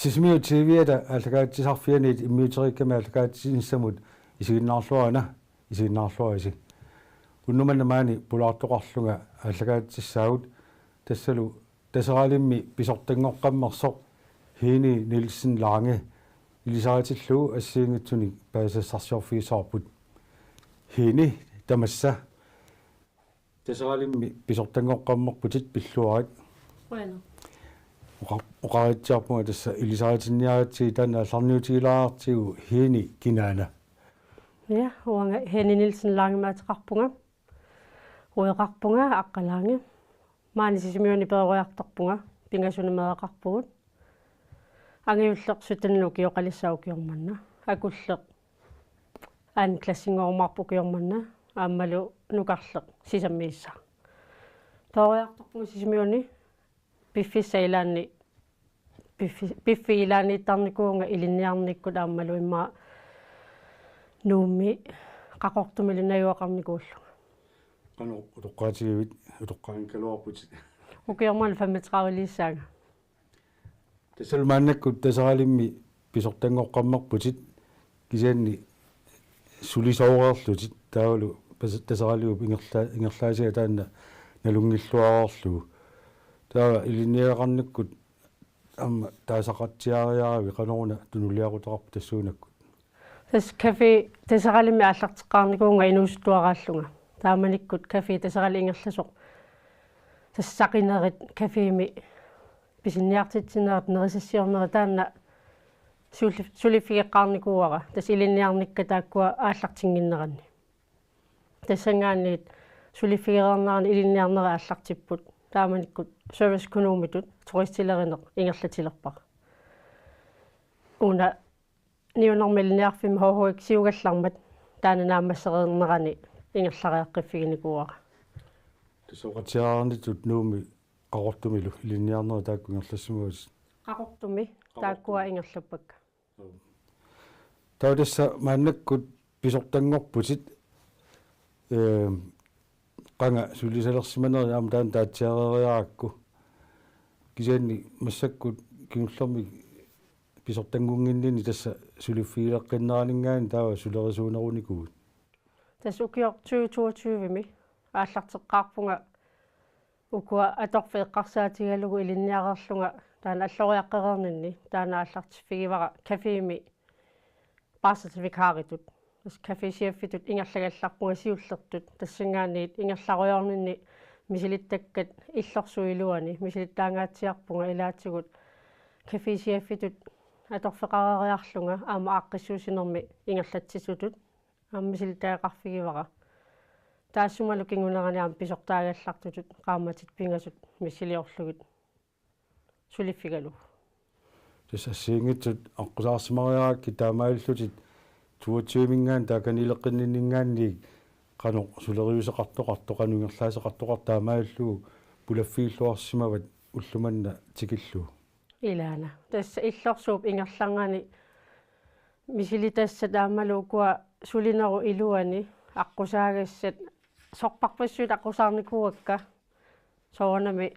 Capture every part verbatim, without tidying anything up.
Sisimiut T V-ata aallakaatitsisarfianiit immiuteriikkami aallakaatitsinissamut isiginnaarluarina, isiginnaarluarisi. Unnuk manna maani pulaartoqarlunga aallakaatitsissaagut, tassalu Taseralimmi pisortanngoqqammersoq Heni Nielsen Lange ilisaritillugu assigiinngitsunik paasisassarsiorfigissavarput. Heni, tamassa. Taseralimmi pisortanngoqqammerputit, pilluarit. Qujanaq. Oqa-, oqaritsiarpunga tassa ilisaritinniaritsigit, taanna aallarniutigilaartigu. Heni kinaana? Ja, uanga Heni Nielsen Langemik ateqarpunga. Ueqarpunga Aqqalange. Maani Sisimiuni peroriartorpunga. Pingasuni meeraqarpugut. Angajulleq syttenini ukioqalissaa ukioq manna. Akulleq anden klassingoorumaarpoq ukioq manna. Aammalu nukarleq sisammiissaa. Peroriartorpunga Sisimiuni piffissap ilaani, piffi-, piffissap ilaaniittarnikuuvunga ilinniarnikkut aammalu immaqa Nuummi Qaqortumilu najugaqarnikuullunga. Qanoq utoqqaatigivit, utoqqaanngigaluarputit? Ukioq manna femogtrediveliissaanga. Tassalu maannakkut Taseralimmi pisortanngoqqammerputit, kisianni sulisooreerlutit, taavalu pas-, Taseraliup ingerla-, ingerlaasiga taanna nalunngilluareerlugu. Taava ilinniagaqarnikkut aamma taasaqatsiariaravit, qanoruna tunuliaqutaqarpit tassuunakkut? Tassa café Taseralimmi aallarteqqaarnikuuvunga inuusuttuaraallunga. Taamanikkut Café Taseralik ingerlasoq, tassa saqinerit cafémi pisinniartitsinerit, nerisassiornerit, taanna sulli-, suliffigeqqaarnikuuara tassa ilinniarnikka taakkua aallartinnginneranni. Tassanngaanniit suliffigereernerani ilinniarnerit aallartipput. Taamanikkut serviceøkonomitut turistilerineq ingerlatilerpara. Una Niuernermik Ilinniarfimmi H H X-iugallarmat taanna naammassereernerani ingerlariaqqiffiginikuuara. Tassa oqatsiareernitut Nuummi Qaqortumilu ilinniarnerit taakku ingerlassimavatit? Qaqortumi. Qaqortumi taakkua ingerlappakka. Taava tassa maannakkut pisortanngorputit, ee, qanga sulisalersimanerit aamma taanna taatsiareeriarakku. Kisianni massakkut kingullermik pisortanngunnginninni tassa suliffigileqqinneraninngaanniit taava sulerisuunerunikuuit? Tassa ukioq tyve toogtyve-mi aallarteqqaarpunga ukua atorfik eqqarsaatigalugu ilinniareerlunga taanna alloriaqqereerninni, taanna aallartiffigivara cafémi barselsvikaritut. Tassa caféchefitut ingerlagallarpunga siullertut, tassanngaanniit ingerlarujoorninni misilittakkat illorsuup iluani misilittaangaatsiarpunga ilaatigut caféchefitut atorfeqareeriarlunga aamma aaqqissuussinermi ingerlatsisutut aamma misilittagaqarfigivara. Taassumalu kingunerani aamma pisortaagallartutut qaammatit pingasut missiliorlugit suliffigalugu. Tassa assigiinngitsut aqqusaarsimariarakkit taamaalillutit toogtyve-minngaanniit taakaniileqqinninninngaanniit qanoq suleriuseqartoqartoq, qanoq ingerlaaseqartoqartoq taamaalillugu pulaffigilluarsimavat ulloq manna tikillugu? Ilaana. Tassa illorsuup ingerlanerani misilitassat aammalu ukua sulinerup iluani aqqusaagassat sorpassuit aqqusaarnikuuakka, soorunami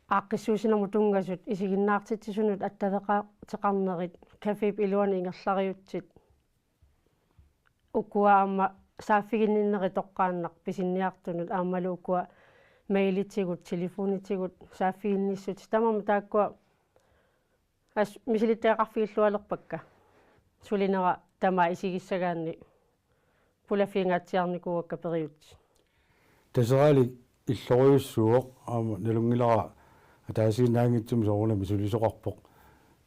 aaqqissuussinermut tunngasut, isiginnaartitsisunut attaveqaateqarnerit, caféep iluani ingerlariutsit. Ukua aamma saaffiginninnerit toqqaannaq pisinniartunut aammalu ukua mailitigut, telefonitigut saaffiginnissutit, tamarmik taakkua as-, misilittagaqarfigillualerpakka. Sulinera tamaat isigissagaanni pulaffigingaatsiarnikuuakka periutsit. Taseralik illorujussuuvoq, aamma nalunngilara Ataasiinnanngitsumik soorunami sulisoqarpoq,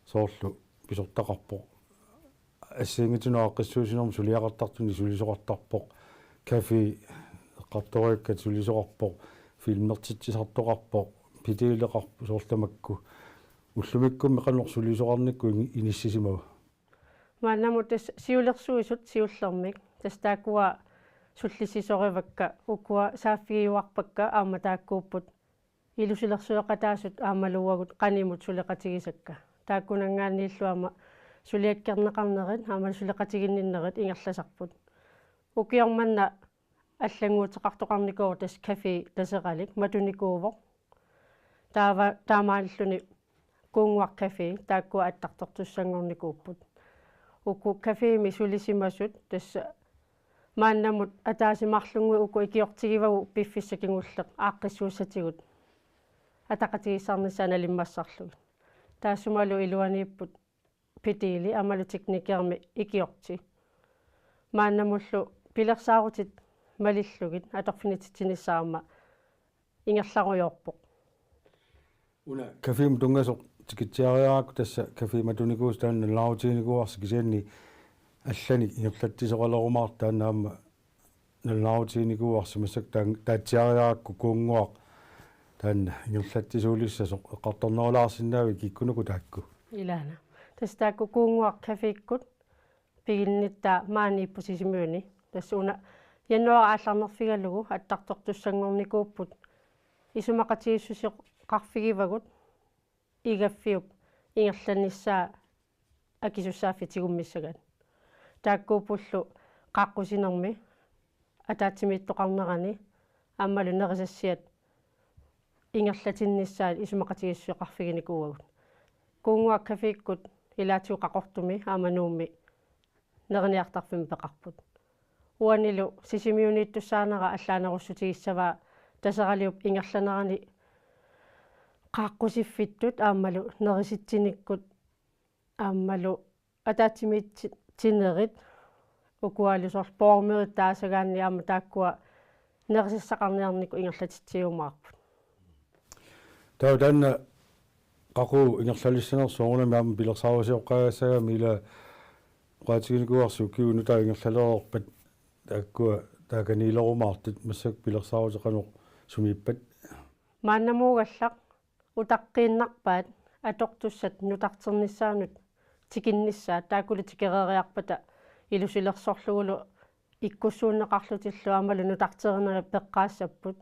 soorlu pisortaqarpoq. Assigiinngitsunut aaqqissuussinermut suliaqartartunik sulisoqartarpoq. Café eqqartoriikkat sulisoqarpoq. Filmertitsisartoqarpoq. Pedeleqarpoq soorlu tamakku. Ullumikkummi qanoq sulisoqarnikkut ini-, inissisimava? Maannamut tassa siulersuisut siullermik. Tassa taakkua sullissisorivakka, ukua saaffigiuarpakka aamma taakkuupput ilusilersueqataasut aammalu uagut qanimut suleqatigisakka. Taakkunanngaanniillu aamma suliakkerneqarnerit aamma suleqatiginninnerit ingerlasarput. Ukioq manna allannguuteqartoqarnikuuvoq tassa Café Taseralik matunikuuvoq. Taava taamaalilluni Kuunnguaq Café taakkua attartortussanngornikuupput. Uku cafémi sulisimasut tassa maannamut ataaseq marlunnguit uku ikiortigivagut piffissaq kingulleq aaqqissuussatigut ataqatigiissaarnissaat nalimmassarlugit. Taassumalu iluaniipput pedeli aammalu teknikermi ikiorti. Maannamullu pilersaarutit malillugit atorfinitsitsinissaq aamma ingerlarujoorpoq. Una cafémut tunngasoq tikitsiariarakku tassa café matunikuusoq taanna nalunaarutiginikuuarsi, kisianni allanik ingerlatsisoqalerumaartoq taanna aamma nalunaarutiginikuuarsi, massakkut taan-, taatsiariarakku Kuunnguaq taanna ingerlatsisuulissasoq eqqartornerulaarsinnaavit kikkunuku taakku? Ilaana. Tassa taakku Kuunnguaq Cafékkut piginnittaa maaniipput Sisimiuni. Tassa una januaarip aallarnerfigalugu attartortussanngornikuupput isumaqatigiissuseqarfigivagut igaffiup ingerlanissaa akisussaaffik tigummissagat. Taakkuuppullu qaaqqusinermi ataatsimiittoqarnerani aammalu nerisassiat ingerlatinnissaat isumaqatigiissuseqarfiginikuuagut. Kuunnguaq Cafékkut ilaatigut Qaqortumi aamma Nuummi neriniartarfimmi peqarput. Uanilu Sisimiuniittussaanera allaanerussutigissavaa Taseraliup ingerlanerani qaaqqusiffittut aammalu nerisitsinikkut aammalu ataatsimiitsi-, tinerit ukualu soorlu borgmerit taasagaanni aamma taakkua nerisassaqarniarnikkut ingerlatitsiumaarput. Taava taanna qaqugu ingerlalissanersoq soorunami aamma pilersaarusioqqagassagami, ila oqaatiginikuuarsi ukiut nutaat ingerlalereerpat taakkua taakaniilerumaartut, massakkut pilersaarutit qanoq sumiippat? Maannamuugallaq utaqqiinnarpaat atortussat nutarternissaannut tikinnissaat, taakkulu tikereeriarpata ilusilersorlugulu ikkussuunneqarlutillu aammalu nutarterinerit peqqaassapput.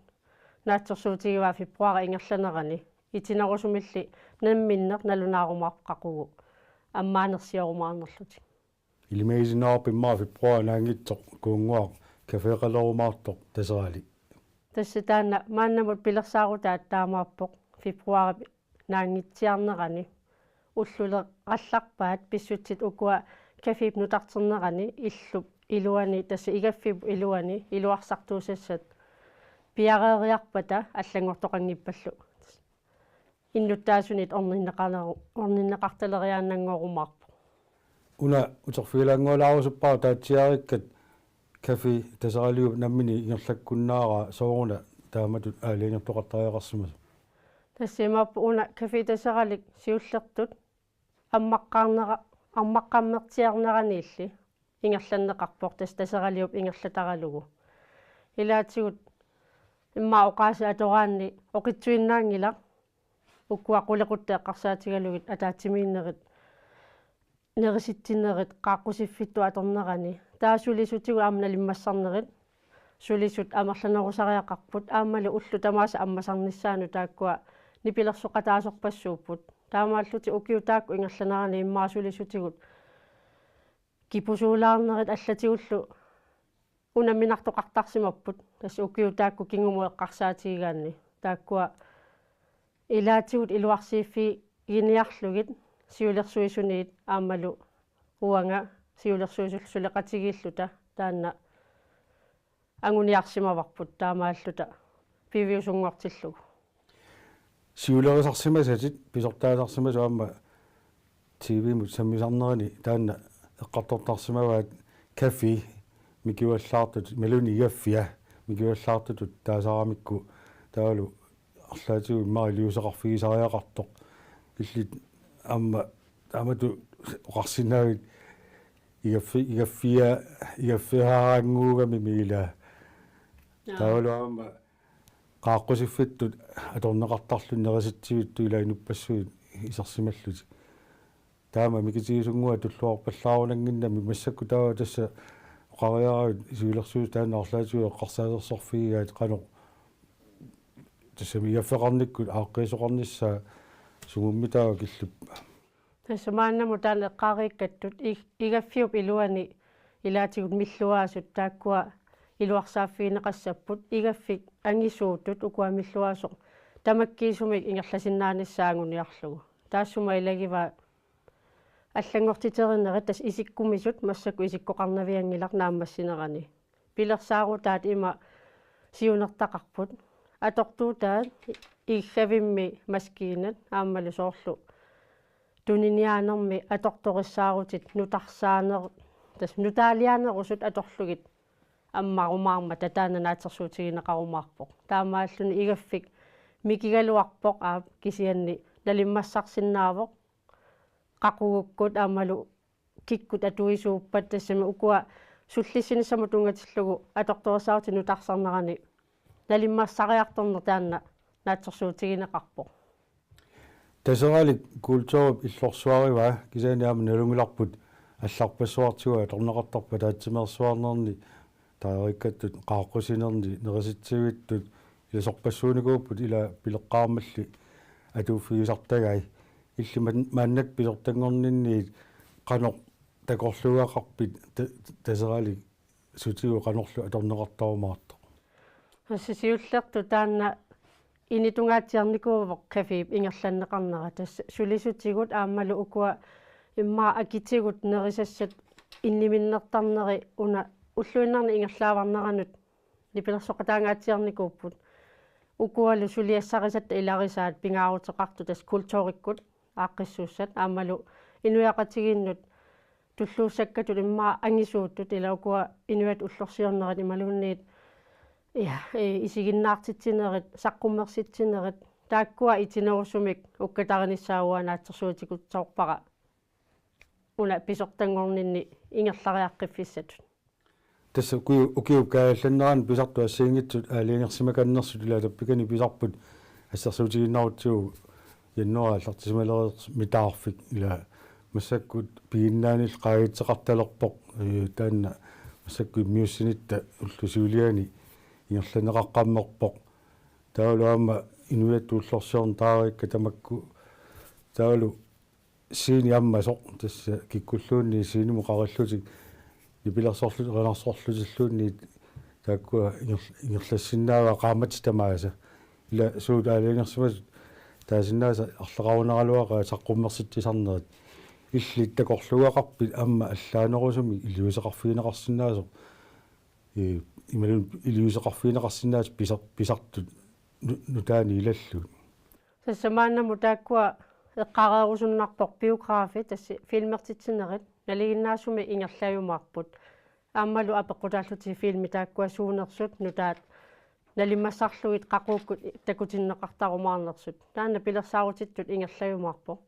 Naatsorsuutigivaat februaarip ingerlanerani itinerusumilli namminneq nalunaarumaarpoq qaqugu ammaanersiorumaarnerlutik. Ilimagisinnaarpimma februaarip naanngitsoq Kuunnguaq caféqalerumaartoq Taseralik. Tassa taanna maannamut pilersaarutaat taamaappoq, februaarip naanngitsiarnerani ullulerallarpaat pissutsit ukua cafép nutarternerani illup iluani, tassa igaffiup iluani iluarsartuusassat piareeriarpata allanngortoqanngippallu innuttaasunit orninneqaleru-, orninneqartaleriaannanngorumaarpoq. Una uterfigilaanngualaarusuppara taatsiarikkat Café Taseraliup nammineq ingerlakkunnaaraa, sooruna taamatut aalajangertoqartariaqarsimasoq? Tassa imaappoq una Café Taseralik siullertut ammaqqaarnera-, ammaqqammertiarneraniilli ingerlanneqarpoq, tassa Taseraliup ingerlataralugu. Ilaatigut immaqa oqaaseq atoraanni oqitsuinnaanngilaq ukua qulequttat eqqarsaatigalugit ataatsimiinnerit, nerisitsinerit qaaqqusiffittut atornerani. Taava sulisutigut aamma nalimmassarnerit, sulisut amerlanerusariaqarput, aammalu ullut tamaasa ammasarnissaannut taakkua nipilersoqataasorpassuupput. Taamaallutik ukiut taakku ingerlaneranni immaqa sulisutigut kipusuulaarnerit allatigullu unamminartoqartarsimapput, tassa ukiut taakku kingumut eqqarsaatigigaanni. Taakkua ilaatigut iluarsiiffiginiarlugit siulersuisuniit aammalu uanga siulersuisullu suleqatigiilluta taanna anguniarsimavarput taamaalluta piviusunngortillugu. Siulerisarsimasatit pisortaasarsimasut aamma T V-mut sammisarnerani taanna eqqartortarsimavaat café mikivallaartut, imaluunniit igaffia mikivallaartutut taasaramikku, taavalu arlaatigut immaqa iliuuseqarfigisariaqartoq. Illit aamma taamatut oqarsinnaavit igaffi-, igaffia-, igaffiaraannguugami miila. Jaa. Taavalu aamma qaaqqusiffittut atorneqartarluni nerisitsivittut ila inuppassuit isersimallutik. Taama mikitigisunnguaq tulluarpallaarunannginnami massakkut taava tassa oqariaravit siulersuisut taanna arlaatigut eqqarsaatersorfigigaat qanoq tassami igaffeqarnikkut aaqqiisoqarnissaa sumummi taava killippa? Tassa maannamut taanna eqqaariikkattut ig-, igaffiup iluani ilaatigut milluaasut taakkua iluarsaaffigineqassapput, igaffik angisuutut ukua milluaasoq tamakkiisumik ingerlasinnaanissaa anguniarlugu. Taassuma ilagivaa allanngortiterinerit tassa isikkumisut massakkut isikkoqarnavianngilaq naammassinerani. Pilersaarutaat ima siunertaqarput. Atortuutaat iggavimmi maskiinat aammalu soorlu tuniniaanermi atortorissaarutit nutarsaaner-, tassa nutaaliaanerusut atorlugit ammarumaarmata taanna naatsorsuutigineqarumaarpoq. Taamaalluni igaffik mikigaluarpoq aap kisianni nalimmassarsinnaavoq qaqugukkut aammalu kikkut atuisuuppat tassami ukua sullissinissamut tunngatillugu atortorissaarutit nutarsarnerani nalimmassariartorneq taanna naatsorsuutigineqarpoq. Taseralik kulturip illorsuarivaa kisianni aamma nalunngilarput allarpassuartigut atorneqartarpoq ataatsimeersuarnerni taareerakkattut qaaqqusinerni nerisitsivittut ilasorpassuunikuupput ila pileqqaarmalli atuuffigisartagai. Illit man-, maannakkut pisortanngorninniit qanoq takorluugaqarpit ta-, Taseralik sutigut qanorlu atorneqartarumaartoq? Tassa siullertut taanna initungaatsiarnikuuvoq cafép ingerlanneqarnera. Tassa sulisutigut aammalu ukua immaqa akitigut nerisassat inniminnertarneri una ulluinnarni ingerlaavarneranut nipilersoqataangaatsiarnikuupput. Ukualu suliassarisatta ilarisaat pingaaruteqartut tassa kulturikkut aaqqissuussat aammalu inuiaqatigiinnut tulluussakkatut immaqa angisuutut ila ukua inuiaat ullorsiornerit imaluunniit, ja, ee, isiginnaartitsinerit, saqqummersitsinerit, taakkua itinerusumik ukkatarinissaa uanga naatsorsuutikutsoorpara una pisortanngorninni ingerlariaqqiffissatut. Tassa ukiu-, ukiup kaajallannerani pisartut assigiinngitsut aalajangersimakannersut ila tappikani pisarput assersuutigiinnarutsigu januaari aallartisimalereersoq mitaarfik ila massakkut piginnaanillu qaagitseqartalerpoq, ee, taanna massakkut immiussinitta ullut siuliani ingerlanneqaqqammerpoq. Taavalu aamma inuiattut ullorsiorneq taareerakkat tamakku taavalu scene ammasoq tassa kikkulluunniit scenemut qarillutik nipilersorlutik erinarsorlutilluunniit taakkua inger-, ingerlassinnaavaat qaammatit tamaasa. Ila suut aalajangersimasut taasinnaasat arlaqarunaraluaqaat saqqummersitsisarnerit. Illit takorluugaqarpit aamma allaanerusumik iliuuseqarfigineqarsinnaasoq, ee, imaluunniit iliuuseqarfigineqarsinnaasoq pisar-, pisartut nu-, nutaanik ilallugit? Tassa maannamut taakkua eqqaareerusunnarpoq biografi, tassa filmertitsinerit nalinginnaasumik ingerlajumaarput. Aammalu apeqqutaallutik filmit taakkua suunersut nutaat nalimmassarlugit qaqugukkut takutinneqartarumaarnersut. Taanna pilersaarutittut ingerlajumaarpoq.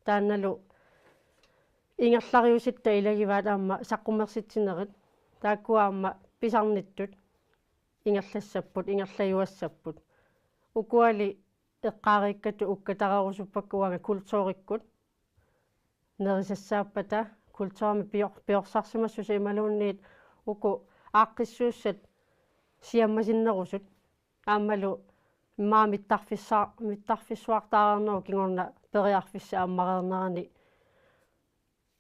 Taannalu ingerlariusitta ilagivaat aamma saqqummersitsinerit. Taakkua aamma pisarnittut ingerlassapput, ingerlajuassapput. Ukuali eqqaariikkattut ukkatareerusuppakka uanga kulturikkut nerisassaappata, kulturimik pior-, piorsarsimassuseq imaluunniit uku aaqqissuussat siammasinnerusut. Aammalu immaqa mittarfissa-, mittarfissuartaareernerup kingorna periarfissaq ammareernerani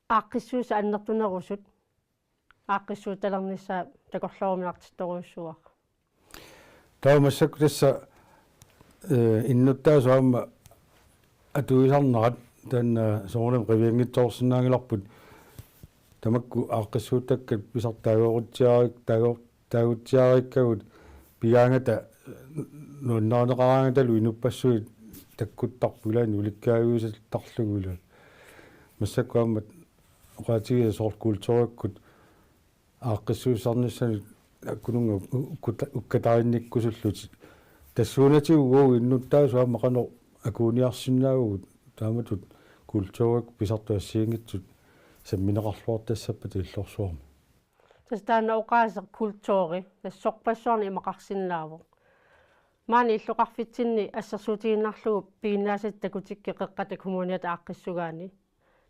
aaqqissuussat annertunerusut aaqqissuuttalernissaa takorlooruminartittorujussuuara. Taava massakkut tassa, ee, innuttaasut aamma atuisarnerat taanna soorunami qivianngitsoorsinnaanngilarput tamakku aaqqissuuttakkat pisartut taagutsiarik-, taagu-, taagutsiarikkagut pigaangata nuannarineqaraangatalu inuppassuit takkuttarput ilaanni ulikkaaviusartarlugu ila. Massakkut aamma oqaatigisaat soorlu kulturikkut aaqqissuussisarnissaanut akkununnga u-, ukkuta-, ukkatarinnikkusullutik Tassuunatigut uagut innuttaasut aamma qanoq akuuniarsinnaavugut taamatut kulturikkut pisartut assigiinngitsut sammineqarluartassappata illorsuarmi? Tassa taanna oqaaseq kulturi, tassa sorpassuarnik imaqarsinnaavoq. Maani illoqarfitsinni assersuutigiinnarlugu piginnaasat takutikkit Qeqqata Kommuniata aaqqissugaanni.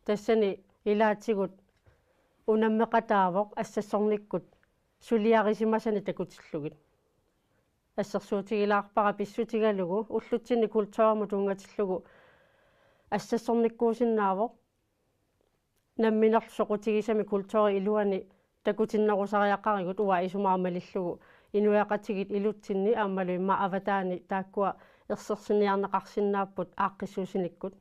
Tassani ilaatigut unammeqataavoq assassornikkut suliarisimasani takutillugit. Assersuutigilaarpara pissutigalugu ullutsinni kulturimut tunngatillugu assassornikkuusinnaavoq. Namminerlu soqutigisami kulturip iluani takutinnerusariaqarigut uanga isumaamalillugu inuiaqatigiit ilutsinni aammalu immaqa avataani taakkua ersersiniarneqarsinnaapput aaqqissuussinikkut.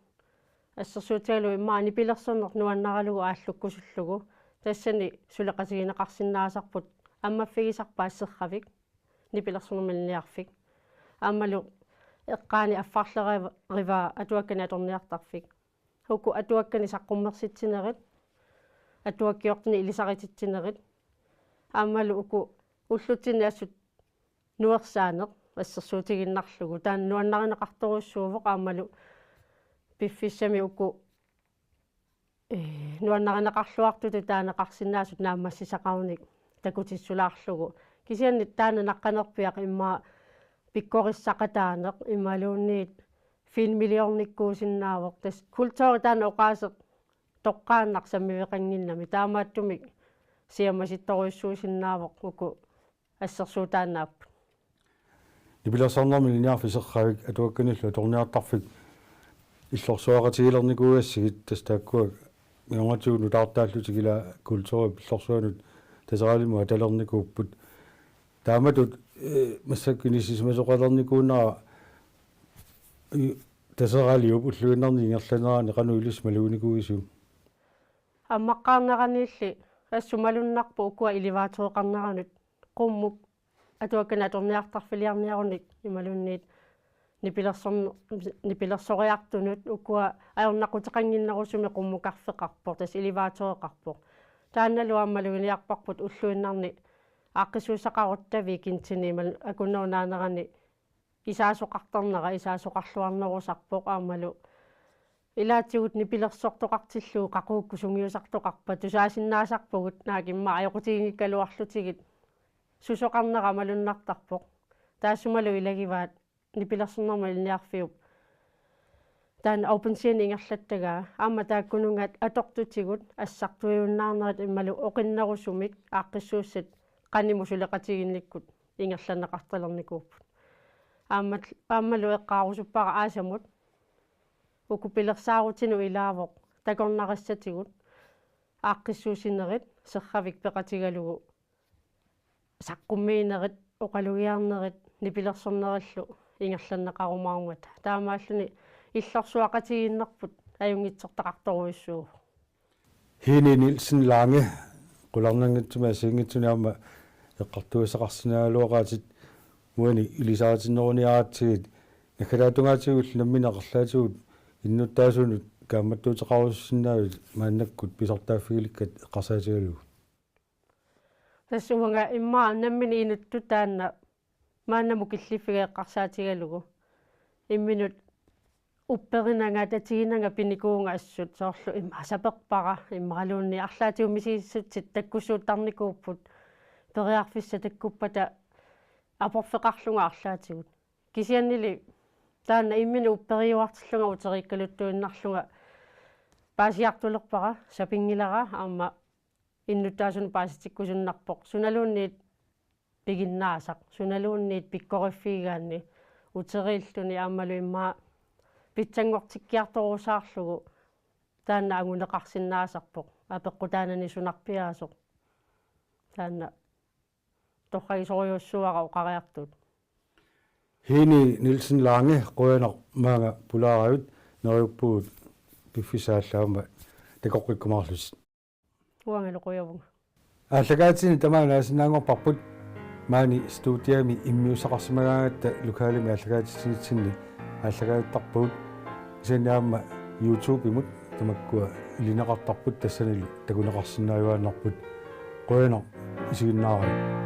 Assersuutigalugu immaqa nipilersorneq nuannaralugu aallukkusullugu tassani suleqatigineqarsinnaasarput ammaffigisarpaat Serravik, nipilersornermik ilinniarfik. Aammalu eqqaani affarlerivaa atuakkanik atorniartarfik. Uku atuakkanik saqqummersitsinerit, atuakkiortunik ilisarititsinerit. Aammalu uku ullutsinni assut nuersaaneq assersuutigiinnarlugu. Taanna nuannarineqartorujussuuvoq aammalu piffissami uku, ee, nuannarineqarluartutut taaneqarsinnaasut naammassisaqarunik takutissulaarlugu. Kisianni taanna naqqanerpiaq immaqa pikkorissaqataaneq imaluunniit filmiliornikkuusinnaavoq. Tassa kulturi taanna oqaaseq toqqaannaq sammiveqannginnami, taamaattumik siammasittorujussuusinnaavoq uku assersuutaannaapput. Nipilersornermik ilinniarfik Serravik atuakkanillu atorniartarfik illorsuaqatigilernikuugassigit, tassa taakkua mioratsigu nutaartaallutik ila kulturip illorsuanut Taseralimut atalernikuupput. Taamatut, ee, massakkut inissisimasoqalernikuunera, ee, Taseraliup ulluinnarni ingerlanerani qanoq ilissi maluginikuuisiuk? Ammaqqaarneraniilli assut malunnarpoq ukua elevaatoreqarneranut, qummut atuakkanik atorniartarfiliarniarunik imaluunniit nipilersorn-, nipilersoriartunut ukua ajornaquteqannginnerusumik qummukarfeqarpoq, tassa elevaatoreqarpoq. Taannalu aamma maluginiarparput ulluinnarni aaqqissuussaqaruttavik Kintini imaluunniit akunnerup naanerani isaasoqartarnera isaasoqarluarnerusarpoq aammalu ilaatigut nipilersortoqartillugu qaqugukkut sungiusartoqarpat tusaasinnaasarpugut, naak immaqa ajoqutiginngikkaluarlutigit susoqarnera malunnartarpoq. Taassumalu ilagivaat nipilersornermut ilinniarfiup taanna open scene ingerlattagaa aamma taakkununnga atortutigut assartuiunnaarnerit imaluunniit oqinnerusumik aaqqissuussat qanimut suleqatigiinnikkut ingerlanneqartalernikuupput. Aamma-, aammalu eqqaarusuppara aasamut uku pilersaarutinut ilaavoq takornarissatigut aaqqissuussinerit Serravik peqatigalugu saqqummiinerit, oqalugiarnerit nipilersornerillu ingerlanneqarumaarmata. Taamaalluni illorsuaqatigiinnerput ajunngitsortaqartorujussuuvoq. Heeni Nielsen Lange, qularnanngitsumik assigiinngitsunik aamma eqqartugassaqarsinnaagaluaqaatit, uani ilisaritinneruniaratsigit, naggataatungaatigullu nammineq arlaatigut innuttaasunut kaammattuuteqarusussinnaavit maannakkut pisartaaffigilikkat eqqarsaatigalugu? Tassa uanga immaqa nammineq inuttut taanna maannamut killiffiga eqqarsaatigalugu. Imminut upperinanga, tatiginanga pinikuuvunga assut, soorlu immaqa saperpara, immaqaluunniit arlaatigut misigissutsit takkussuuttarnikuupput, periarfissat takkuppata aporfeqarlunga arlaatigut. Kisiannili taanna imminut upperiuartillunga uteriikkaluttuinnarlunga paasiartulerpara, sapinngilara aamma innuttaasunut paasitikkusunnarpoq, sunaluunniit piginnaasaq, sunaluunniit pikkoriffigigaanni uteriilluni aammalu immaqa pitsanngortikkiartorusaarlugu taanna anguneqarsinnaasarpoq, apeqqutaanani sunarpiaasoq. Taanna torragisorujussuuara oqariartuut. Heeni Nielsen Lange, qujanaq maanga pulaaravit, neriuppugut piffissaq aallaammat takoqqikkumaarlutit. Uangalu qujavunga. Aallakaatitsinni tamaanga naasinnaanngorparput, maani studiami immiussaqarsimagaangatta lokalimi aallakaatitsinitsinni aallakaatittarpagut, kisianni aamma YouTubemut tamakkua ilineqartarput, tassanilu takuneqarsinnaajuaannarput. Qujanaq isiginnaaravit.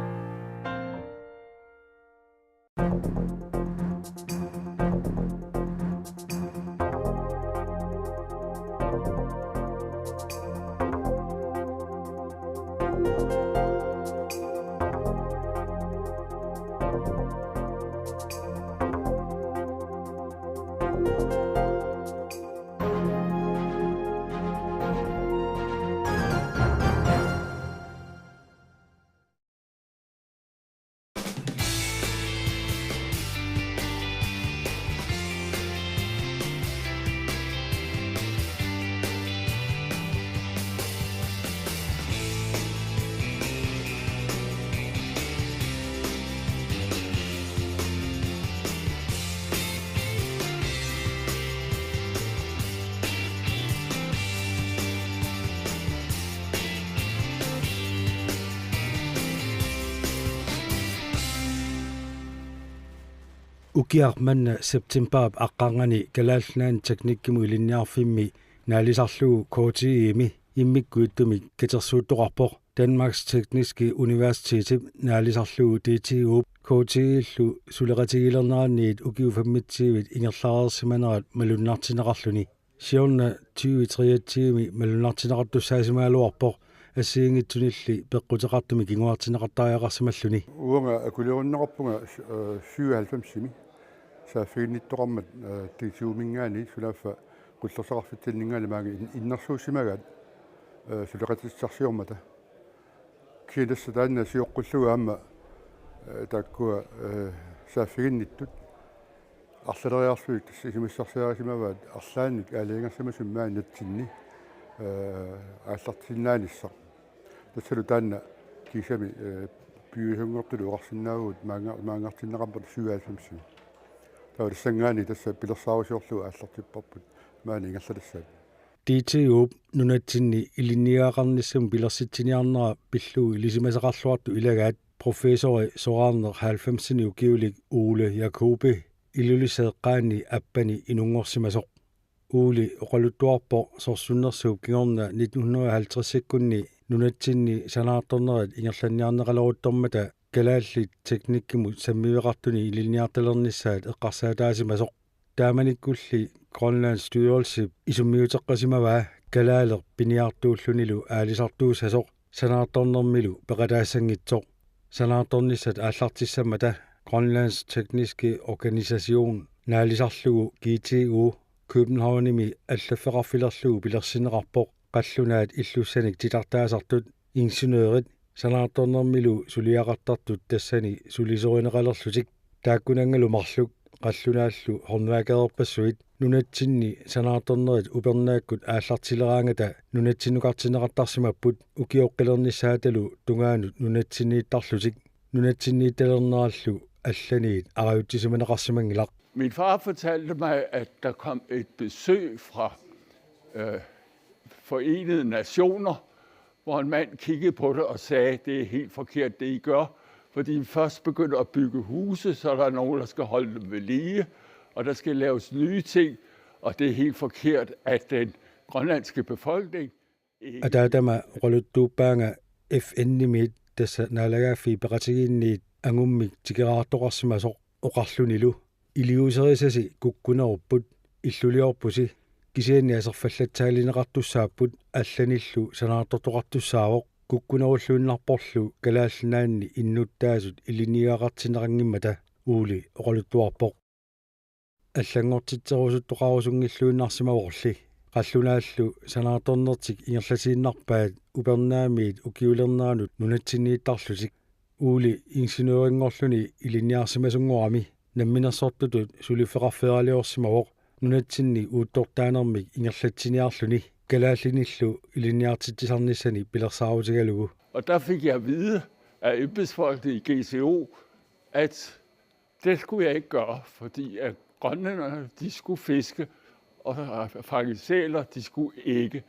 Ukiaq manna septembarip aqqarnganni Kalaallit Nunaanni Teknikkimut Ilinniarfimmi naalisarlugu K T I-mi immikkut ittumik katersuuttoqarpoq. Danmarks Tekniske Universitetip naalisarlugu D T U-p K T I-llu suleqatigiilernerannit ukiut femogtyvit ingerlareersimanerat malunnartinneqarluni. Siorna tyve treogtyve-mi malunnartinneqartussaasimagaluarpoq, assigiinngitsunilli peqquteqartumik kinguartinneqartariaqarsimalluni. Uanga akulerunneqarpunga, øh, syvoghalvfemsimi. Saaffiginnittoqarmat, øh, D T U-minngaanniit sunaaffa Qullersaqqarfitsinninngaanniit maanga in-, innersuussimagaat, øh, suleqatissarsiormata. Kisianni tassa taanna sioqqullugu aamma, øh, taakkua, øh, saaffiginnittut arlaleriarlugit tassa isumassarsiarisimavaat arlaannut aalajangersimasumik maani nunatsinni, øh, aallartinnaanissaq. Tassalu taanna kiisami, øh, piviusunngortutut oqarsinnaavugut maannga-, maanngartinneqarmat syvoghalvfemsimi. Taava tassanngaanniit tassa pilersaarusiorlugu aallartipparput maani ingerlatassaat. D T U-p nunatsinni ilinniagaqarnissamut pilersitsiniarnera pillugu ilisimasaqarluartut ilagaat professori soraarneq halvfemsini ukiulik Ole Jacobi Ilulissat eqqaanni appani inunngorsimasoq. Ole oqaluttuarpoq sorsunnersuup kingorna nitten hundrede og halvtredsikkunni nunatsinni sanaartornerit ingerlanniarneqaleruttormata kalaallit teknikkimut sammiveqartuni ilinniartalernissaat eqqarsaataasimasoq. Taamanikkulli Grønlands Styrelsip isummiuteqqasimavaa kalaaleq piniartuullunilu aalisartuussasoq sanaartornermilu peqataassanngitsoq. Sanaartornissat aallartissammata Grønlands Tekniske Organisation naalisarlugu G T U Københavnimi allaffeqarfilerlugu pilersinneqarpoq qallunaat illussanik titartaasartut, ingeniørit, sanaartornermilu suliaqartartut tassani sulisorineqalerlutik. Taakkunanngalu marluk qallunaallu håndværkerpassuit nunatsinni sanaartornerit upernaakkut aallartileraangata nunatsinnukartinneqartarsimapput ukioqqilernissaatalu tungaanut nunatsinniittarlutik. Nunatsinniittalernerallu allaniit arajutsisimaneqarsimanngilaq. Min far fortalte mig, at der kom et besøg fra, øh, Forenede Nationer, hvor en mand kiggede på det og sagde: "Det er helt forkert, det I gør, fordi I først begynder at bygge huse, så er der nogen, der skal holde dem ved lige, og der skal laves nye ting, og det er helt forkert, at den grønlandske befolkning ikke." Ataatama oqaluttuuppaanga F N-imiit tassa naalagaaffiit peqatigiinniit angummik tikeraartoqarsimasoq oqarlunilu: "Iliuuserisasi kukkunerupput, illuliorpusi, kisianni aserfallatsaalineqartussaapput, allanillu sanaartortoqartussaavoq, kukkunerulluinnarporlu Kalaallit Nunaanni innuttaasut ilinniagaqartinneqanngimmata", Ole oqaluttuarpoq. Allanngortitserusuttoqarusunngilluinnarsimavorli qallunaallu sanaartornertik ingerlatiinnarpaat upernaamiit ukiulerneranut nunatsinniittarlutik. Ole ingeniørinngorluni ilinniarsimasunngorami namminersortutut suliffeqarfeeraliorsimavoq nunatsinni uuttortaanermik ingerlatsiniarluni kalaallinillu ilinniartitsisarnissani pilersaarutigalugu. Og der fik jeg at vide af embedsfolkene i G T O, at det skulle jeg ikke gøre, fordi at grønlænderne, de skulle fiske og fange sæler, de skulle ikke,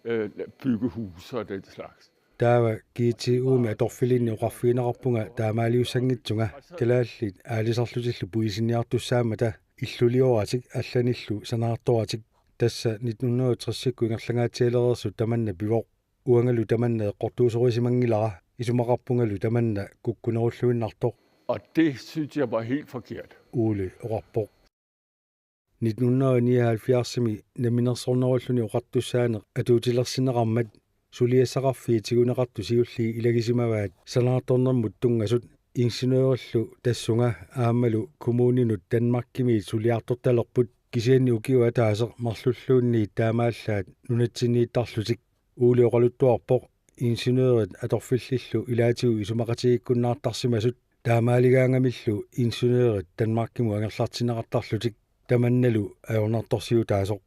øh, bygge huse og den slags. Taava G T O-mi atorfilinni oqarfigineqarpunga taamaaliussanngitsunga kalaallit aalisarlutillu puisinniartussaammata illulioratik allanillu sanaartoratik. Tassa nitten hundrede og tres-ikkut ingerlangaatsialereersut tamanna pivoq. Uangalu tamanna eqqortuusorissimanngilara, isumaqarpungalu tamanna kukkunerulluinnartoq. Og det synes jeg var helt forkert. Ole oqarpoq. Nitten hundrede og nioghalvfjerdsimi namminersornerulluni oqartussaaneq atuutilersinneqarmat suliassaqarfiit tiguneqartut siulliit ilagisimavaat sanaartornermut tunngasut. Ingeniørillu tassunga aammalu kommuninut Danmarkimiit suliartortalerput, kisianni ukiut ataaseq marlulluunniit taamaallaat nunatsinniittarlutik. Ole oqaluttuarpoq ingeniørit atorfillillu ilaatigut isumaqatigiikkunnaartarsimasut, taamaaligaangamillu ingeniørit Danmarkimut angerlartinneqartarlutik, tamannalu ajornartorsiutaasoq.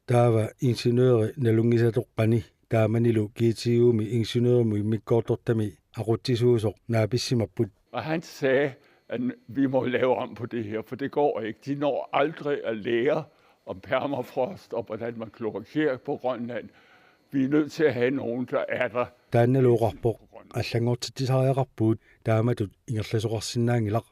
Taava ingeniøri nalunngisatoqqani taamanilu G T U-mi ingeniørimut immikkoortortami aqutsisuusoq naapissimapput. Og han sagde, at vi må lave om på det her, for det går ikke. De når aldrig at lære om permafrost og hvordan man kloakerer på Grønland. Vi er nødt til at have nogen, der er der. Taannalu oqarpoq: allanngortitsisariaqarpugut, taamatut ingerlasoqarsinnaanngilaq.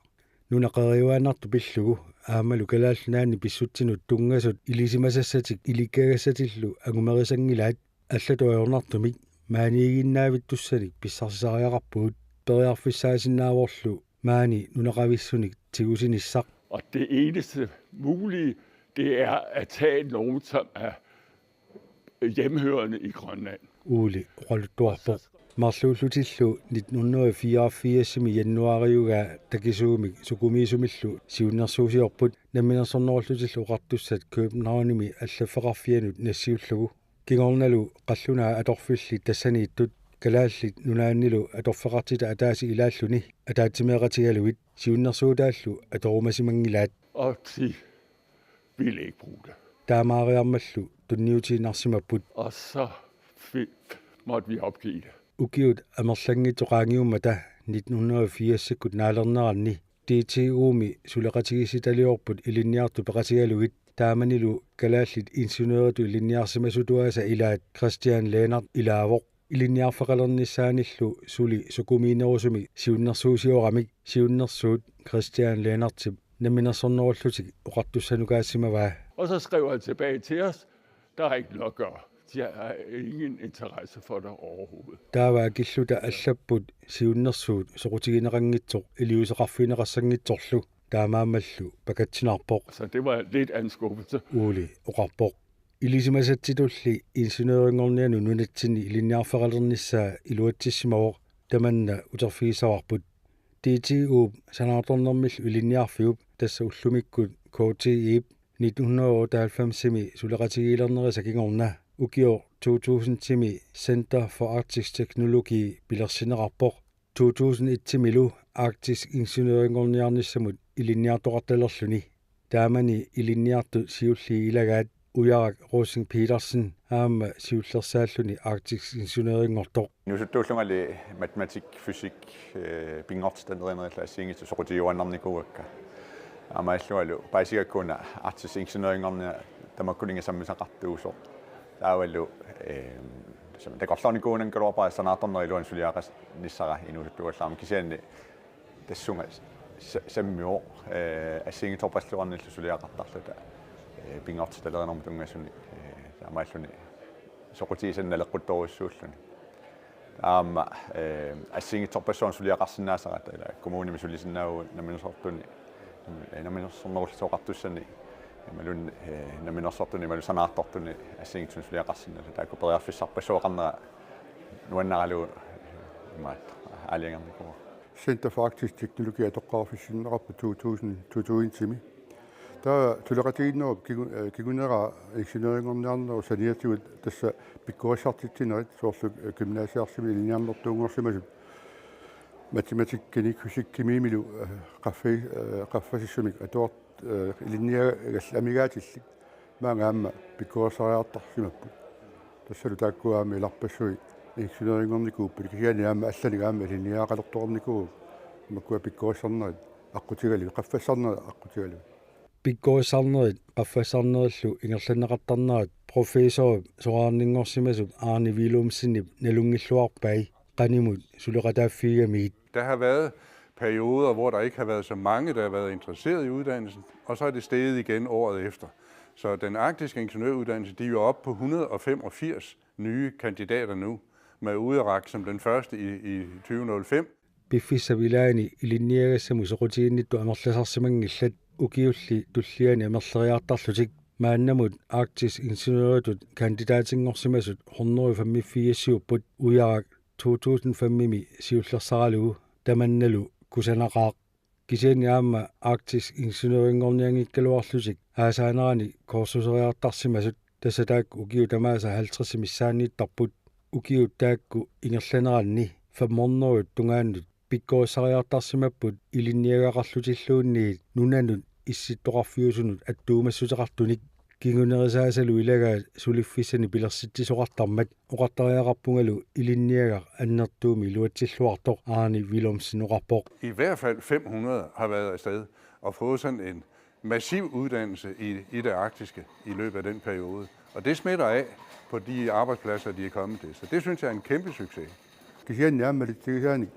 Nuna qeriuaannartoq pillugu aammalu Kalaallit Nunaanni pissutsinut tunngasut ilisimasassatik ilikkagassatsillu angumerisanngilaat. Allatut ajornartumik maaniigiinnaavittussanik pissarsisariaqarpugut, periarfissaasinnaavorlu maani nunaqavissunik tigusinissaq. Og det eneste mulige, det er at tage nogen, som er hjemmehørende i Grønland. Ole oqaluttuarpoq. Marluullutillu nitten hundrede og fireogfirsimi januaariugaa takisuumik sukumiisumillu siunnersuusiorput, namminersornerullutillu oqartussat Københavnimi allaffeqarfianut nassiullugu. Kingornalu qallunaat atorfillit tassaniittut Kalaallit Nunaannilu atorfeqartitat ataasiit ilaalluni ataatsimeeqatigalugit siunnersuutaallu atorumasimanngilaat. Og de ville ikke bruge det. Taamaariarmallu tunniutiinnarsimapput. Og så fik, måtte vi opgive det. Ukiut amerlanngitsut qaangiummata nitten hundrede og firsikkut naalerneranni D T U-mi suleqatigiissitaliorput ilinniartut peqatigalugit, taamanilu kalaallit ingeniøritut ilinniarsimasutuaasa ilaat Christian Lennert ilaavoq. Ilinniarfeqalernissaanillu suli sukumiinerusumik siunnersuusioramik siunnersuut Christian Lennertip namminersornerullutik oqartussanukaasimavaa. Og så skriver han tilbage til os: "Der er ikke noget at gøre. De har ingen interesse for dig overhovedet." Taava akilluta allapput siunnersuut soqutigineqanngitsoq iliuuseqarfigineqassanngitsorlu, taamaammallu pakatsinarpoq. Så det var lidt af en skuffelse. Ole oqarpoq. Ilisimasatsitulli ingeniørinngornianut nunatsinni ilinniarfeqalernissaa iluatsissimavoq, tamanna uterfigissavarput. D T U-p sanaartornermillu ilinniarfiup, tassa ullumikkut K T I-p, nitten hundrede og otteoghalvfemsimi suleqatigiilernerisa kingorna ukioq to tusindimi Center for Arctic Technology pilersinneqarpoq. To tusind et-imilu Arktisk Ingeniørinngorniarnissamut ilinniartoqartalerluni. Taamani ilinniartut siulliit ilagaat Ujarak Rosing Petersen aamma siullersaalluni Arktisk Ingeniørinngortoq. Inuusuttuullungali matematik, fysik, øh, pinngortitaliinerillu assigiinngitsut soqutigiuaannarnikuuakka. Aamma illualu paasigakku una Arktisk Ingeniørinngorniat tamakkuninnga sammisaqartuusoq. Taavalu, øh, takorloornikuugaluarpara sanaartornerup iluani suliaqarnissara inuusuttuugallaarmat, kisianni tassunga sa-, sammivoq, øh, assigiinngitsorpassuarnillu suliaqartarluta, øh, pinngortitalerinermut tunngasunik, øh, taamaalluni soqutigisannut naleqquttorujussuulluni. Aamma, øh, assigiinngitsorpassuarnik suliaqarsinnaasarata ila kommunimi sulisinnaavugut namminersortuni, øh, Namminersornerullutik Oqartussanit imaluunniit, øh, namminersortuni imaluunniit sanaartortuni assigiinngitsunik suliaqarsinnaasut, taakku periarfissarpassuaqarnera nuannaralugu imaattoq aalajangernikuuara. Center for Arktisk Teknologi atoqqaarfissinneqarpoq to tusind, to tusind et-imi. Taava suleqatigiinnerup kingu-, øh, kingunera ingeniørinngorniarnerup saniatigut tassa pikkorissartitsinerit, soorlu, øh, gymnasiarsimut ilinniarnertuunngorsimasut matematikkinik, fysikkimiimilu, øh, qaffa-, øh, qaffasissumik atuart-, øh, ilinniagallit amigaatillit maanga aamma pikkorissariartarsimapput. Tassalu taakku aamma ilarpassui ingeniørinngornikuupput, kisianni aamma allanik aamma ilinniagaqalertoqarnikuuvoq makkua pikkorissarnerit aqqutigalugit, qaffassarnerit aqqutigalugit. Pikkorissarnerit qaffassarnerillu ingerlanneqartarnerat professorip soraarninngorsimasup Arne Willumsenip nalunngilluarpai qanimut suleqataaffigigamigit. Der har været perioder, hvor der ikke har været så mange, der har været interesseret i uddannelsen, og så er det steget igen året efter. Så den arktiske ingeniøruddannelse, de er jo oppe på hundrede og femogfirs nye kandidater nu, med Ujarak som den første i, i tyve nul fem. Piffissap ilaani ilinniagassamut soqutiginnittut amerlasarsimanngillat, ukiulli tulliani amerleriartarlutik. Maannamut Arktisk Ingeniøritut kandidaatinngorsimasut hundrede femogfirsiupput, Ujarak to tusind femimi siullersaralugu, tamannalu kusanaqaaq. Kisianni aamma Arktisk Ingeniørinngornianngikkaluarlutik aasaaneranik kursuseriartarsimasut, tassa taakku ukiut tamaasa halvtreds missaanniittarput. Ukiut taakku ingerlaneranni fem hundrede tungaannut pikkorissariartarsimapput ilinniagaqarlutilluunniit nunanut issittoqarfiusunut attuumassuteqartunik. Kingunerisaasalu ilagaat suliffissanik pilersitsisoqartarmat. Oqartariaqarpungalu ilinniagaq annertuumik iluatsilluartoq, Arne Willumsen oqarpoq. I hvert fald fem hundrede har været afsted og fået sådan en massiv uddannelse i, i det arktiske i løbet af den periode. Og det smitter af på de arbejdspladser, de er kommet til. Så det synes jeg er en kæmpe succes. Kisianni aamma ilitsigisaanik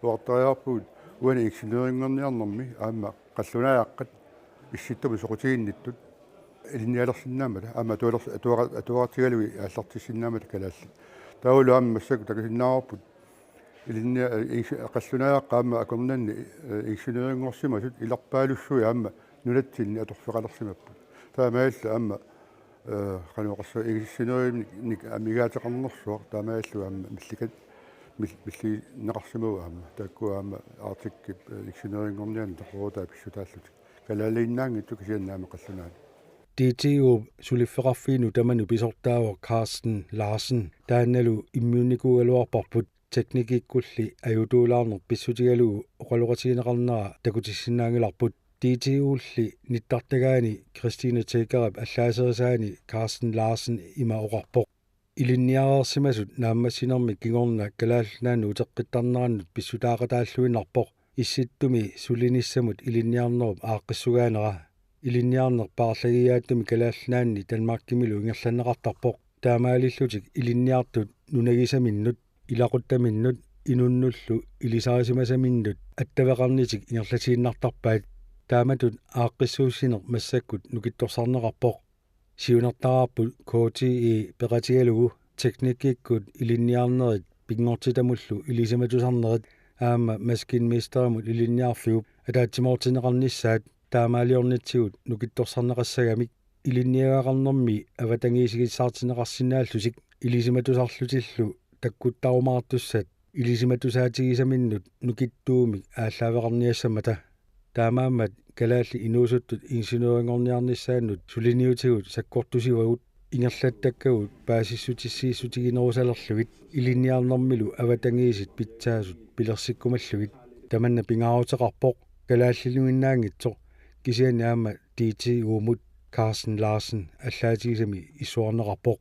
oqartariaqarpugut uani ingeniørinngorniarnermi aamma qallunaajaqqat issittumi soqutiginnittut ilinnialersinnaammata aamma atualers-, atuara-, atuartigalugit aallartissinnaammata kalaallit. Taavalu aamma massakkut takusinnaavarput ilinnia-, ing-, qallunaajaqqat aamma akornanni, eh, ingeniørinngorsimasut ilarpaalussuit aamma nunatsinni atorfeqalersimapput. Taamaalillutik aamma, eh, qanoq oqarsu-, ingeniørinik amigaateqarnersuaq taamaalillutik aamma millikat mil-, millineqarsimavoq aamma. Taakku aamma Arcticip, eh, ingeniørinngornianni taqorutaa pissutaallutik. Kalaaliinnaanngitsut kisianni aamma qallunaanut. D T U-p suliffeqarfiinut tamanut pisortaavoq Carsten Larsen, taannalu immiunnikuugaluarparput. Teknikkikkulli ajutuulaarneq pissutigalugu oqaloqatigineqarnera takutissinnaanngilarput. D T U-lli nittartagaani Christine Tegerip allaaserisaani Carsten Larsen ima oqarpoq: Ilinniareersimasut naammassinermik kingorna Kalaallit Nunaannut uteqqittarnerannut pissutaaqataalluinnarpoq, issittumi sulinissamut ilinniarnerup aaqqissugaanera. Ilinniarneq paarlagigaattumik Kalaallit Nunaanni Danmarkimilu ingerlanneqartarpoq. Taamaalillutik ilinniartut nunagisaminnut, ilaquttaminnut inunnullu ilisarisimasaminnut attaveqarnitik ingerlatiinnartarpaat. Taamatut aaqqissuussineq massakkut nukittorsarneqarpoq. Siunertaraarput K T E peqatigalugu teknikkikkut ilinniarnerit pinngortitamullu ilisimatusarnerit aamma maskinmesterimut ilinniarfiup ataatsimoortinneqarnissaat taamaaliornitsigut nukittorsarneqassagamik. Ilinniagaqarnermi avatangiisigissaartinneqarsinnaallutik ilisimatusarlutillu takkuttarumaartussat ilisimatusaatigisaminnut nukittuumik aallaaveqarniassammata. Taamaammat kalaallit inuusuttut ingeniørinngorniarnissaannut suliniutigut sakkortusivagut ingerlattakkagut paasissutissiissutiginerusalerlugit ilinniarnermilu avatangiisit pitsaasut pilersikkumallugit. Tamanna pingaaruteqarpoq, kalaallinuinnaanngitsoq, kisianni aamma D T U-mut Carsten Larsen allaatigisami issuarneqarpoq.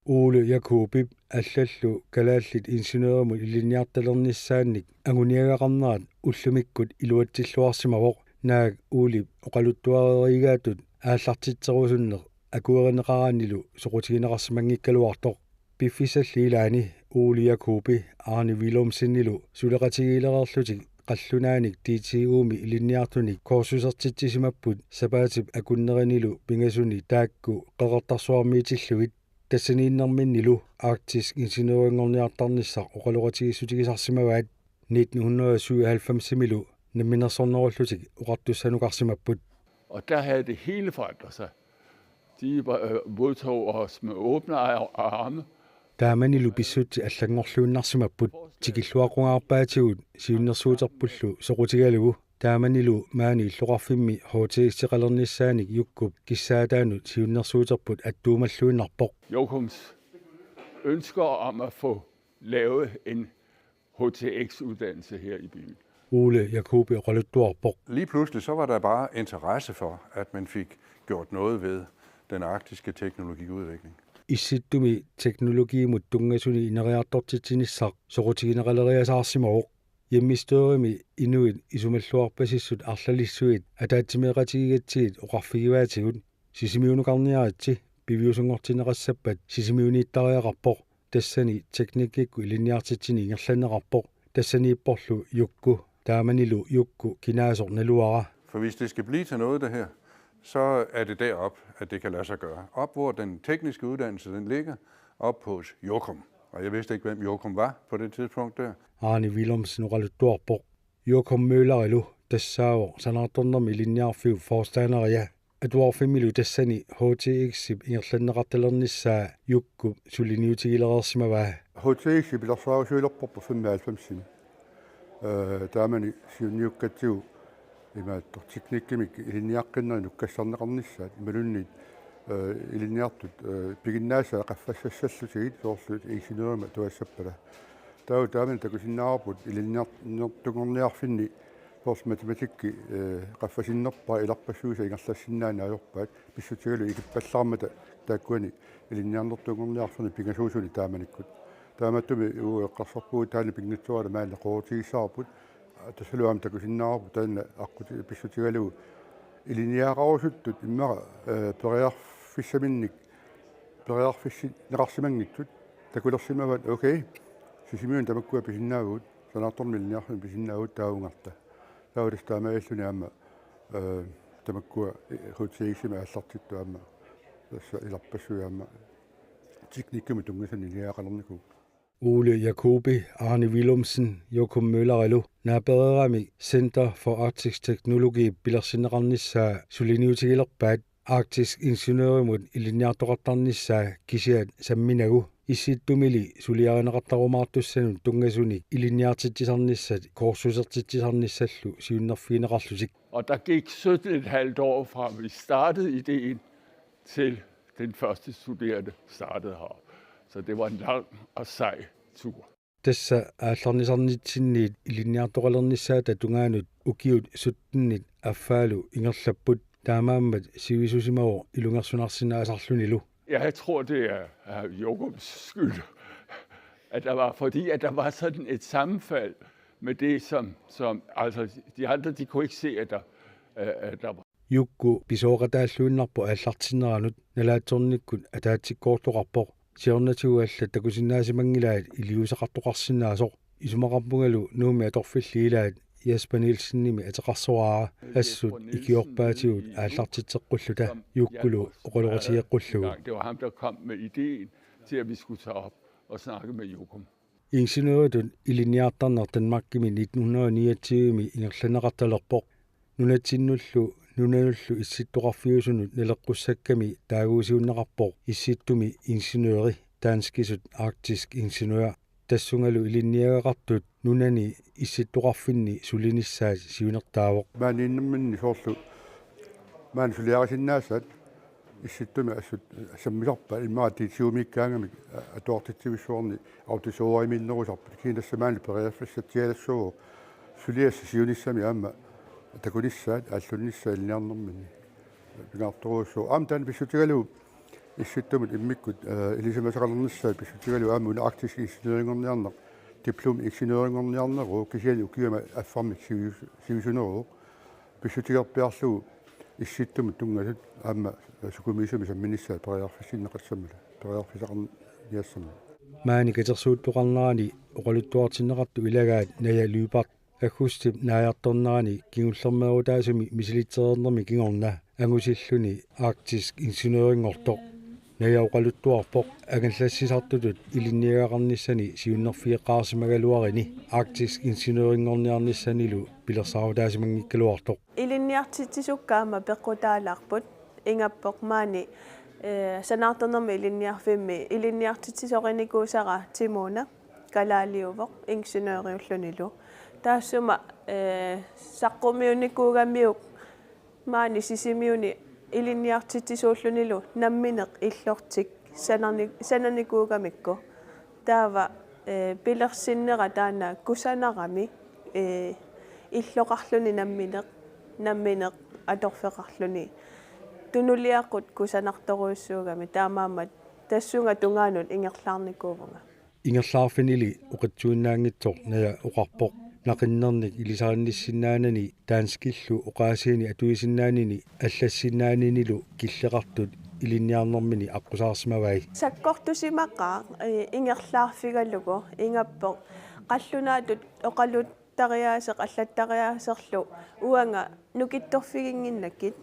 Ole Jakobip allallu kalaallit ingeniørimut ilinniartalernissaannik anguniagaqarnerat ullumikkut iluatsilluarsimavoq, naak Olep oqaluttuareerigaatut aallartitserusunneq akuerineqaraannilu soqutigineqarsimanngikkaluartoq. Piffissalli ilaani Ole Jakobi Arne Willumsenilu suleqatigiilereerlutik qallunaanik D T U-mi ilinniartunik kursusertitsisimapput sapaatip akunnerinilu pingasuni taakku Qeqertarsuarmiitillugit. Tassaniinnerminnilu Arktisk Ingeniørinngorniartarnissaq oqaloqatigiissutigisarsimavaat. Nitten hundrede og syvoghalvfemsimilu namminersornerullutik oqartussanukarsimapput. Og der havde det hele forandret sig. De var, øh, modtog os med åbne arme. Taamanilu pissutsit allanngorluinnarsimapput, tikilluaqqugaarpaatigut siunnersuuterpullu soqutigalugu. Taamanilu maani illoqarfimmi H T X-eqalernissaanik Jukkup kissaataanut siunnersuuterput attuumalluinnarpoq. Jokkums ønsker om at få lavet en H T X-uddannelse her i byen. Ole Jakobi oqaluttuarpoq. Lige pludselig så var der bare interesse for, at man fik gjort noget ved den arktiske teknologiudvikling. Issittumi teknologiimut tunngasuni ineriartortitsinissaq soqutigineqaleriasaarsimavoq. Hjemmestyremi inuit isumalluarpasissut arlalissuit ataatsimeeqatigigatsigit oqarfigivaatigut: Sisimiunukarniaritsi, piviusunngortinneqassappat Sisimiuniittariaqarpoq. Tassani teknikkikkut ilinniartitsineq ingerlanneqarpoq. Tassaniipporlu Jukku. Taamanilu Jukku kinaasoq naluara. For hvis det skal blive til noget, det her, så er det derop, at det kan lade sig gøre. Op, hvor den tekniske uddannelse den ligger, op hos Jokum. Og jeg vidste ikke, hvem Jokum var på det tidspunkt der. Arne Willumsen oqaluttuarpoq. Jokum Møllerilu tassaavoq sanaartornermi ilinniarfiup forstanderia. Atuarfimmilu tassani H T X-ip ingerlanneqartalernissaa Jukkup suliniutigilereersimavaa. H T X-i pilersaarusiulerparput femoghalvfemsimi. Eh, taamani siunniukkatsigu imaattoq teknikkimik ilinniaqqinnerit nukkassarneqarnissaat imaluunniit, eh, ilinniartut, eh, piginnaasat qaffassassallugit soorlu ingeniørimut atuassappata. Taava taamani takusinnaavarput ilinniar-, -nertunngorniarfinni soorlu matematikki, eh, qaffasinnerpaat ilarpassuisa ingerlassinnaaneq ajorpaat pissutigalugu ikippallaarmata taakkuani ilinniarnertunngorniarfinni pingasuusuni taamanikkut. Taamaattumik uagut eqqarsarpugut taanna pinngitsoorata maanna qoorutigissavarput. Tassalu aamma takusinnaavarput taanna aqquti-, pissutigalugu ilinniagaqarusuttut immaqa, eh, periarfissaminnik, periarfissinneqarsimanngitsut takulersimavat, okay. Sisimiuni tamakkua pisinnaavugut, sanaartornermi ilinniarfimmi pisinnaavugut taavungarta. Taava tassa taamaalilluni aamma, eh, tamakkua H T X-imi aallartittut aamma tassa ilarpassui aamma teknikkimut tunngasuni ilinniagaqalernikuupput. Ole Jacobi, Arne Willumsen, Jokum Møllerilu naapereeramik Center for Arktisk Teknologi pilersinneqarnissaa suliniutigilerpaat Arktisk Ingeniørimut ilinniartoqartarnissaa kisiat samminagu Issittumili suliarineqartarumaartussanut tunngasunik ilinniartitsisarnissat kursusertitsisarnissallu siunnerfigineqarlutik. Og der gik sytten et halvt år fra vi startede ideen til den første studerende startede her. Så det var en lang og sej tur. Tassa aallarnisarnitsinniit ilinniartoqalernissaata tungaanut ukiut syttenit affaalu ingerlapput, taamaammat sivisusimavoq ilungersunarsinnaasarlunilu. Jeg tror, det er, er Jokums skyld, at der var, fordi at der var sådan et sammenfald med det, som, som, altså, de andre, de kunne ikke se, at der, øh, at der var. Jukku pisooqataalluinnarpoq aallartinneranut nalaatsornikkut ataatsikkoortoqarpoq. Siornatigut allat takusinnaasimanngillat iliuuseqartoqarsinnaasoq. Isumaqarpungalu Nuummi atorfillit ilaat Jesper Nielsenimit ateqarsoraara assut ikiorpaatigut aallartitseqqulluta Jukkulu oqaloqatigeqqullugu. Det var ham, der kom med ideen til, at vi skulle tage op og snakke med Jokum. Ingeniøritut ilinniartarneq Danmarkimi nitten hundrede og niogtyve-mi ingerlanneqartalerpoq. Nunatsinnullu nunanullu issittoqarfiusunut naleqqussakkami taaguusiunneqarpoq Issittumi ingeniøri, danskisut arktisk ingeniør. Tassungalu ilinniagaqartut nunani issittoqarfinni sulinissaat siunertaavoq. Maaniinnerminni soorlu maani suliarisinnaasaat Issittumi assut sammisarpaat immaqa DTU-miikkaangamik atuartitsivissuarni auditorimiinnerusarput. Kisianni tassa maani periarfissatsialassuuvoq suliassat siunissami aamma takunissaat aallunnissaat ilinniarnermini. Pingaartorujussuuvoq. Aamma taanna pissutigalugu Issittumut immikkut, eh, ilisimasaqalernissaat pissutigalugu aamma una arktisk ingeniørinngorniarneq, diplomingeniørinngorniarneruvoq, kisianni ukiumi affarmik sivis-, sivisuneruvoq. Pissutigerpiarlugu Issittumut tunngasut aamma sukumiisumik samminissaat periarfissinneqassammata, periarfissaqarniassammata. Maani katersuuttoqarnerani oqaluttuartinneqartut ilagaat Naja Lyberth aggustip naajartornerani kingullermeerutaasumi misilitsereernermi kingorna angusilluni arktisk ingeniørinngortoq. Naja oqaluttuarpoq angallassisartutut ilinniagaqarnissani siunnerfigeqqaarsimagaluarini arktisk ingeniørinngorniarnissanilu pilersaarutaasimanngikkaluartoq. Ilinniartitsisukka aamma peqqutaalaarput, ingammik maani, eh, sanaartornermi ilinniarfimmi ilinniartitsisorinikuusara Timuna kalaaliuvoq ingeniøriullunilu. Taassuma, eh, saqqummiunnikuugamiuk maani Sisimiuni ilinniartitsisuullunilu nammineq illortik sanani-, sananikuugamikku. Taava, eh, pilersinnera taanna kusanarami, eh, illoqarluni nammineq, nammineq atorfeqarluni. Tunuliaqut kusanartorujussuugami, taamaammat tassunga tungaanut ingerlaarnikuuvunga. Ingerlaarfinili oqitsuinnaanngitsoq Naja oqarpoq naqinnernik ilisarinissinnaanani danskillu oqaasiini atuisinnaanini allassinnaaninilu killeqartut ilinniarnermini aqqusaarsimavai. Sakkortusimaqaaq, eh, ingerlaarfigalugu ingammik qallunaatut oqaluttariaaseq allattariaaserlu uanga nukittorfiginnginnakkit.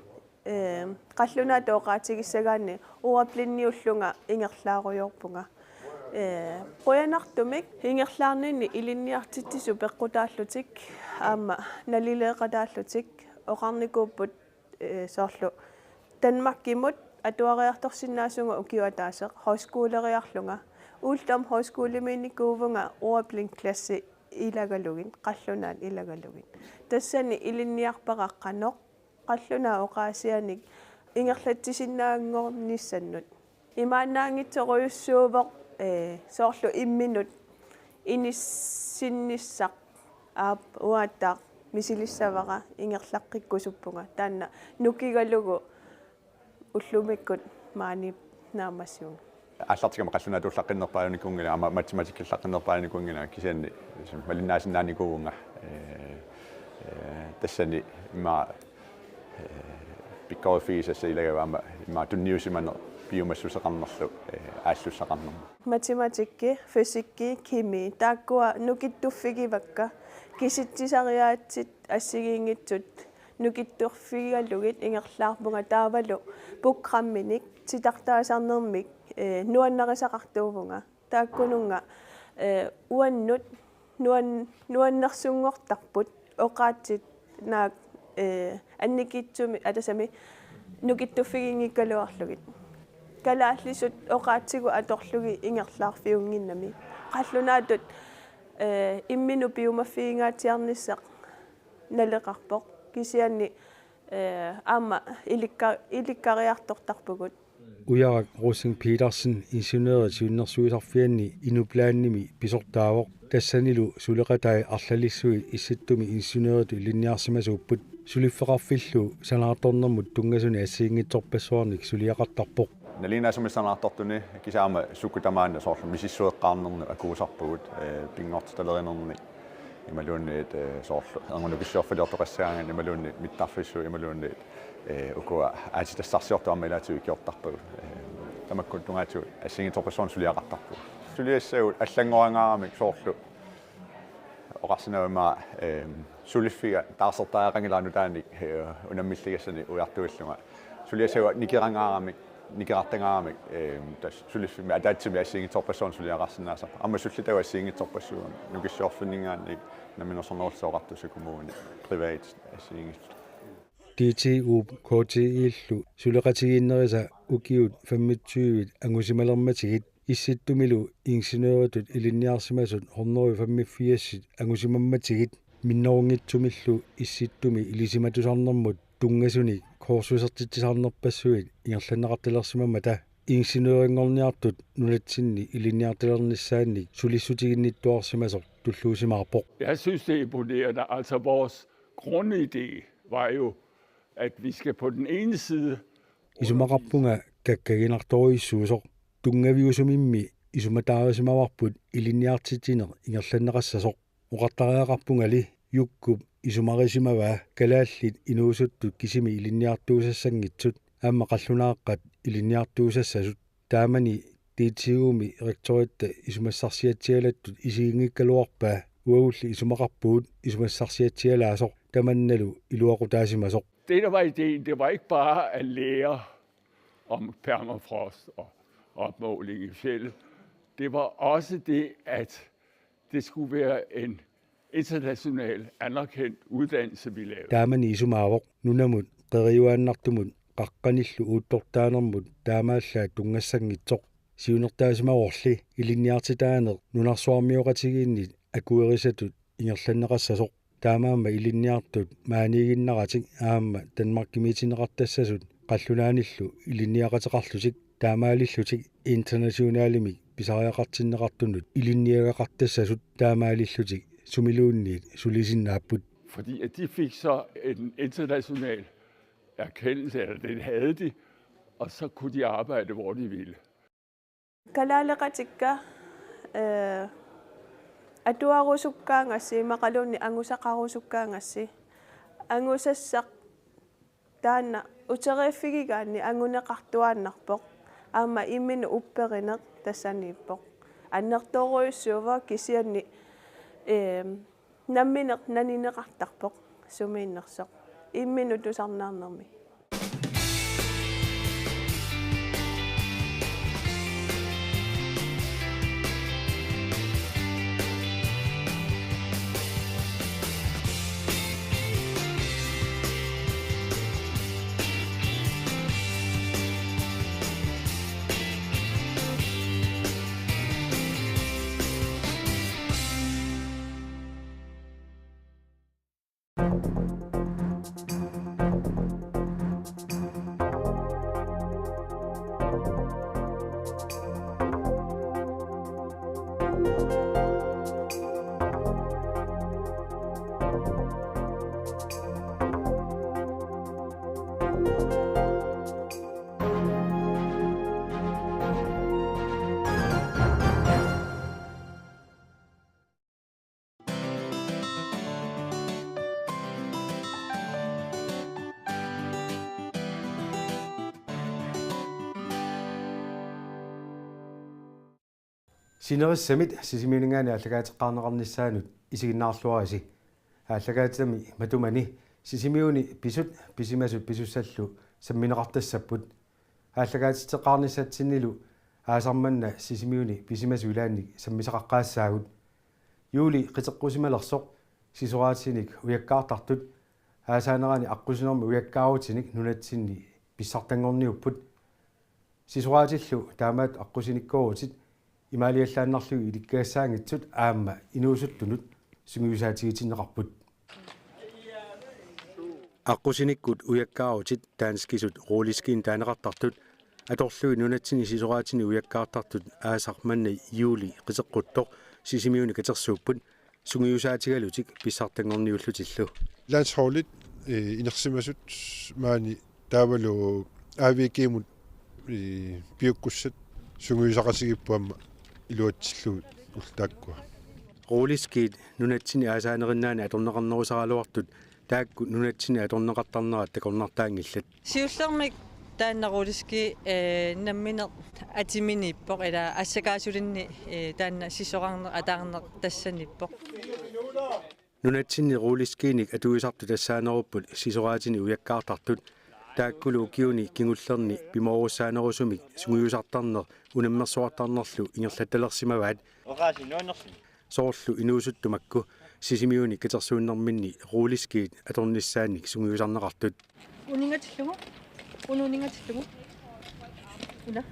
Eh, qallunaatut oqaatigissagaanni ordblindeullunga ingerlaarujoorpunga. Ee, qujanartumik ingerlaarninni ilinniartitsisut peqqutaallutik aamma nalileeqataallutik oqarnikuupput, ee, soorlu Danmarkimut atuariartorsinnaasunga ukioq ataaseq højskoleriarlunga. Uldum Højskolemiinnikuuvunga ordblindklasse ilagalugit, qallunaat ilagalugit. Tassani ilinniarpara qanoq qallunaat oqaasianik ingerlatsisinnaanngornissannut. Imaannaanngitsorujussuuvoq, ee, soorlu imminut inissinnissaq, aap, uattaaq misilissavara, ingerlaqqikkusuppunga. Taanna nukigalugu ullumikkut maani naammassivunga. Aallartikkama qallunaatuullaqqinnerpaajunikuunngilanga, aamma matematikkillaqqinnerpaajunikuunngilanga, kisianni malinnaasinnaanikuuvunga. Ee, ee, tassani immaqa, ee, pikkoriffigisassat ilagaat aamma immaqa tunniusimaneq piumassuseqarnerlu, ee, aallussaqarnermut. Matematikki, fysikki, kemi, taakkua nukittuffigivakka, kisitsisariaatsit assigiinngitsut nukittorfigalugit ingerlaarpunga, taavalu programminik titartaasarnermik, ee, nuannarisaqartuuvunga. Taakkununnga, ee, uannut nuan-, nuannersunngortarput oqaatsit naak, ee, annikitsumi atasami nukittuffiginngikkaluarlugit. Kalaallisut oqaatsigut atorlugit ingerlaarfiunnginnami. Qallunaatut, ee, imminut piumaffigingaatsiarnissaq naleqarpoq. Kisianni, ee, aamma ilikka-, ilikkariartortarpugut. Ujarak Rosing Petersen Ingeniørit Siunnersuisarfianni Inuplanimi pisortaavoq. Tassanilu suleqatai arlalissuit Issittumi ingeniøritut ilinniarsimasuupput. Suliffeqarfillu sanaartornermut tunngasunik assigiinngitsorpassuarnik suliaqartarpoq. Nalinginnaasumik sanaartortuni kisianni aamma sukkut tamaani soorlu misissueqqaarnernik akuusarpugut, ee, pinngortitalerinernik imaluunniit, ee, soorlu erngup nukissiorfiliortoqassagaangat imaluunniit mittarfissuit imaluunniit, ee, ukua aatsitassarsiortut aamma ilaatigut ikiortarpagut. Ee, tamakku tungaatigut assigiinngitsorpassuarnik suliaqartarpugut. Suliassagut allanngorangaaramik soorlu oqarsinnaavunga, ee, suliffiga taarsertariaqanngilara nutaanik, ee, unammilligassani ujartuillunga. Suliassagut nikerangaaramik, nikerartangaaramik, ee, tassa suliffimmi ataatsimik assigiinngitsorpassuarnik suliaqarsinnaasarput. Aamma sullitagut assigiinngitsorpassuit nukissiorfinninngaanniit Namminersornerullutik Oqartussat, kommunit, privat assigiinngitsut. D T U-p K T-illu suleqatigiinnerisa ukiut femogtyve angusimalermatigit Issittumilu ingeniøritut ilinniarsimasut hundrede femogfirs angusimammatigit minnerunngitsumillu Issittumi ilisimatusarnermut tunngasunik kursusertitsisarnerpassuit ingerlanneqartalersimammata ingeniørinngorniartut nunatsinni ilinniartalernissaannik sulissutiginnittuarsimasoq tulluusimaarpoq. Jeg synes, det er imponerende. Altså, vores grundidé var jo, at vi skal på den ene side Isumaqarpunga kakkaginartorujussuusoq. Tunngaviusumimmi isumataarisimavarput ilinniartitsineq ingerlanneqassasoq. Oqartariaqarpungali Jukkup isumarisimavaa kalaallit inuusuttut kisimi ilinniartuusassanngitsut aamma qallunaaqqat ilinniartuusassasut. Taamani D T U-mi rektoritta isumassarsiatsialattut isiginngikkaluarpaa, uagulli isumaqarpugut isumassarsiatsialaasoq tamannalu iluaqutaasimasoq. Det, der var ideen, det var ikke bare at lære om permafrost og opmåling i fjeldet. Det var også det, at det skulle være en international anerkendt uddannelse, vi lavede. Taamani isumaavoq nunamut qeriuaannartumut qaqqanillu uuttortaanermut taamaallaat tunngassanngitsoq. Siunertaasimavorli ilinniartitaaneq nunarsuarmioqatigiinnit akuerisatut ingerlanneqassasoq. Taamaammat ilinniartut maaniiginnaratik aamma Danmarkimiitinneqartassasut qallunaanillu ilinniaqateqarlutik taamaalillutik internationalimik pisariaqartinneqartunut ilinniagaqartassasut taamaalillutik sumiluunniit sulisinnaapput. Fordi at de fik så en international erkendelse, eller den havde de, og så kunne de arbejde, hvor de ville. Kalaaleqatikka, ee, atuarusukkaangassi imaluunniit angusaqarusukkaangassi, angusassaq taanna uteriiffigigaanni anguneqartuaannarpoq, aamma imminut upperineq tassaniippoq. Annertoorujussuuvoq kisianni, ee, nammineq nanineqartarpoq sumiinnersoq imminut tusarnaarnermi. Sinerissamit Sisimiuninngaanniit aallakaateqqaarneqarnissaanut isiginnaarluarisi. Aallakaatitami matumani Sisimiuni pisut pisimasut pisussallu sammineqartassapput. Aallakaatitseqqaarnissatsinnilu aasaq manna Sisimiuni pisimasut ilaannik sammisaqaqqaassaagut. Juuli qiteqqusimalersoq sisoraatinik ujakkaartartut aasaanerani aqqusinermi ujakkaarutinik nunatsinni pissartanngorniupput. Sisoraatillu taamaat aqqusinikkoorutsit imaaliallaannarlugit ilikkagassaanngitsut aamma inuusuttunut sungiusaatigitinneqarput. Aqqusinikkut ujakkaarutit danskisut rulleskit taaneqartartut atorlugit nunatsinni sisoraatinik ujakkaartartut aasaq manna juuli qiteqquttoq Sisimiuni katersuupput sungiusaatigalutik pissartanngorniullutillu. Landsholdit, eh, inersimasut maani taavalu A V G-mut, eh, piukkussat sungiusaqatigiipput aamma iluatsillugu ullut taakkua. Rulleskit nunatsinni aasaaneriinnaanni atorneqarnerusaraluartut taakku nunatsinni atorneqartarnerat takornartaanngillat. Siullermik taanna rulleski, eh, nammineq atiminiippoq ila assakaasulinni, eh, taanna sisorarneq ataarneq tassaniippoq. Nunatsinni rulleskiinik atuisartut tassaanerupput sisoraatinik ujakkaartartut. Taakkulu ukiuni kingullerni pimoorussaanerusumik sungiusartarneq unammersuartarnerlu ingerlattalersimavaat. Oqaasi nuannersunik. Soorlu inuusuttut makku Sisimiuni katersuunnerminni rulleskiit atornissaannik sungiusarneqartut. Uningatillugu. Una uningatillugu. Una.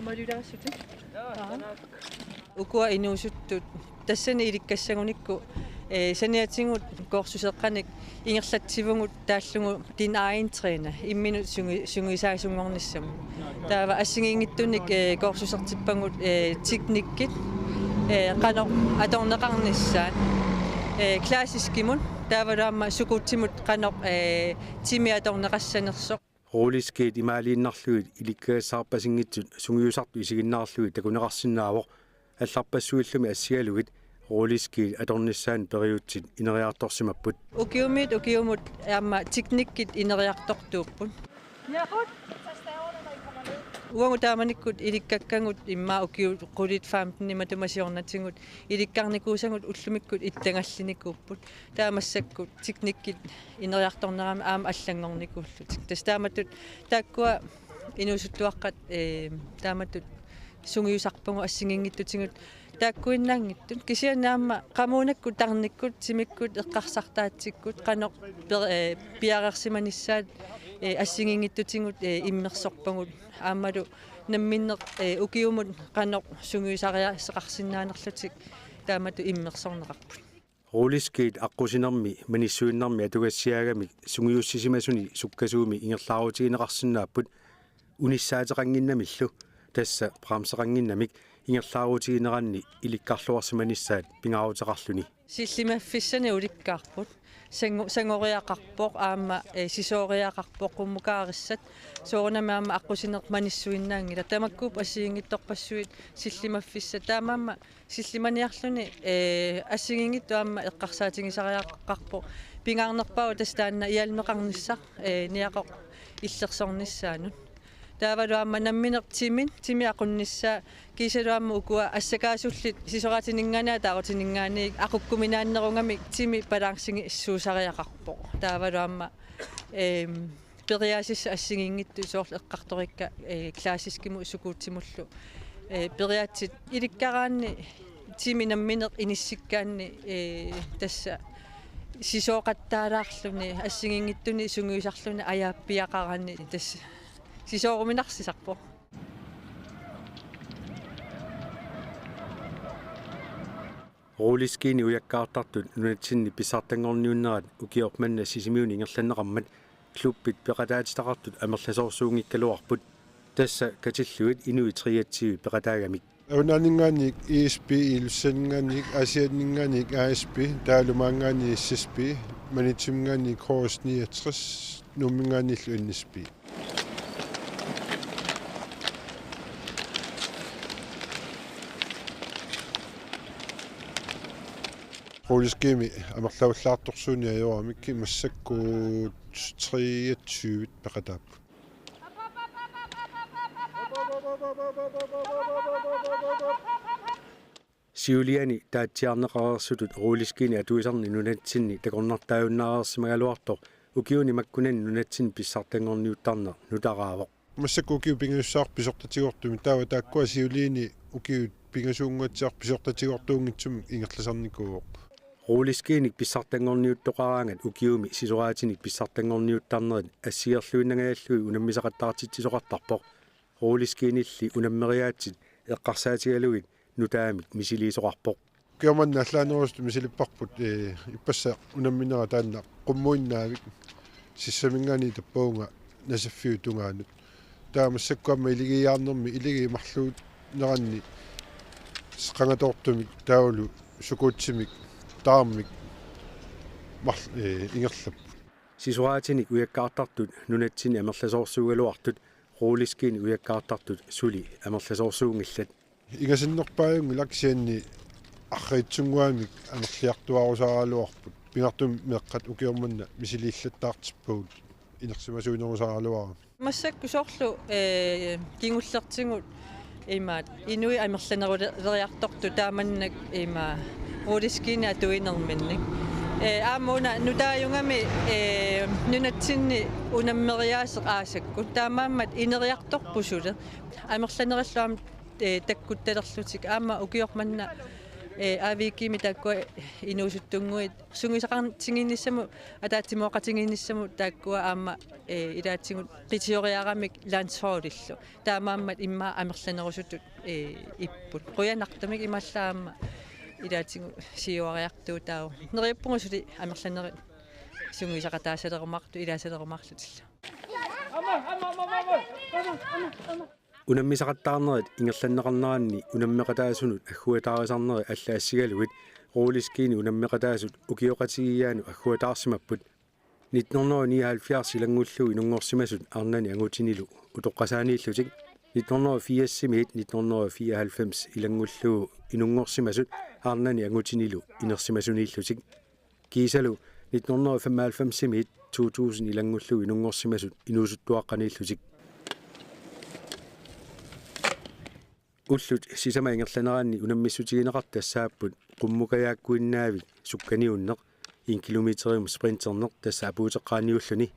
Umalularassuti. Aa. Ukua inuusuttut tassani ilikkassagunikku, eh, saniatigut kursuseqqanik ingerlatsivugut taallugu din egen træner imminut sungi-, sungiusaasunngornissamut. Taava assigiinngitsunik, eh, kursusertippagut, eh, teknikkit, eh, qanoq atorneqarnissaat, eh, klassiskimut taavalu aamma skuutsimut qanoq, eh, timi atorneqassanersoq. Rulleskiit imaaliinnarlugit ilikkagassaarpasinngitsut sungiusartut isiginnaarlugit takuneqarsinnaavoq. Allarpassuillumi assigalugit rulleskiit atornissaannut periutsit ineriartorsimapput. Ukiumiit ukiumut aamma teknikkit ineriartortuupput. Uagut taamanikkut ilikkakkagut immaqa ukiut qulit femtenit matuma siornatigut ilikkarnikuusagut ullumikkut ittagallinikuupput. Taava massakkut teknikkit ineriartornerami aamma allanngornikuullutik. Tassa taamatut taakkua inuusuttuaqqat, eh, taamatut sungiusarpagut assigiinngitsutigut taakkuinnaanngitsut. Kisianni aamma qamuunakkut tarnikkut timikkut eqqarsartaatsikkut qanoq per-, eh, piareersimanissaat, eh, assigiinngitsutigut, eh, immersorpagut. Aammalu namminneq, eh, ukiumut qanoq sungiusariaaseqarsinnaanerlutik taamatut immersorneqarput. Rulleskiit aqqusinermi manissuinnarmi atugassiaagamik sungiussisimasuni sukkasuumik ingerlaarutigineqarsinnaapput unissaateqannginnamillu, tassa bremseqannginnamik ingerlaarutigineranni ilikkarluarsimanissaat pingaaruteqarluni. Sillimaffissanik ulikkaarput. Sangu-, sangoriaqarpoq aamma, eh, sisooriaqarpoq qummukaarissat. Soorunami aamma aqqusineq manissuinnaanngilaq. Tamakkuupput assigiinngitsorpassuit sillimaffissat. Taamaammat sillimaniarluni, eh, assigiinngitsut aamma eqqarsaatigisariaqarpoq. Pingaarnerpaavoq tassa taanna hjælmeqarnissaq, eh, niaqoq illersornissaanut. Taavalu aamma nammineq timin, timi aqunnissaa, kiisalu aamma ukua assakaasullit sisoraatininngaanniit ataarutininngaanniit aqukkuminaannerugamik timi balancegisusariaqarpoq. Taavalu aamma, ehm, periaasissat assigiinngitsut soorlu eqqartorikka, eh, klassiskimut skuutsimullu. Eh, periaatsit ilikkaraanni timi nammineq inissikkaanni, eh, tassa sisooqattaalaarluni assigiinngitsunik sungiusarluni ajaappiaqaraanni tassa sisooruminarsisarpoq. Rulleskiinik ujakkaartartut nunatsinni pissartanngorniunnerat ukioq manna Sisimiuni ingerlanneqarmat klubbit peqataatitaqartut amerlasoorsuunngikkaluarput. Tassa katillugit inuit treogtyve peqataagamik. Avannaaninngaanniit I S P, Ilulissaninngaanniit, Aasianninngaanniit A S P, taavalu maanngaanniit S S P, Maniitsuminngaanniit K S niogtres, Nuumminngaanniillu N S P. Rulleskiimi amerlavallaartorsuuneq ajoramik massakkut treogtyve peqataapput. Siuliani taatsiarneqareersutut rulleskini atuisarneq nunatsinni takornartaajunnaareersimagaluartoq ukiuni makkunani nunatsinni pissartanngorniuttarneq nutaraavoq. Massakkut ukiut pingajussaaqqat pisortatigoortumik, taava taakkua siuliani ukiut pingasuunnguatsiarput pisortatigoortuunngitsumik ingerlasarnikuuvoq. Rulleskiinik pissartanngorniuttoqaraangat ukiumi sisoraatinik pissartanngorniuttarnerit assigerluinnangajallugit unammisaqattaartitsisoqartarpoq. Rulleskinilli unammeriaatsit eqqarsaatigalugit nutaamik misiliisoqarpoq. Ukioq manna allaanerusutut misilipparput, ee, ippassaq unamminera taanna qummuinnaavik, sissaminngaanniit tappavunga nasiffiup tungaanut. Taava massakkut aamma iligiiaarnermi iligi marluuneranni qangatoortumik taavalu sukuutsimik taarmik marl-, ee, ingerlapput. Sisoraatinik ujakkaartartut nunatsinni amerlasoorsuugaluartut, rulleskiinik ujakkaartartut suli amerlasoorsuunngillat. Ingasinnerpaajunngilaq, kisianni arriitsunnguamik amerliartuaarusaaraluarput. Pingaartumik meeqqat ukioq manna misiliillattaartippagut, inersimasuunerusaaraluarami. Massakkut soorlu, ee, kingullertigut imaat inuit amerlaneruleriartortut taamannak ima rulleskiinik atuinerminnik. Ee, aamma una nutaajugami, ee, nunatsinni unammeriaaseq aasakkut. Taamaammat ineriartorput suli. Amerlanerillu aamma, ee, takkuttalerlutik. Aamma ukioq manna, ee, A V G-mi taakkua inuusuttunnguit sungiusaqartigiinnissamut, ataatsimooqatigiinnissamut taakkua aamma, ee, ilaatigut qitioriaramik landsholdillu. Taamaammat immaqa amerlanerusutut, ee, ipput. Qujanartumik imaallaat aamma ilaatigut siuariartuutaavoq. Neriuppunga suli amerlanerit sungiusaqataasalerumaartut, ilaasalerumaarlutillu. Unammisaqattaarnerit ingerlanneqarneranni unammeqataasunut agguataarisarnerit allat assigalugit rulleskiinik unammeqataasut ukioqatigiiaanut agguataarsimapput. Nitten hundrede og nioghalvfjerds ilanngullugu inunngorsimasut arnani angutinilu utoqqasaaniillutik, nitten hundrede og firsimiit nitten hundrede og fireoghalvfems ilanngullugu inunngorsimasut arnani angutinilu inersimasuniillutik. Kiisalu nitten hundrede og femoghalvfemsimiit to tusind ilanngullugu inunngorsimasut inuusuttuaqqaniillutik. Ullut sisamat ingerlaneranni unammissutigineqartut tassaapput qummukajaakkuinnaavik sukkaniunneq, en kilometerimut sprinterneq tassa apuuteqqaaniulluni.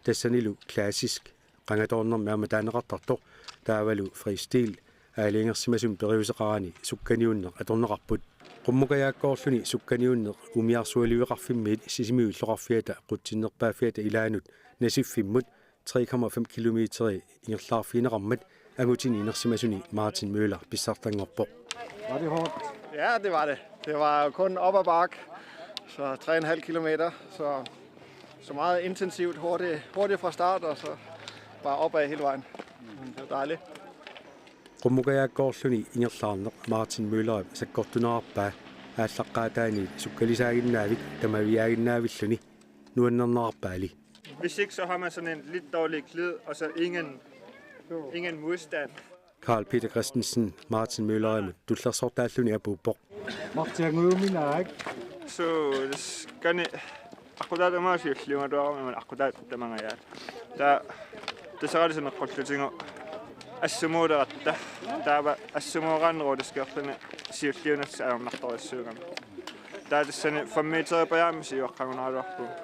Tassanilu klassisk, qangatoornermi aamma taaneqartartoq, taavalu freestil, aalajangersimasumi periuseqarani sukkaniunneq atorneqarput. Qummukajaakkoorluni sukkaniunneq umiarsualiveqarfimmiit Sisimiut illoqarfiata qutsinnerpaaffiata ilaanut nasiffimmut tre komma fem kilometeri ingerlaarfigineqarmat angutini inersimasuni Martin Møller pissartanngorpoq. Var det hårdt? Ja, det var det. Det var jo kun op ad bakke, så tre komma fem kilometer, så, så meget intensivt, hurtigt, hurtigt fra start, og så bare opad hele vejen. Det var dejligt. Qummukajaakkoorluni ingerlaarneq Martin Møllerip sakkortunerarpaa aallaqqaataaniit sukkalisaaginnaavik tamaviaaginnaavilluni nuannernerarpaali. Hvis ikke, så har man sådan en lidt dårlig glid, og så ingen, ingen modstand. Carl Peter Christensen, Martin Møllerimut tullersortaalluni apuuppoq. Martin Møller, ikke? Så, det skal ni-, aqqutaata tamaasiulliugaluarama, aqqutaata tamangajaat. Taava Taserali saneqqullutigu assumuuleratta. Taava assumuugaanneruuliskeerluni siulliunassaq ajornartorujussuugami. Taava tassani fem meter pajaammi siuaqqagunaraluarpugut.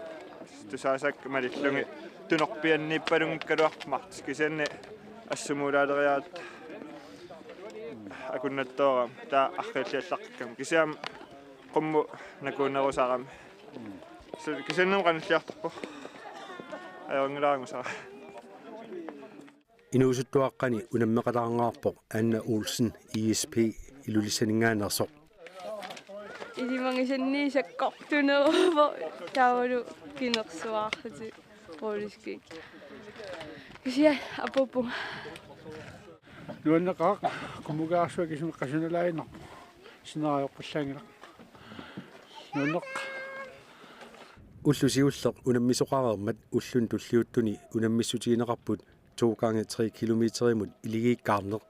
Tusaasakka malillugit tunorpianniippalunngikkaluarput martsi, kisianni assumuulaaleriaratta akunnattoorami. Taava arriilliallaqqikkamik. Kisianni qummut nakuunerusarami. Su-, kisiannimi qanilliartorpoq. Ajunngilaraangusara. Inuusuttuaqqani unammeqataarneqarpoq Anna Olsen, I S P, Ilulissaninngaanneersoq. Ilimagisanni sakkortuneruvoq taavalu kinersuaarlutik rulleskit. Kisianni apuuppunga. Nuanneqaaq, qummukajaarsuaq kisimi qasunalaannaq. Sinaajoqqullaanngilaq. Nuanneq. Ulloq siulleq unammisoqareermat ulluni tulliuttuni unammissutigineqarput to gange tre kilometerimut iligiikkaarneq,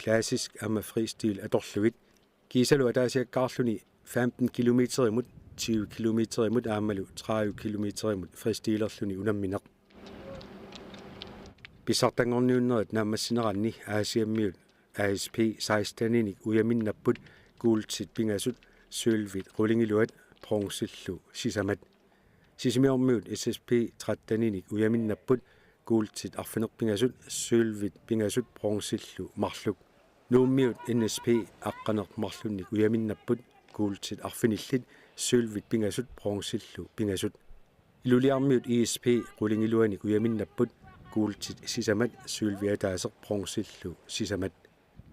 klassisk aamma freestil atorlugit. Kiisalu ataasiakkaarluni femten kilometerimut, tyve kilometerimut aammalu tredive kilometerimut freestilerluni unammineq. Pissartanngorniunnerit naammassineranni Aasiammiut A S P seksteninik ujaminnapput kuultit pingasut, sølvit qulingiluat, bronzillu sisamat. Sisimiormiut S S P tretteninik ujaminnapput kuultit arfineq-pingasut, sølvit pingasut, bronzillu marluk. Nuummiut N S P aqqaneq-marlunnik ujaminnapput kuultit arfinillit, sølvit pingasut, bronzillu pingasut. Ilulissarmiut I S P qulingiluanik ujaminnapput kuultit sisamat, sølvi ataaseq, bronzillu sisamat.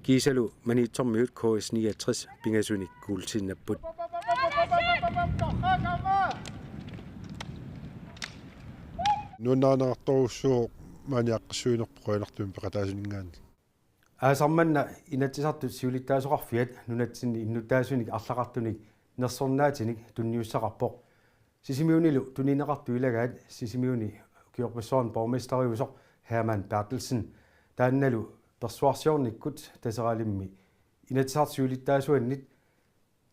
Kiisalu Maniitsormiut K S niogtres pingasunik kuultiinnapput. Nuannarineqartorujussuuvoq maani aaqqissuinerput qujanartumik peqataasuninngaanniit. Aasaq manna Inatsisartut siulittaasoqarfiat nunatsinni innuttaasunik arlaqartunik nersornaatinik tunniussaqarpoq. Sisimiunilu tunineqartut ilagaat Sisimiuni ukiorpassuarni borgmesteriusoq Hermann Berthelsen, taannalu persuarsiornikkut Taseralimmi Inatsisartut siulittaasuannit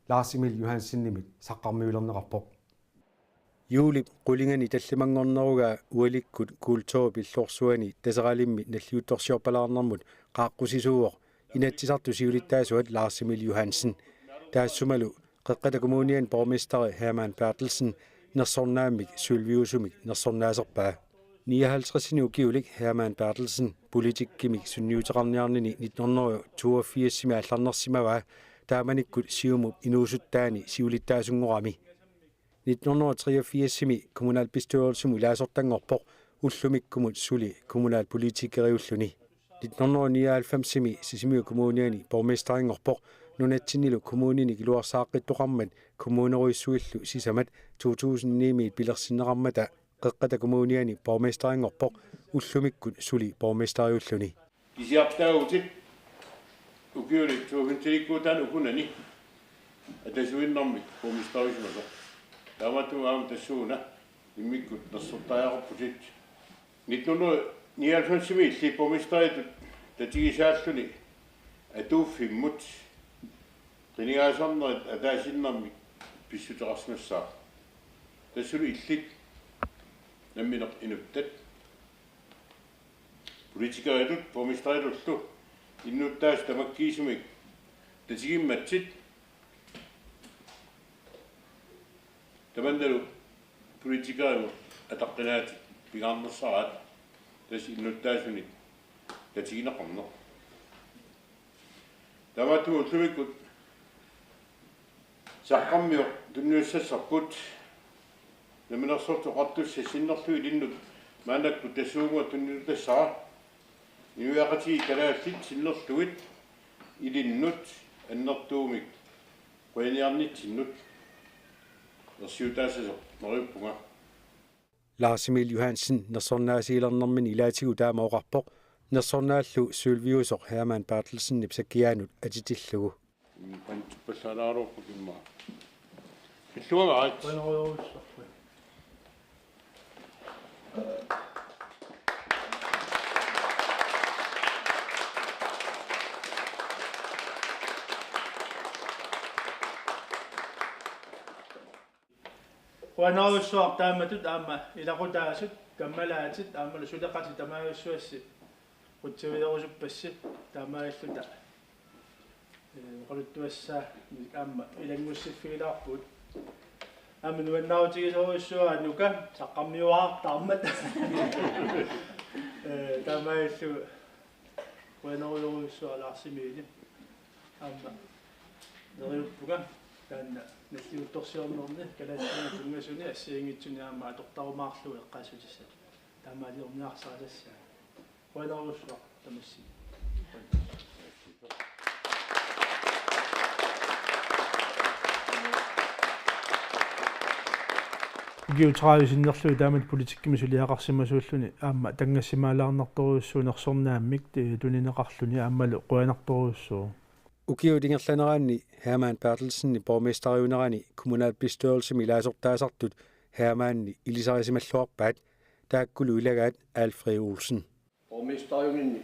Lars Emil Johansenimit saqqarmiulerneqarpoq. Juulip qulingani tallimanngornerugaa ualikkut kulturip illorsuani Taseralimmi nalliuttorsiorpalaarnermut qaaqqusisuuvoq Inatsisartut siulittaasuat Lars Emil Johansen. Taassumalu Qeqqata Kommuniani borgmesteri Hermann Berthelsen nersornaammik sølviusumik nersornaaserpaa. Nioghalvtredsini ukiulik Hermann Berthelsen politikkimik sunniuteqarniarnini nitten hundrede toogfirsimi aallarnersimavaa, taamanikkut Siumup inuusuttaani siulittaasunngoramik. Nitten hundrede treogfirsimi kommunalbestyrelsimut ilaasortanngorpoq, ullumikkumut suli kommunalpolitikeriulluni. Nitten hundrede nioghalvfemsimi Sisimiut Kommuniani borgmesterinngorpoq, nunatsinnilu kommuninik iluarsaaqqittoqarmat kommunerujussuillu sisamat to tusind nimiit pilersinneqarmata Qeqqata Kommuniani borgmesterinngorpoq, ullumikkut suli borgmesteriulluni. Kisiartaavutit ukiulik tuusintilikkuutaani ukunani atasuinnarmik borgmesteriusimasoq. Taamaattumik aamma tassuuna immikkut nersortariaqarputit. Nitten hundrede nioghalvfemsimi illit borgmesteritut tatigisaalluni atuuffimmut qinigaasarnerit ataasiinnarmik pissuteqarsimassaaq. Tassalu illit nammineq inuttat politikeritut borgmesteritullu innuttaasut tamakkiisumik tatigimmatsit, tamannalu politikerimut ataqqinaatit pingaarnersaraat, tassa innuttaasunik tatigineqarneq. Taamaattumik ullumikkut saqqarmioq tunniussassarput. Namminersorlutik Oqartussat sinnerlugit ilinnut maannakkut tassuuguuna tunniussassaaq. Inuiaqatigiit kalaallit sinnerlugit ilinnut annertuumik qujaniarnitsinnut ersiutaassasoq neriuppunga. Lars Emil Johansen nersornaasiilernermini ilaatigut taama oqarpoq, nersornaallu sølviusoq Hermann Berthelsenip sakkiaanut atitillugu. Pantippallaalaarukku kimma. Illuagaat. Qujanarujussuaq taamatut aamma ilaqutaasut kammalaatit aammalu suleqatit tamaviussuassi qutsavilerusuppassi taamaalilluta. Ee, oqaluttuassaannik aamma ilanngussiffigilaarpugut. Aamma nuannaarutigisorujussuara nuka saqqarmiuaartaarmat. Ee, taamaalillugu qujanarujussuaq Lars Emil. Aamma neriuppunga taanna nalliuttorsiornerni kalaallisut tunngasuni assigiinngitsuni aamma atortarumaarlugu eqqaassutissat. Taamaaliorniarsarassaagut. Qujanarujussuaq tamassi. Ukiut tredive sinnerlugit taamatut politikkimi suliaqarsimasuulluni aamma tanngassimaalaarnartorujussuuvoq nersornaammik, ee, tunineqarluni aammalu qujanartorujussuuvoq. Ukiut ingerlaneranni Hermann Berthelsenip borgmesteriunerani kommunalbestyrelsimi ilaasortaasartut Hermannip ilisarisimalluarpaat, taakkulu ilagaat Alfred Olsen. Borgmesteriuninni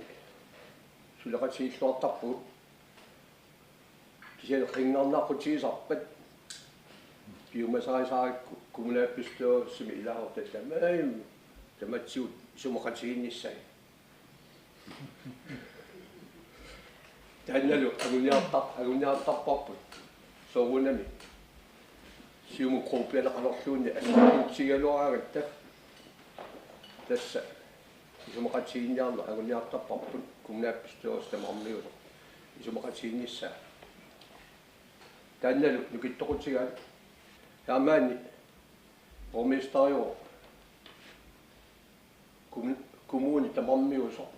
suleqatigiilluartarpugut. Kisianni qinngarnaaqqutigisarpat piumasarisaarikku kommunalbestyrelsimi ilaasortaat tamarmik tamatsinnut isumaqatigiinnissagit. Taannalu anguniartar-, anguniartarparput. Soorunami Siumut gruppialeqalerluunniit assortuutigigaluaraangatta. Tassa isumaqatigiinniarneq anguniartarparput kommunalbestyrelsip tamarmiusoq isumaqatigiinnissaa. Taannalu nukittoqutigaat taamaanni borgmesteriuvoq kommu-, kommunip tamarmiusoq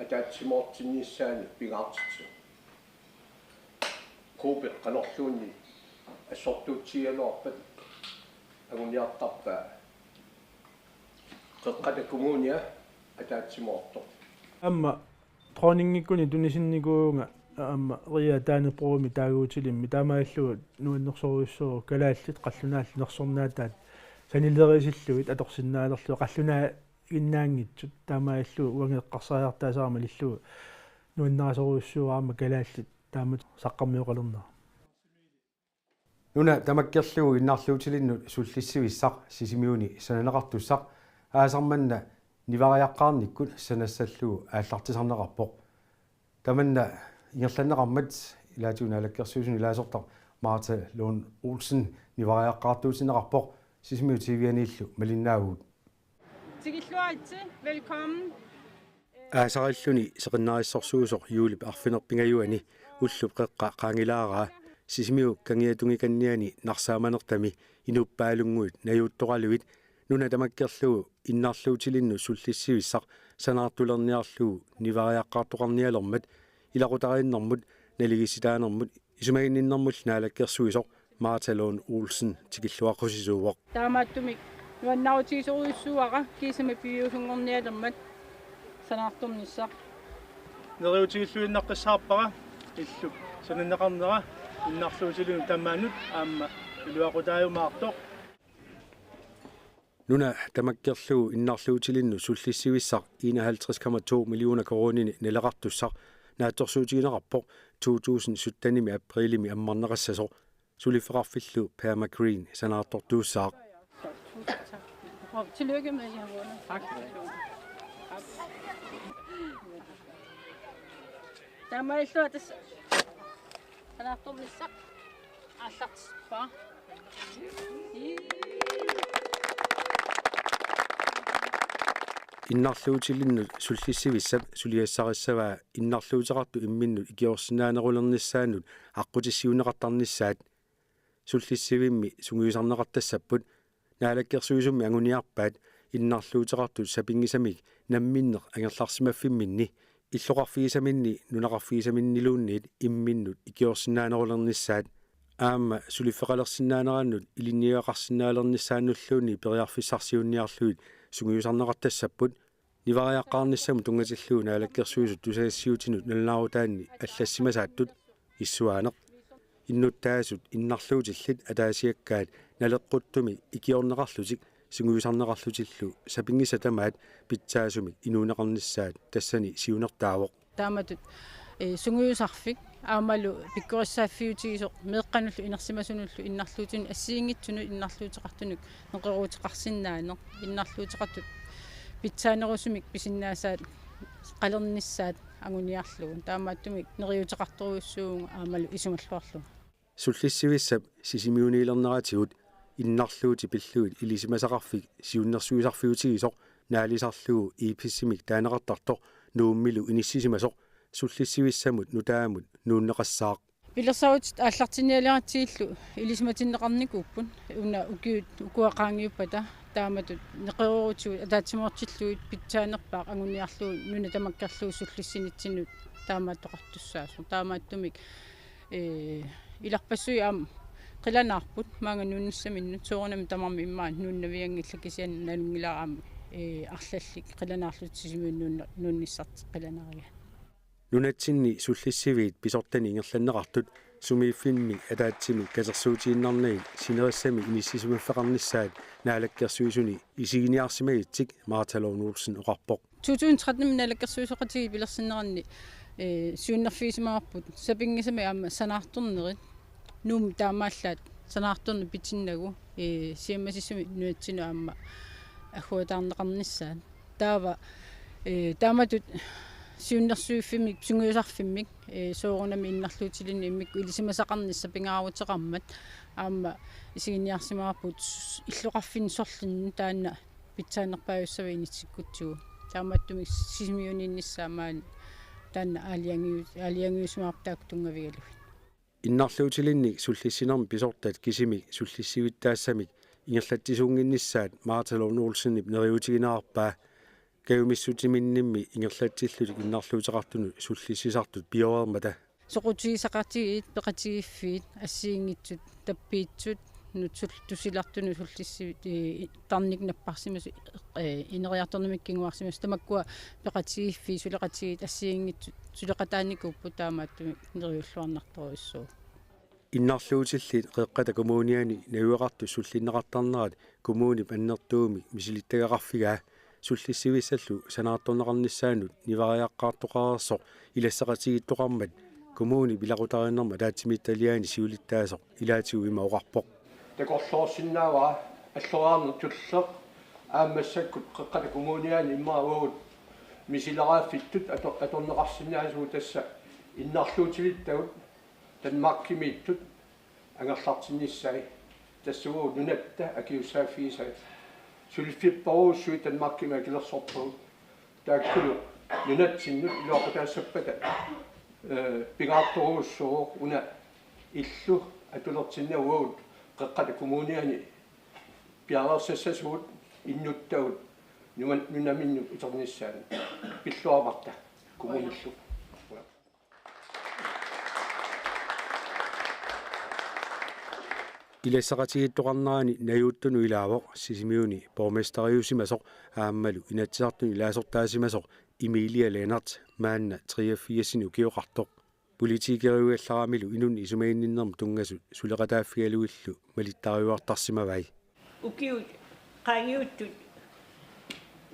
ataatsimoortinnissaanut pingaartitsisoq. Gruppi qanorluunniit assortuutigigaluarpat anguniartarpaa Qeqqata Kommunia ataatsimoortoq. Aamma dronningikkuni tunisinnikuuvunga aamma Ria Dannebrogimi taaguutilimmi, taamaalillugu nuannersorujussuuvoq kalaallit qallunaallu nersornaataat sanilerisillugit atorsinnaalerlugit qallunaaginnaanngitsut, taamaalillugu uanga eqqarsariartaasara malillugu nuannarisorujussuuara aamma kalaallit taamatut saqqarmioqalernera. Nuna tamakkerlugu innarluutilinnut sullissivissaq Sisimiuni sananeqartussaq aasaq manna nivariaqqaarnikkut sanassallugu aallartisarneqarpoq. Tamanna ingerlanneqarmat ilaatigut naalakkersuisuni ilaasortaq Martha Lund Olsen nivariaqqaartuutinneqarpoq. Sisimiut T V-aniillu malinnaavugut. Tikilluaritsi, velkommen. Aasarilluni seqinnarissorsuusoq juulip arfineq-pingajuanni ullup qeqqa qaangilaaraa Sisimiut kangiatungikanniani narsaamanertami inuppaalunnguit najuuttoraluit nuna tamakkerlugu innarluutilinnut sullissivissaq sanaartulerniarlugu nivariaqqaartoqarnialermat ilaqutariinnermut naligiissitaanermut isumaginninnermullu naalakkersuisoq Martha Lund Olsen tikilluaqqusisuuvoq. Taamaattumik nuannaarutigisorujussuuara kiisami piviusunngornialermat sanaartornissaq. Neriuutigilluinnaqqissaarpara illup sananneqarnera innarluutilinnut tamaanut aamma iluaqutaajumaartoq. Nuna tamakkerlugu innarluutilinnut sullissivissaq enoghalvtreds komma to millioner koruuninik naleqartussaq naatsorsuutigineqarpoq to tusind syttenimi aprilimi ammarneqassasoq suliffeqarfillu Perma Green sanaartortuussaaq. Og tillykke med, at I har vundet. Tak. Taamaalilluta tassa sanaartornissaq aallartippaa. Innarluutilinnut sullissivissap suliassarissavaa innarluuteqartut imminnut ikiorsinnaanerulernissaannut aqqutissiuunneqartarnissaat. Sullissivimmi sungiusarneqartassapput. Naalakkersuisummi anguniarpaat innarluuteqartut sapinngisamik namminneq angerlarsimaffimminni illoqarfigisaminni nunaqarfigisaminniluunniit imminnut ikiorsinnaanerulernissaat. Aamma suliffeqalersinnaanerannut ilinniagaqarsinnaalernissaannulluunniit periarfissarsiunniarlugit sungiusarneqartassapput. Nivariaqqaarnissamut tunngatillugu Naalakkersuisut tusagassiuutinut nalunaarutaanni allassimasaattut issuaaneq. Innuttaasut innarluutillit ataasiakkaat naleqquttumi ikiorneqarlutik sungiusarneqarlutillu sapinngisat tamaat pitsaasumik inuuneqarnissaat tassani siunertaavoq. Taamatut, eh, sungiusarfik aammalu pikkorissaaffiutigisoq meeqqanullu inersimasunullu innarluutinut assigiinngitsunut innarluuteqartunut neqerooruteqarsinnaaneq, innarluuteqartut pitsaanerusumik pisinnaasaat qalernissaat anguniarlugu. Taamaattumik neriuuteqartorujussuuvunga aammalu isumalluarlunga. Sullissivissap Sisimiuniilerneratigut innarluutit pillugit ilisimasaqarfik siunnersuisarfiutigisoq naalisarlugu I P S-imik taaneqartartoq Nuummilu inissisimasoq sullissivissamut nutaamut nuunneqassaaq. Pilersaarutit aallartinnialeratsigillu ilisimatinneqarnikuupput una ukiut ukua qaangiuppata, taamatut neqeroorutigut ataatsimoortillugit pitsaanerpaaq anguniarlugu nuna tamakkerlugu sullissinitsinnut taamaattoqartussaasoq. Taamaattumik, ee, ilarpassui aamma qilanaarput maanga nuunnissaminnut, soorunami tamarmik immaqa nuunnavianngillat, kisianni nalunngilara aamma, ee, arlallit qilanaarlutik Sisimiunut nuunne-, nuunnissartik qilanaarigaat. Nunatsinni sullissiviit pisortani ingerlanneqartut sumiiffimmi ataatsimik katersuutiinnarnagit sinerissami inissisimaffeqarnissaat Naalakkersuisuni isiginiarsimagitsik Martha Lund Olsen oqarpoq. To tusind tretten Naalakkersuisooqatigiit pilersinneranni, ee, siunnerfigisimavarput sapinngisamik aamma sanaartornerit. Nuummi taamaallaat sanaartorneq pitinnagu, ee, siammasissumik nunatsinni aamma agguataarneqarnissaat. Taava, ee, taamatut Siunnersuiffimmik, sungiusarfimmik, ee, soorunami innarluutilinnut immikkut ilisimasaqarnissaq pingaaruteqarmat aamma isiginiarsimavarput illoqarfinni sorlinnut taanna pitsaanerpaajussavat inissikkutsigu. Taamaattumik Sisimiuniinnissaa maani taanna aalajangiu-, aalajangiusimavarput taakku tunngavigalugit. Innarluutilinnik sullissinermi pisortat kisimik sullissivittaassamik ingerlatsisuunnginnissaat Martha Lund Olsenip neriuutigineqarpaa. Kajumissutiminimmi ingerlatsillutik innarluuteqartunut sullissisartut pioreermata. Soqutigisaqartigiit peqatigiiffiit assigiinngitsut tappiitsut nutsul tusilartunut sullissi-, ee, tarnik napparsimasut, ee, ineriartornermik kinguarsimasut tamakkua peqatigiiffiit suleqatigiit assigiinngitsut suleqataanikuupput, taamaattumik neriulluarnartorujussuuvoq. Innarluutillit Qeqqata Kommuniani najugaqartut sullinneqartarnerat kommunip annertuumik misilittagaqarfigaa sullissivissallu sanaartorneqarnissaannut nivariaqqaartoqareersoq ilassaqatigiittoqarmat kommunip ilaqutariinnermut ataatsimiititaliaani siulittaasoq ilaatigut ima oqarpoq. Takorloorsinnaavara alloriarneq tulleq aamma massakkut Qeqqata Kommuniani immaqa uagut misileraaffittut ato-, atorneqarsinnaasugut, tassa innarluutilittagut Danmarkimiittut angerlartinnissaat, tassa uagut nunatta akisussaaffigisai. Suliffipparujussuit Danmarkimi akilersorpagut. Taakkulu nunatsinnut iluaqutaassappata, ee, pingaartorujussuuvoq una illu atulertinnagu uagut Qeqqata Kommuniani piareersassasugut innuttagut numan-, nunaminnut iternissaannut. Pilluarparta kommunillu. Ilassaqatigiittoqarnerani najuuttunut ilaavoq Sisimiuni borgmesteriusimasoq aammalu Inatsisartuni ilaasortaasimasoq Emilie Lennert, maanna treogfirsini ukioqartoq. Politikeriugallaramilu inunnut isumaginninnermut tunngasut suleqataaffigalugillu malittariuartarsimavai. Ukiut qaangiuttut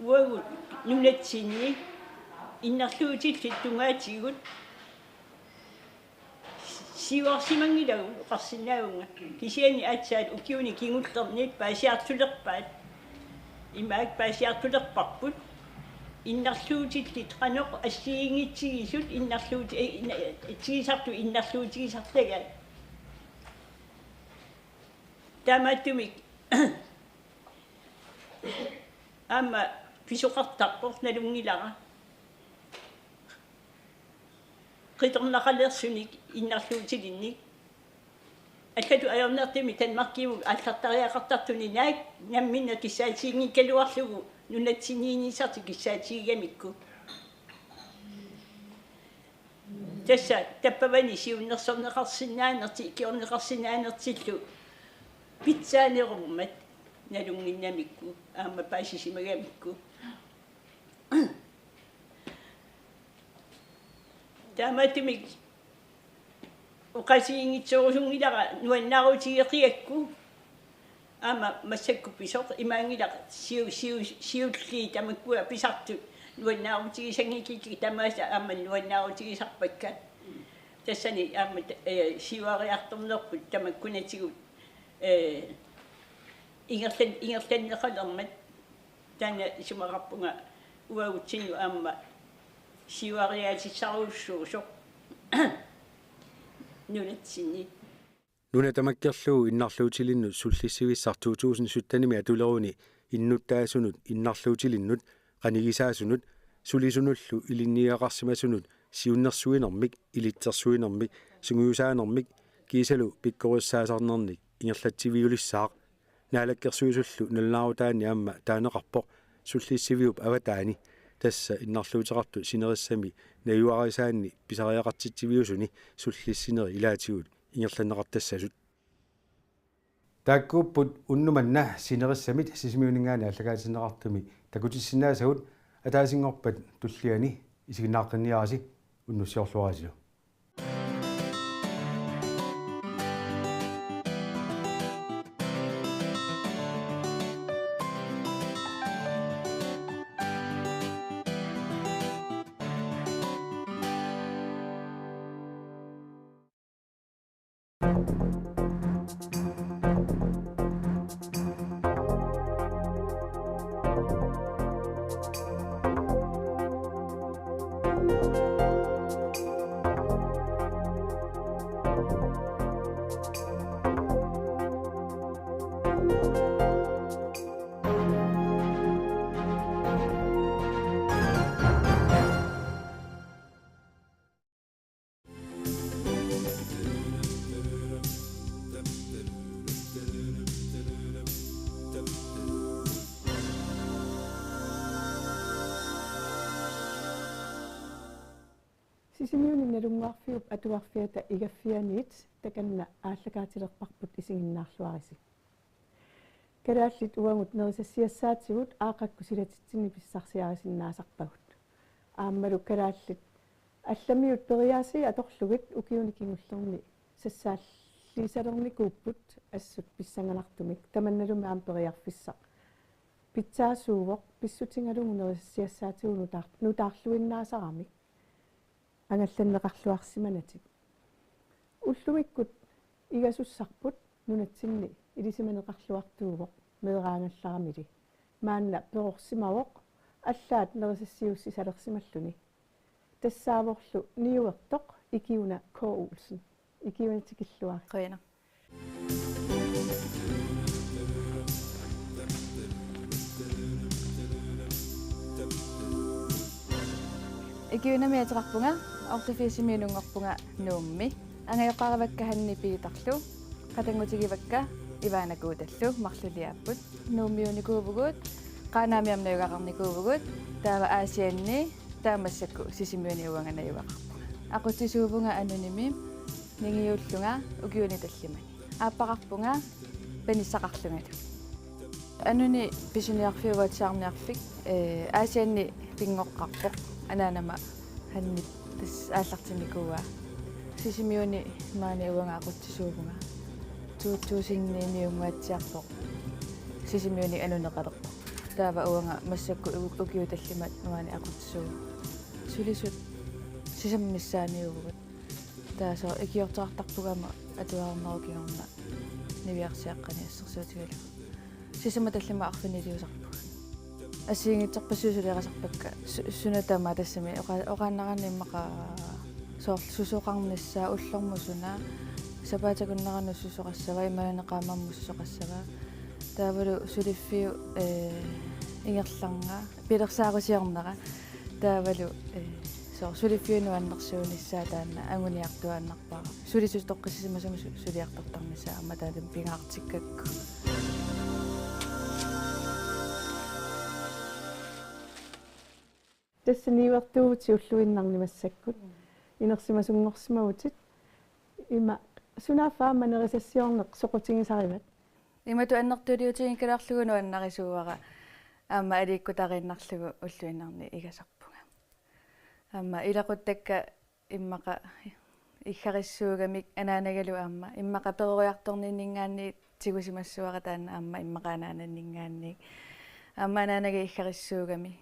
uagut nunatsinni innarluutillit tungaatigut siuarsimanngilagut oqarsinnaavunga. Kisianni aatsaat ukiuni kingullerni paasiartulerpaat. Imaak paasiartulerparput. Innarluutillit qanoq assigiinngitsigisut innarluuti-, ee, inna-, tigisartut innarluutigisartagaat. Taamaattumik aamma pisoqartarpoq nalunngilara qitornaqalersunik innarluutilinnik. Allatut ajornartumik Danmarkimut aallartariaqartartuni naak namminneq kissaatiginngikkaluarlugu nunatsinniinnissartik kissaatigigamikku. Tassa tappavani siunnersorneqarsinnaanertik, ikiorneqarsinnaanertillu pitsaanerummat nalunnginnamikku aamma paasisimagamikku. Taamaattumik oqaasiinngitsorusunngilara nuannaarutigeqigakku. Aamma massakkut pisoq imaanngilaq siu-, siu-, siulliit tamakkua pisartut nuannaarutigisanngikkikka tamaasa aamma nuannaarutigisarpakka. Tassani aamma ta-, ee, siuariartornerput tamakkunatigut, ee, ingerlan-, ingerlanneqalermat. Taanna isumaqarpunga uagutsinnut aamma siuariaatissarujussuusoq nunatsinni. Nuna tamakkerlugu innarluutilinnut sullissivissaq to tusind syttenimi atuleruni innuttaasunut, innarluutilinnut, qanigisaasunut, sulisunullu ilinniagaqarsimasunut siunnersuinermik, ilitsersuinermik, sungiusaanermik kiisalu pikkorissaasarnernik ingerlatsiviulissaaq. Naalakkersuisullu nalunaarutaanni aamma taaneqarpoq sullissiviup avataani, tassa innarluuteqartut sinerissami najugarisaanik pisariaqartitsiviusuni sullissineri ilaatigut ingerlanneqartassasut. Taakkuupput unnuk manna sinerissamit Sisimiuninngaanniit aallakaatinneqartumi takutissinnaasagut. Ataasinngorpat tulliani isiginnaaqqinniarisi, unnussiorluarisilu. Sisimiuni Nalunnguarfiup Atuarfiata Igaffianiit takanna aallakaatilerparput, isiginnaarluarisi. Kalaallit uagut nerisassiassaatigut aaqqakkut silatitsinni pissarsiarisinnaasarpagut. Aammalu kalaallit allamiut periaasii atorlugit ukiuni kingullerni sassaalliisalernikuupput assut pissanganartumik, tamannalumi aamma periarfissaq pitsaasuuvoq, pissutigalugu nerisassiassaatigut nutaar-, nutaarluinnaasaramik angallanneqarluarsimanatik. Ullumikkut igasussarput nunatsinni ilisimaneqarluartuuvoq meeraagallaramili. Maanna perorsimavoq allaat nerisassiuussisalersimalluni. Tassaavorlu niuertoq Ikiuna K. Olsen. Ikiuna, tikilluarit. Qujanaq. Ikiunamik ateqarpunga, otteogfirsimi inunngorpunga Nuummi. Angajoqqaarivakka Hanni Piitarlu, qatanngutigivakka Ivaana Kuutallu, marluliaapput. Nuummiuunikuuvugut, Qaanaami aamma najugaqarnikuuvugut, taava Aasianni, taava massakkut Sisimiuni uanga najugaqarpunga. Aqutsisuuvunga Anunimi, ningiullunga ukiuni tallimani. Aappaqarpunga panissaqarlungalu. Anuni pisiniarfik uatsiarniarfik, ee, Aasianni pinngoqqaarpoq, anaanama Hannip tassa aallartinnikuuaa. Sisimiuni maani uanga aqutsisuuvunga. To tusind ni-miunnguatsiarpoq Sisimiuni anuneqalerpoq. Taava uanga massakkut u-, ukiut tallimat maani aqutsisuuvunga. Sulisut sisammissaaniuvugut. Taava soorlu ikiortoqartarpunga aamma atuarnerup kingorna niviarsiaqqani assersuutigalugu. Sisamat tallimat arfiniliusarpugut. Assigiinngitsorpassuit suliarisarpakka su-, suna tamaat, tassami oqa-, oqaannaraanni immaqa soorlu susoqarnissaa, ullormut suna, sapaatip akunneranut susoqassava, imaluunniit qaammammut susoqassava. Taavalu suliffiup, ee, ingerlanera, pilersaarusiornera. Taavalu, ee, soorlu suliffiup nuannersuunissaa taanna anguniartuaannarpara. Sulisut toqqissisimasumik su-, suliartortarnissaa aamma taanna pingaartikkakku. Tassa niuertuuvutit ulluinnarni massakkut. Inersimasunngorsimavutit. Ima sunaaffa aamma nerisassiorneq soqutigisarivat? Imatut annertuliutiginikkalaarlugu nuannarisuuara, aamma aliikkutariinnarlugu ulluinnarni igasarpunga. Aamma ilaquttakka immaqa iggarissuugamik anaanagalu aamma immaqa peroriartorninninngaanniit tigusimassuara, taanna aamma immaqa anaananninngaanniit. Aamma anaanaga iggarissuugami.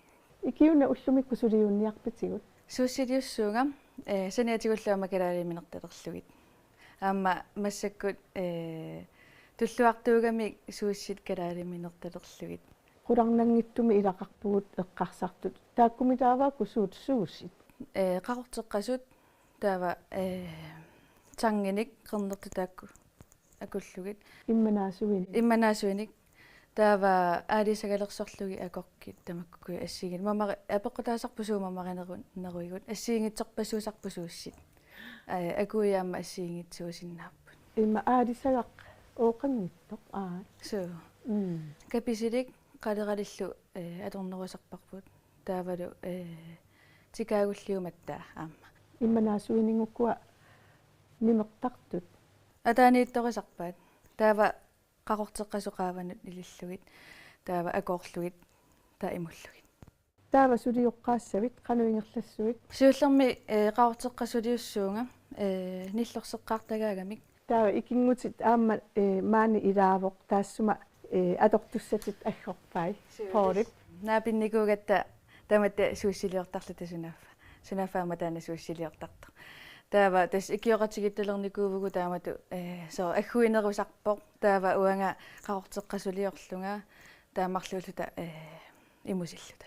Ikiuna, ullumikkut suliunniarpitigut? Suussiliussuunga, ee, saniatigullu aamma kalaaliminertalerlugit. Aamma massakkut, ee, tulluartuugamik suussit kalaaliminertalerlugit. Qularnanngitsumik ilaqarpugut eqqarsartut. Taakkumitaava uku suut suussit? Ee, qaqorteqqasut taava, ee, tanginik qernertut taakku akullugit. Immanaasuinik. Immanaasuinik. Taava aalisagalersorlugit akorkit tamakkukui assigiinngit-, mamari-, apeqqutaasarput suut mamarineru-, neruigut, assigiinngitsorpassuusarput suussit. Ee, akuui aamma assigiinngitsuusinnaapput. Ima aalisagaq ooqanngitsoq, aa. Suu. Mm. Kapisilik qaleralillu, ee, atornerusarparput. Taavalu, ee, tikaagulliumatta aamma. Immanaasuinik ukua nimertartut? Ataaniittorisarpaat. Taava qaqorteqqasut qaavanut ilillugit, taava akoorlugit, taava imullugit. Taava sulioqqaassavit, qanoq ingerlassuit? Siullermik, ee, qaqorteqqasuliussuunga, ee, nillorseqqaartagaagamik. Taava ikinngutit aamma, ee, maani ilaavoq, taassuma, ee, atortussatit aggorpai. Suu, poorip. Naapinnikuugatta tamatta suussiliortarluta sunaaffa. Sunaaffa aamma taanna suussiliortartoq. Taava tassa ikioqatigiittalernikuuvugut taamatut, ee, soorlu agguinerusarpoq. Taava uanga qaqorteqqasuliorlunga taava marluulluta, ee, imusilluta.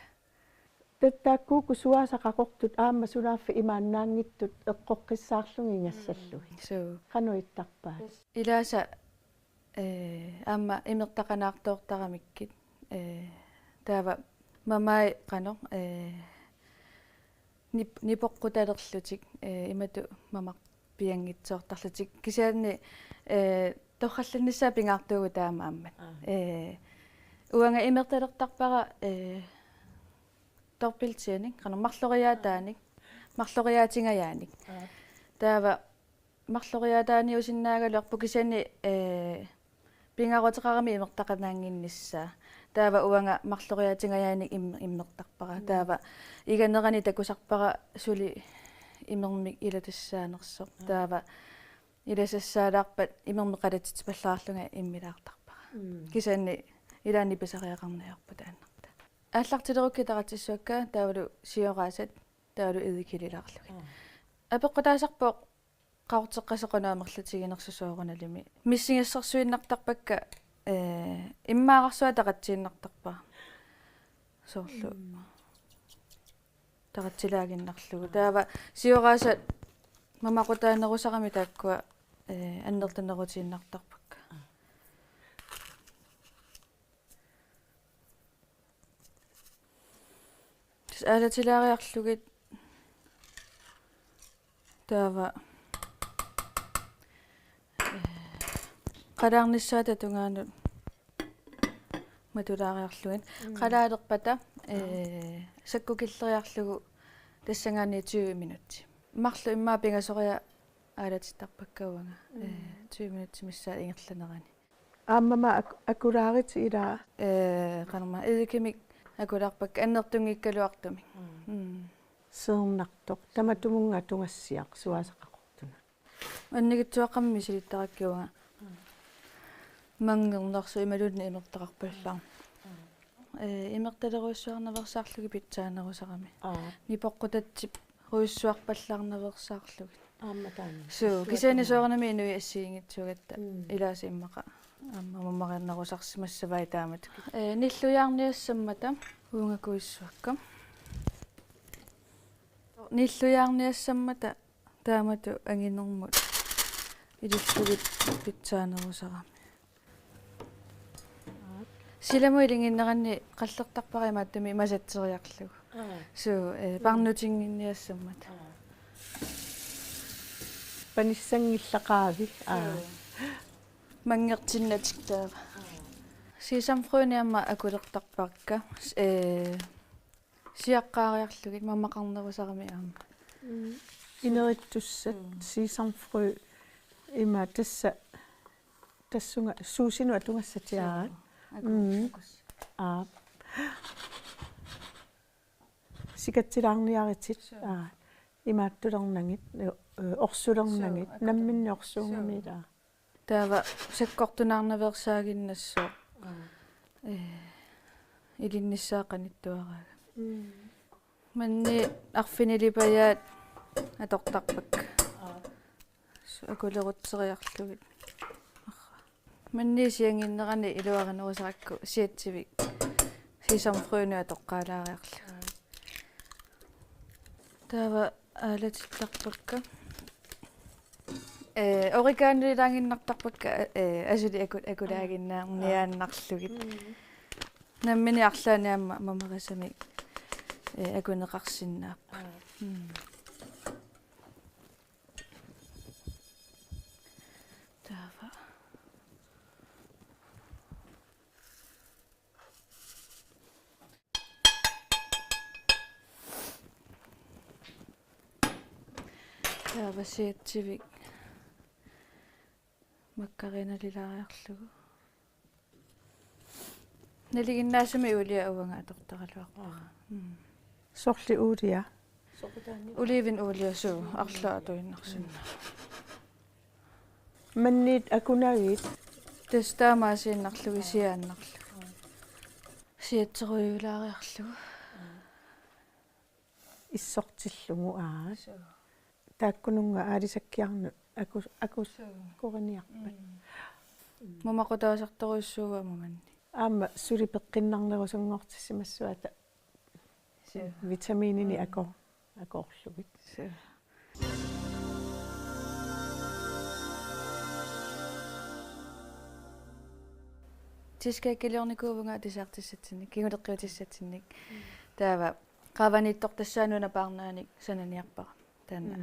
Tattaakkuuku suaasat qaqortut aamma sunaaffa imaannaanngitsut eqqoqqissaarlugigassallugit. Suu. Qanoq ittarpaat? Ilaasa, eh, aamma imertaqanaartoortaramikkit, eh, taava mamai qanoq, eh, nip-, nipoqqutalerlutik, eh, imatut mamarpianngitsoortarlutik. Kisianni, eh, torrallannissaa pingaartuugut taama aamma. Aa. Eh, uanga imertalertarpara, eh, dobbelttianik, qanoq marloriaataanik, marloriaatingajaanik. Aa. Taava marloriaataaniusinnaagaluarpoq kisianni, eh, pingaaruteqarami imertaqanaannginnissaa. Taava uanga marloriaatingajaanik im-, imertarpara. Mm. Taava iganerani takusarpara suli imermik ilatassaanersoq. Mm. Taava ilasassaalaarpat imermik qalatitsipallaarlunga immilaartarpara. Mm. Kisianni ilaanni pisariaqarneq ajorput taannartaa. Aallartilerukkit taratsissuakka taavalu sioraasat taavalu eddikelilaarlugit. Mm. Apeqqutaasarpoq qaqorteqqasoq qanoq amerlatiginersoq soorunalimi. Missingassarsuinnartarpakka, eh, immaararsuaq taratsiinnartarpara. Soorlu. Mm. Taratsilaaginnarlugu. Taava sioraasat mamaqutaanerusarami taakkua, eh, annertunerutiinnartarpakka. Tassa aalatilaariarlugit taava, eh, qalaarnissaata tungaanut matulaariarlugit. Mm. Qalaalerpata, eh, sakkukilleriarlugu tassanngaanniit tyve minutsit. Marluk immaqa pingasoriarlugu aalatittarpakka uanga. Mm. Eh, tyve minutsit missaat ingerlanerani. Aammami ak-, akulaarit ilaa. Eh, qanormaa eddikemik akulaarpakka annertunngikkaluartumik. Mm. Mm. Seernartoq. Tamatumunnga tungassiaq suaasat qaqortunut. Annikitsuaqqamik misilittarakkit uanga. Mm. Manngernersoq imaluunniit imertaqarpallaarneq. Mm. Eh, imertalerujussuarnaveersaarlugit pitsaanerusarami. Aa. Nipoqqutatsip rujussuarpallaarnaveersaarlugit. Aamma taanna. Suu, kisianni soorunami inuit assigiinngitsuugatta. Mm. Ilaasa immaqa aamma mamarinerusarsimassavai taamatut. Eh, nillujaarniassammata uunga kuissuakka. Nillujaarniassammata taamatut anginermut ilillugit pitsaanerusarami. Silamut ilinnginneranni qallertarpara imaattumik masatseriarlugu. Aa. Suu, eh, mm, parnutinnginniassammata. Aa. Panissanngillaqaavi. Aa. Suu. Manngertinnatik taava. Aa. Sesamfrøni aamma akulertarpakka. Eh, siaqqaariarlugit mamaqarnerusarami aamma. Mm. Inerittussat, mm, sesamfrø ima tassa tassunga suusinut atugassatiaat. Suu. Aku-, mm, akus. Aap. Sikatsilaarniaritit. Suu. Aa. Imaattulernagit, ø, ø, orsulernagit, suu, aku-, namminneq orsuugami, suu, ilaa. Taava sakkortunaarnaveersaaginnassaaq. Mm. Eh, ilinnissaa qanittuaraagami. Mm. Manniit arfinilipajaat atortarpakka. Aa. Su-, akulerutseriarlugit. Manniit sianginnerani iluarinerusarakku siatsivik sesamfrønut atoqqaalaariarlugu. Taava aalatittarpakka. Eh, oreganolilaannginnartarpakka, eh, asuli aku-, akulaaginnaarniaannarlugit. Mm. Nammineq arlaannik aamma mamarisamik, eh, akuneqarsinnaapput. Mm. Taava. Taava siatsivik makkarinalilaariarlugu. Nalinginnaasumik uulia uanga atortaraluarpara. Aa. Mm. Sorleq uulia? Oliven uulia, suu, arlaat atuinnarsinnaavat. Manniit akunagit? Tassa taamaasiinnarlugu siaannarlugu. Siatserujuulaariarlugu. Issortillugu, aa. Suu. Taakkununnga aalisakkiarnut aku-, aku-, suu, akoriniarpat. Mm. Mamaqutaasartorujussuuvoq aamma manniit. Aamma suli peqqinnarnerusunngortissimassavat. Vitamiinini ako-, akoorlugit. Cheesecakeliornikuuvunga dessert-issatsinnik, kinguleqqiutissatsinnik. Taava qaavaniittoq tassaanuna paarnaanik sananiarpara. Taanna.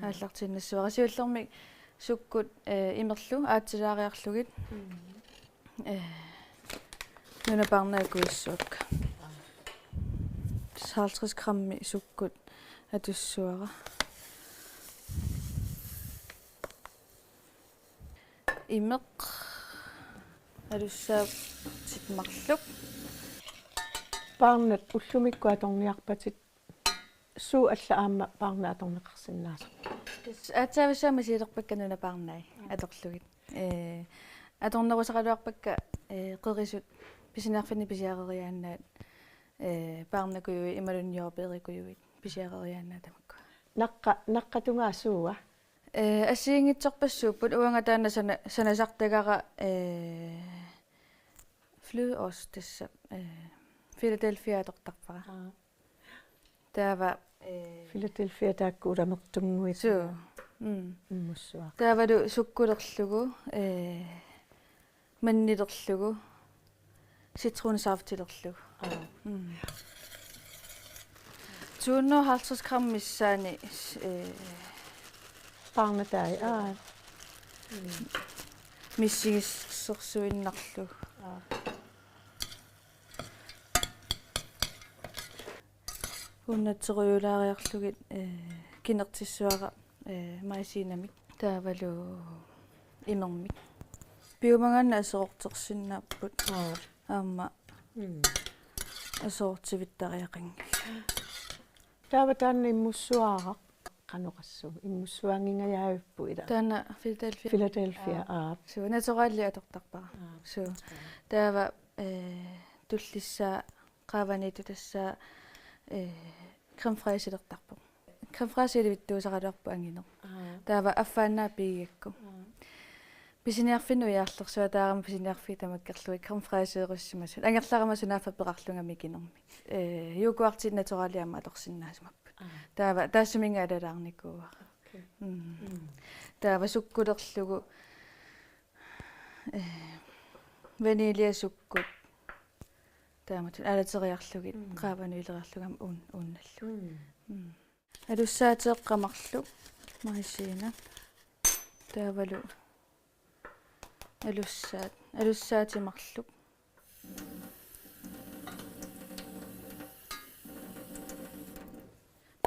Aallartinnassavara. Siullermik sukkut, eh, imerlu aatsilaariarlugit. Eh, nunap arnaa kuissuakka. Halvtreds grammi sukkut atussavara. Imeq alussaatit marluk. Paarnat ullumikkut atorniarpatit, suut allat aamma paarnat atorneqarsinnaasut? Aatsaavissuaq misigilerpakka nunap arnai atorlugit. Eh, atornerusaraluarpakka, eh, qerisut pisiniarfinni pisiareriaannaat, eh, paarnakujuit imaluunniit jordbærikujuit pisiareriaannaat tamakku. Naqqa-, naqqatungaa suua? Eh, assigiinngitsorpassuupput, uanga taanna sana-, sanasartagara, eh, flødeost tassa, eh, Philadelphia atortarpara. Aa. Taava, eh, Philadelphia taakku ulamertunnguit. Suu. Mm. Immussuaq. Taavalu sukkulerlugu, eh, mannilerlugu, citronsaftilerlugu. Aa. Mm. To hundrede og halvtreds gram missaani, eh, paarnatai, aa. Missigissorsuinnarlugu. Aa. Uunnatsiorujulaariarlugit, eh, kinertissavara, eh, maisiinamik. Taavalu imermik. Piumagaanni aserortersinnaapput. Aa. Aamma, mm, aserortivittariaqanngilaq. Taava taanna immussuaaraq qanoq assut? Immussuaanngingajavippoq ila. Taanna Philadelphia. Philadelphia, aa. Aa. Suu, naturalia atortarpara. Aa. Suu. Taava, eh, tullissaa qaavaniittoq tassa, eh, crème fraîchilertarpoq. Crème fraîche ilivittuusaraluarpoq angineq. Aa. Taava affaannaa pigigakku. Aa. Pisiniarfinni ujarlersuaq taarama pisiniarfiit tamakkerlugit crème fraîcheurussimasut. Angerlarama sunaaffa peqarlunga mikinermik. Eh, yoghurtit naturalia aamma atorsinnaasimapput. Aa. Taava taassuminnga alalaarnikuuara. Okay. Mm. Mm. Taava sukkulerlugu, eh, vaniljasukkut. Taamatut aalateriarlugit, mm, qaavanut ileriarlugit aamma uun-, uunnallugu. Mm. Mm. Alussaateeqqat marluk maisiinaq. Taavalu alussaat, alussaatit marluk.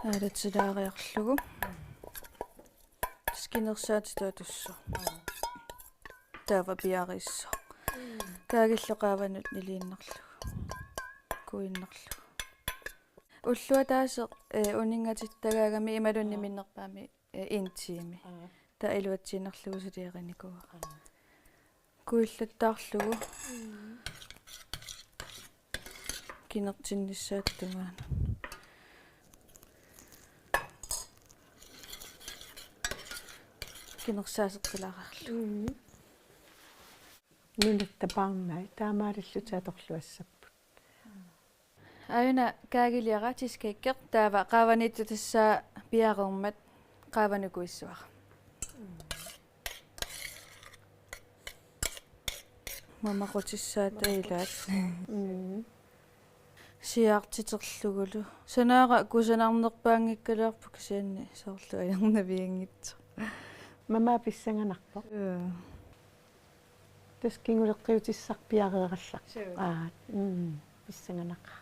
Aalatilaariarlugu. Tassa kinersaatitut atussaaq. Taava piareersoq. Kaagillu qaavanut niliinnarlugu. Kuinnarlugu. Ulloq ataaseq, eh, uninngatittagaagami imaluunniit minnerpaamik, eh, en time. Aa. Taava iluatsiinnarlugu suliarinikuuara. Aa. Kuillattaarlugu. Mm. Kinertinnissaata tungaanut. Kinersaasertilaariarlugu. Mm. Nunatta paarnai taamaalillutik atorluassapput. Aajuna kaagiliara cheesecake, taava qaavaniittoq tassa piareermat qaavanut kuissavara. Mamaqutissaata ilaat. Mm. Siaartiterlugulu. Sanaara kusanarnerpaanngikkaluarpoq kisianni soorlu ajornavianngitsoq. Mamaq pissanganarpoq. Joo. Tassa kinguleqqiutissaq piareerallarpoq. Suu. Aa, mm, pissanganaqaaq.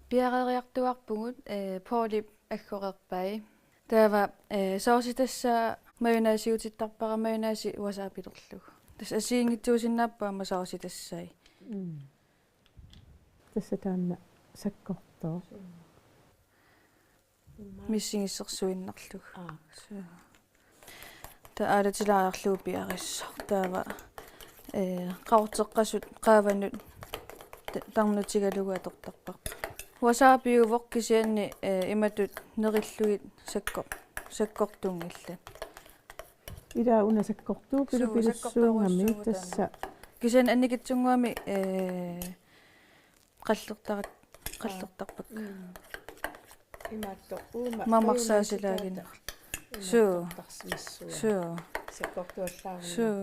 Piareeriartuaarpugut, eh, Paulip aggoreerpai. Taava, eh, sovsi tassa mayonnaisiutittarpara, mayonnaise wasabilerlugu. Tassa assigiinngitsuusinnaapput aamma sovsi tassai. Mm. Tassa taanna sakkortooq. Missigissorsuinnarlugu. Aa. Suu. Taava aalatilaariarlugu piareersoq. Taava, eh, qaqorteqqasut qaavanut ta-, tarnutigalugu atortarparput. Wasabiuvoq kisianni, eh, imatut nerillugit sakkor-, sakkortunngillat. Ila una sakkortuupilupilussuugami. Suu, sakkortuuruussuugut tassa. Kisianni annikitsunnguamik, ee, qallertara-, qallertarpakka. Mm. Imaattoq uuma mamarsaasilaagin. Suu. Imaattortarsimassuaa. Suu. Sakkortuallaarunnaartut. Suu.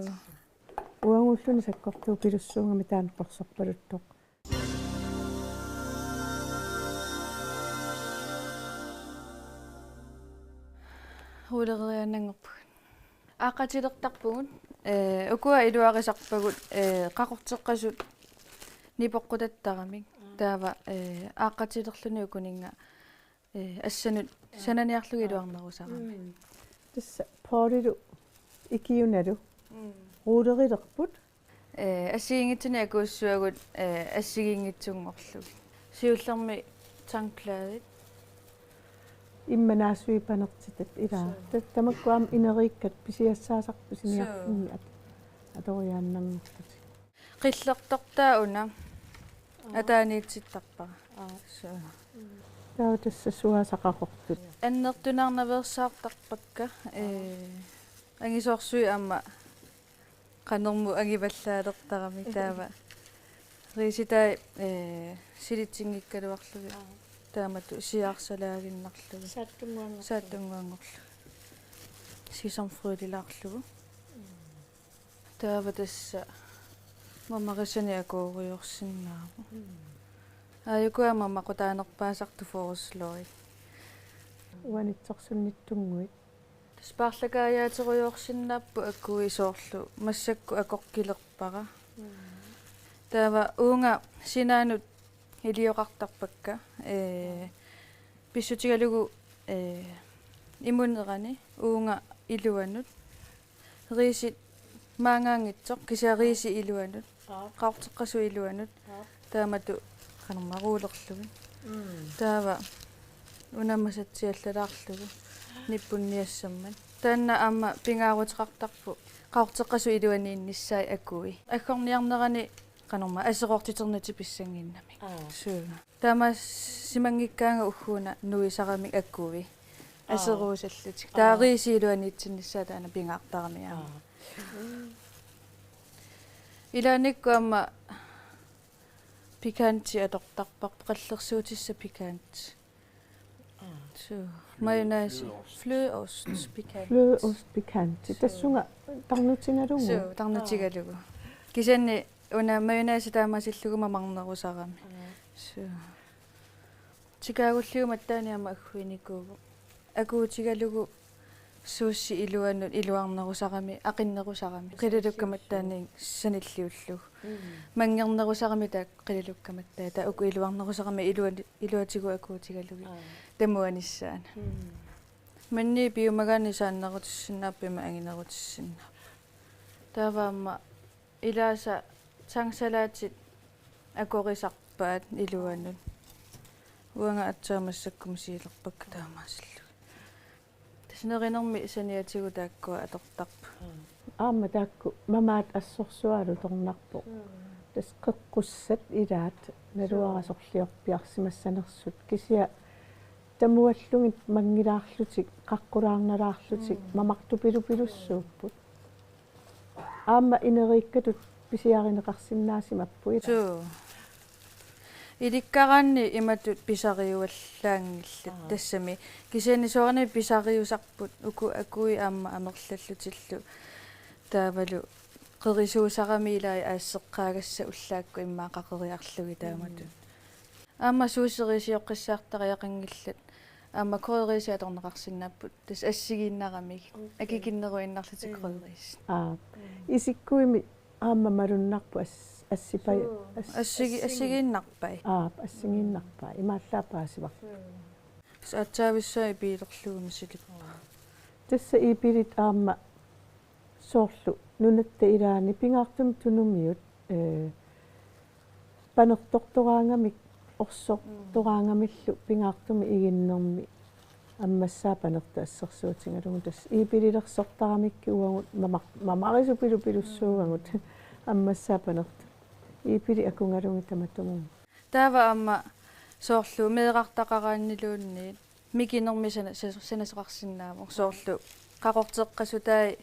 Uanguulluni sakkortuupilussuugami taanna qorsorpaluttoq. Rulleriaannanngorpugut. Aaqqatilertarpugut, ee, ukua iluarisarpagut, ee, qaqorteqqasut nipoqqutattaramik. Taava, ee, aaqqatilerluni ukuninnga, ee, assanut sananiarlugit iluarnerusaramik. Mm. Tassa Paulilu ikiunalu. Mm. Rullerilerput. Ee, assigiinngitsunik akuussuagut, ee, assigiinngitsunngorlugit. Siullermik tandpladit. Immanaasui panertitat ila. Suu. Ta-, tamakku aamma ineriikkat pisiassaasarput siniarfinni. Suu. At-, atoriaannanngorlutik. Qillertortaa una. Aa. Ataaniitsittarpara. Aa. Suu. Taava tassa suaasaqaqortut. Annertunaarnaveersaartarpakka, ee, angisoorsuit aamma qanermut angivallaalertaramik taava. Riisitai, ee, silitsinngikkaluarlugit. Aa. Taamatut siaarsalaaginnarlugit. Saattunnguanngorlugit. Saattunnguanngorlugit. Sesamfrølilaarlugu. Mm. Taava tassa mamarisanik akuurujoorsinnaavoq. Mm. Aajuku aamma mamaqutaanerpaasartut forårsløgit. Uanitsorsunnittunnguit. Tassa paarlakaajaaterujoorsinnaapput akuui soorlu massakkut akoqqilerpara. Mm. Taava uunga sinaanut ilioqartarpakka, ee, pissutigalugu, ee, imunerani uunga iluanut. Riisit maanngaanngitsoq, kisianni riisit iluanut. Aap. Qaqorteqqasut iluanut. Aap. Taamatut qanormaa rullerlugit. Mm. Taava una masatsiallalaarlugu nippunniassammat. Taanna aamma pingaaruteqartarpoq qaqorteqqasut iluaniinnissaat akuui. Aggorniarnerani qanormaa aseroortiternatik pissannginnamik. Aa. Suu. Taamaasimanngikkaangat ugguuna nuisaramik akuui. Aa. Aseruusallutik. Aa. Taava riisit iluaniitsinnissaat taanna pingaartarami aamma. Aa. Ilaannikkut aamma pikanti atortarparput, qallersuutissat pikanti. Aa. Suu. Mayonnaise. Flødeost. Flødeost pikanti. Flødeost pikanti. Suu. Tassunga tarnutigalugu. Suu, tarnutigalugu. Aa. Kisianni una mayonnaise taamaasillugu mamarnerusarami. Aa. Suu. Chicagollivimmi taanna aamma agguinikuuvoq. Akuutigalugu sushi iluanut iluarnerusarami, aqinnerusarami. Qilalukkamattaa sanilliullugu. Mm. Manngernerusarami taakku qilalukkamattaa. Taava uku iluarnerusarami iluani-, iluatigut akuutigalugit. Aa. Tamuanissaanut. Mm. Maanna piumagaanni saannerutissinnaapput ima anginerutissinnaavoq. Taava aamma ilaasa tangsalatit akorisarpaat iluanut. Uanga aatsaat massakkut misigilerpakka taamaasillugit. Tassa nerinermi saniatigut taakkua atortarput. Aamma taakku mamaat assorsuaq alutornarpoq. Mm. Tassa qeqqussat ilaat naluara. Suu. Sorliorpiarsimassanersut. Kisianni tamuallugit manngilaarlutik, qaqqulaarnalaarlutik, mm, mamartupilupilussuupput. Aamma ineriikkatut pisiarineqarsinnaasimapput, ilaa? Suu. Ilikkaraanni imatut pisariuallaanngillat. Aa. Tassami. Kisianni soorunami pisariusarput uku akuui aamma amerlallutillu. Taavalu qerisuusarami ilai aasseqqaagassat ullaakkut immaqa qeriarlugit taamatut. Mm. Aamma suuseriisioqqissaartariaqanngillat. Aamma krydderiisit atorneqarsinnaapput. Tassa assigiinnaramigit. Okay. Akikinneruinnarlutik, mm, krydderiisit. Aa. Mm. Isikkuimi aamma malunnarpoq as-, assipai-, suu, as-, assigi-, assigi-, assigiinnarpai. Aa, assigiinnarpai. Imaallaat paasivarput. Mm. Tassa aatsaavissaa iipiilerlugu misilipput. Tassa iipilit aamma soorlu nunatta ilaanni pingaartumik tunumiut, ee, panertortoraangamik, orsortoraangamillu, mm, pingaartumik iginnermi ammassaat panertut assersuutigalugu, tassa iipililersortaramikkit uagut mamar-, mamarisupilupilussuugagut, mm, ammassaat panertut. Iipilit akugalugit tamatumunnga. Taava aamma soorlu meerartaqaraanniluunniit mikinermi sana-, sa-, sanasoqarsinnaavoq, soorlu qaqorteqqasutai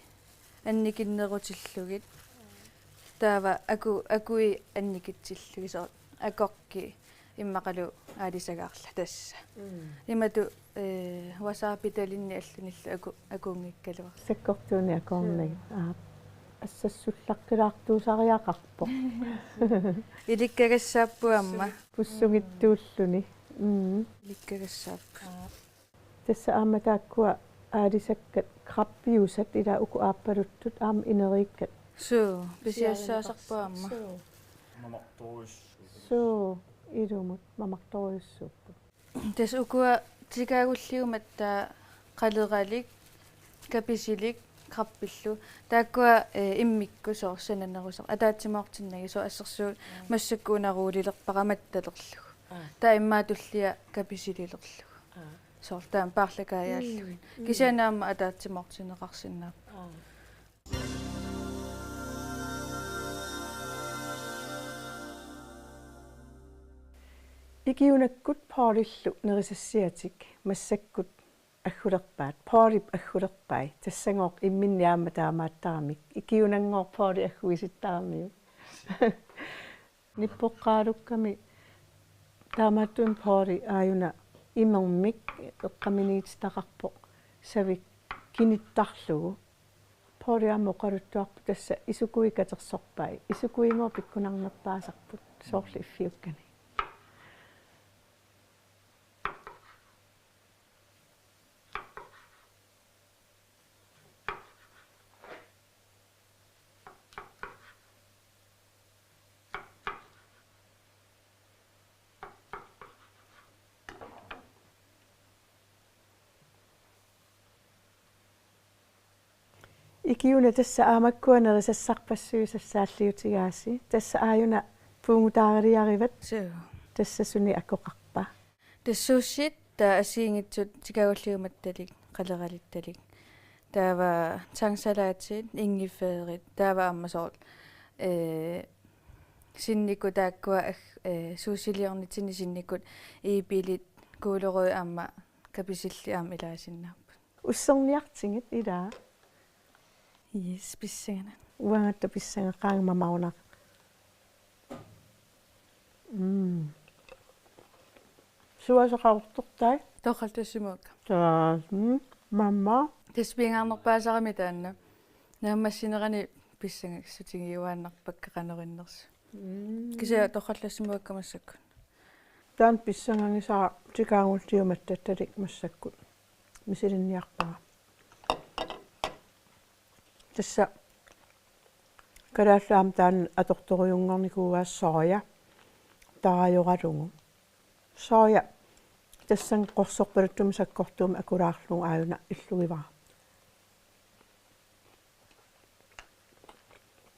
Annikinnerutillugit. Taava aku-, akui annikitsillugit soorlu akorki immaqalu aalisagaarla tassa. Mm. Imatut, eh, wasabitalinnik allunillu aku-, akuunngikkaluarlugit. Sakkortuunik akornagit. Suu. Aap. Assassullaqqilaartuusariaqarpoq. Ilikkagassaapput aamma. Pussugittuulluni. Mm. Ilikkagassaapput. Aap. Tassa aamma taakkua aalisakkat krabbiusat ila uku aappaluttut aamma ineriikkat. Suu, pisiassaasarput aamma. Suu. Mamartorujussuupput. Suu, ilumut mamartorujussuupput. Tassa ukua tikaagulliumatta qaleralik, kapisilik, krabbillu. Taakkua, eh, immikkut soorlu sananerusar-. Ataatsimoortinnagit soorlu assersuut massakkut una ruulilerpara mattalerlugu. Aa. Taava immaqa tullia kapisililerlugu. Aa. Soorlu taama paarlakaajaallugit. Mm, mm. Kisianni aamma ataatsimoortinneqarsinnaapput. Aa. Ikiunakkut Paulillu nerisassiatik massakkut aggulerpaat. Paulip aggulerpai. Tassagooq imminni aamma taamaattaramik. Ikiunanngooq Pauli agguisittaramiuk. Nippoqqaalukkami taamaattumik Pauli aajuna imermik eqqaminiititaqarpoq savik kinittarlugu. Pauli aamma oqaluttuarpoq tassa isukui katersorpai. Isukuigooq pikkunarnerpaasarput soorlu iffiukkani. Ikiuna tassa aamakkua nerisassarpassuit sassaalliutigaasi. Tassa aajuna puugutaariliarivat. Suu. Tassa suni akoqarpa? Tassa sushit taava assigiinngitsut tikaagulliumattalik, qaleralittalik. Taava tangsalatit, ingefærit, taava aamma soorlu, eh, sinnikkut taakkua ag-, eh, sushiliornitsinni sinnikkut iipilit, gulerøddi aamma kapisillit aamma ilaasinnaapput. Usserniartigit ilaa. Yes, pissanganaq. Uangatta pissangaqaanga mamarunaq. Mm. Suasoqartortai? Torrallassimavakka. Taa, mm, mamma. Tassa pingaarnerpaasarami taanna. Naammassinerani pissangassutigiuaannarpakka qanoq innersut. Mm. Kisianni torrallassimavakka massakkut. Taanna pissangangisara tikaagulliumattalik massakkut. Misilinniarpara. Tassa kalaallit aamma taanna atortorujunngornikuuaat soja tarajoralugu. Soja tassani qorsorpaluttumi sakkortuumik akulaarlugu aajuna illugivara.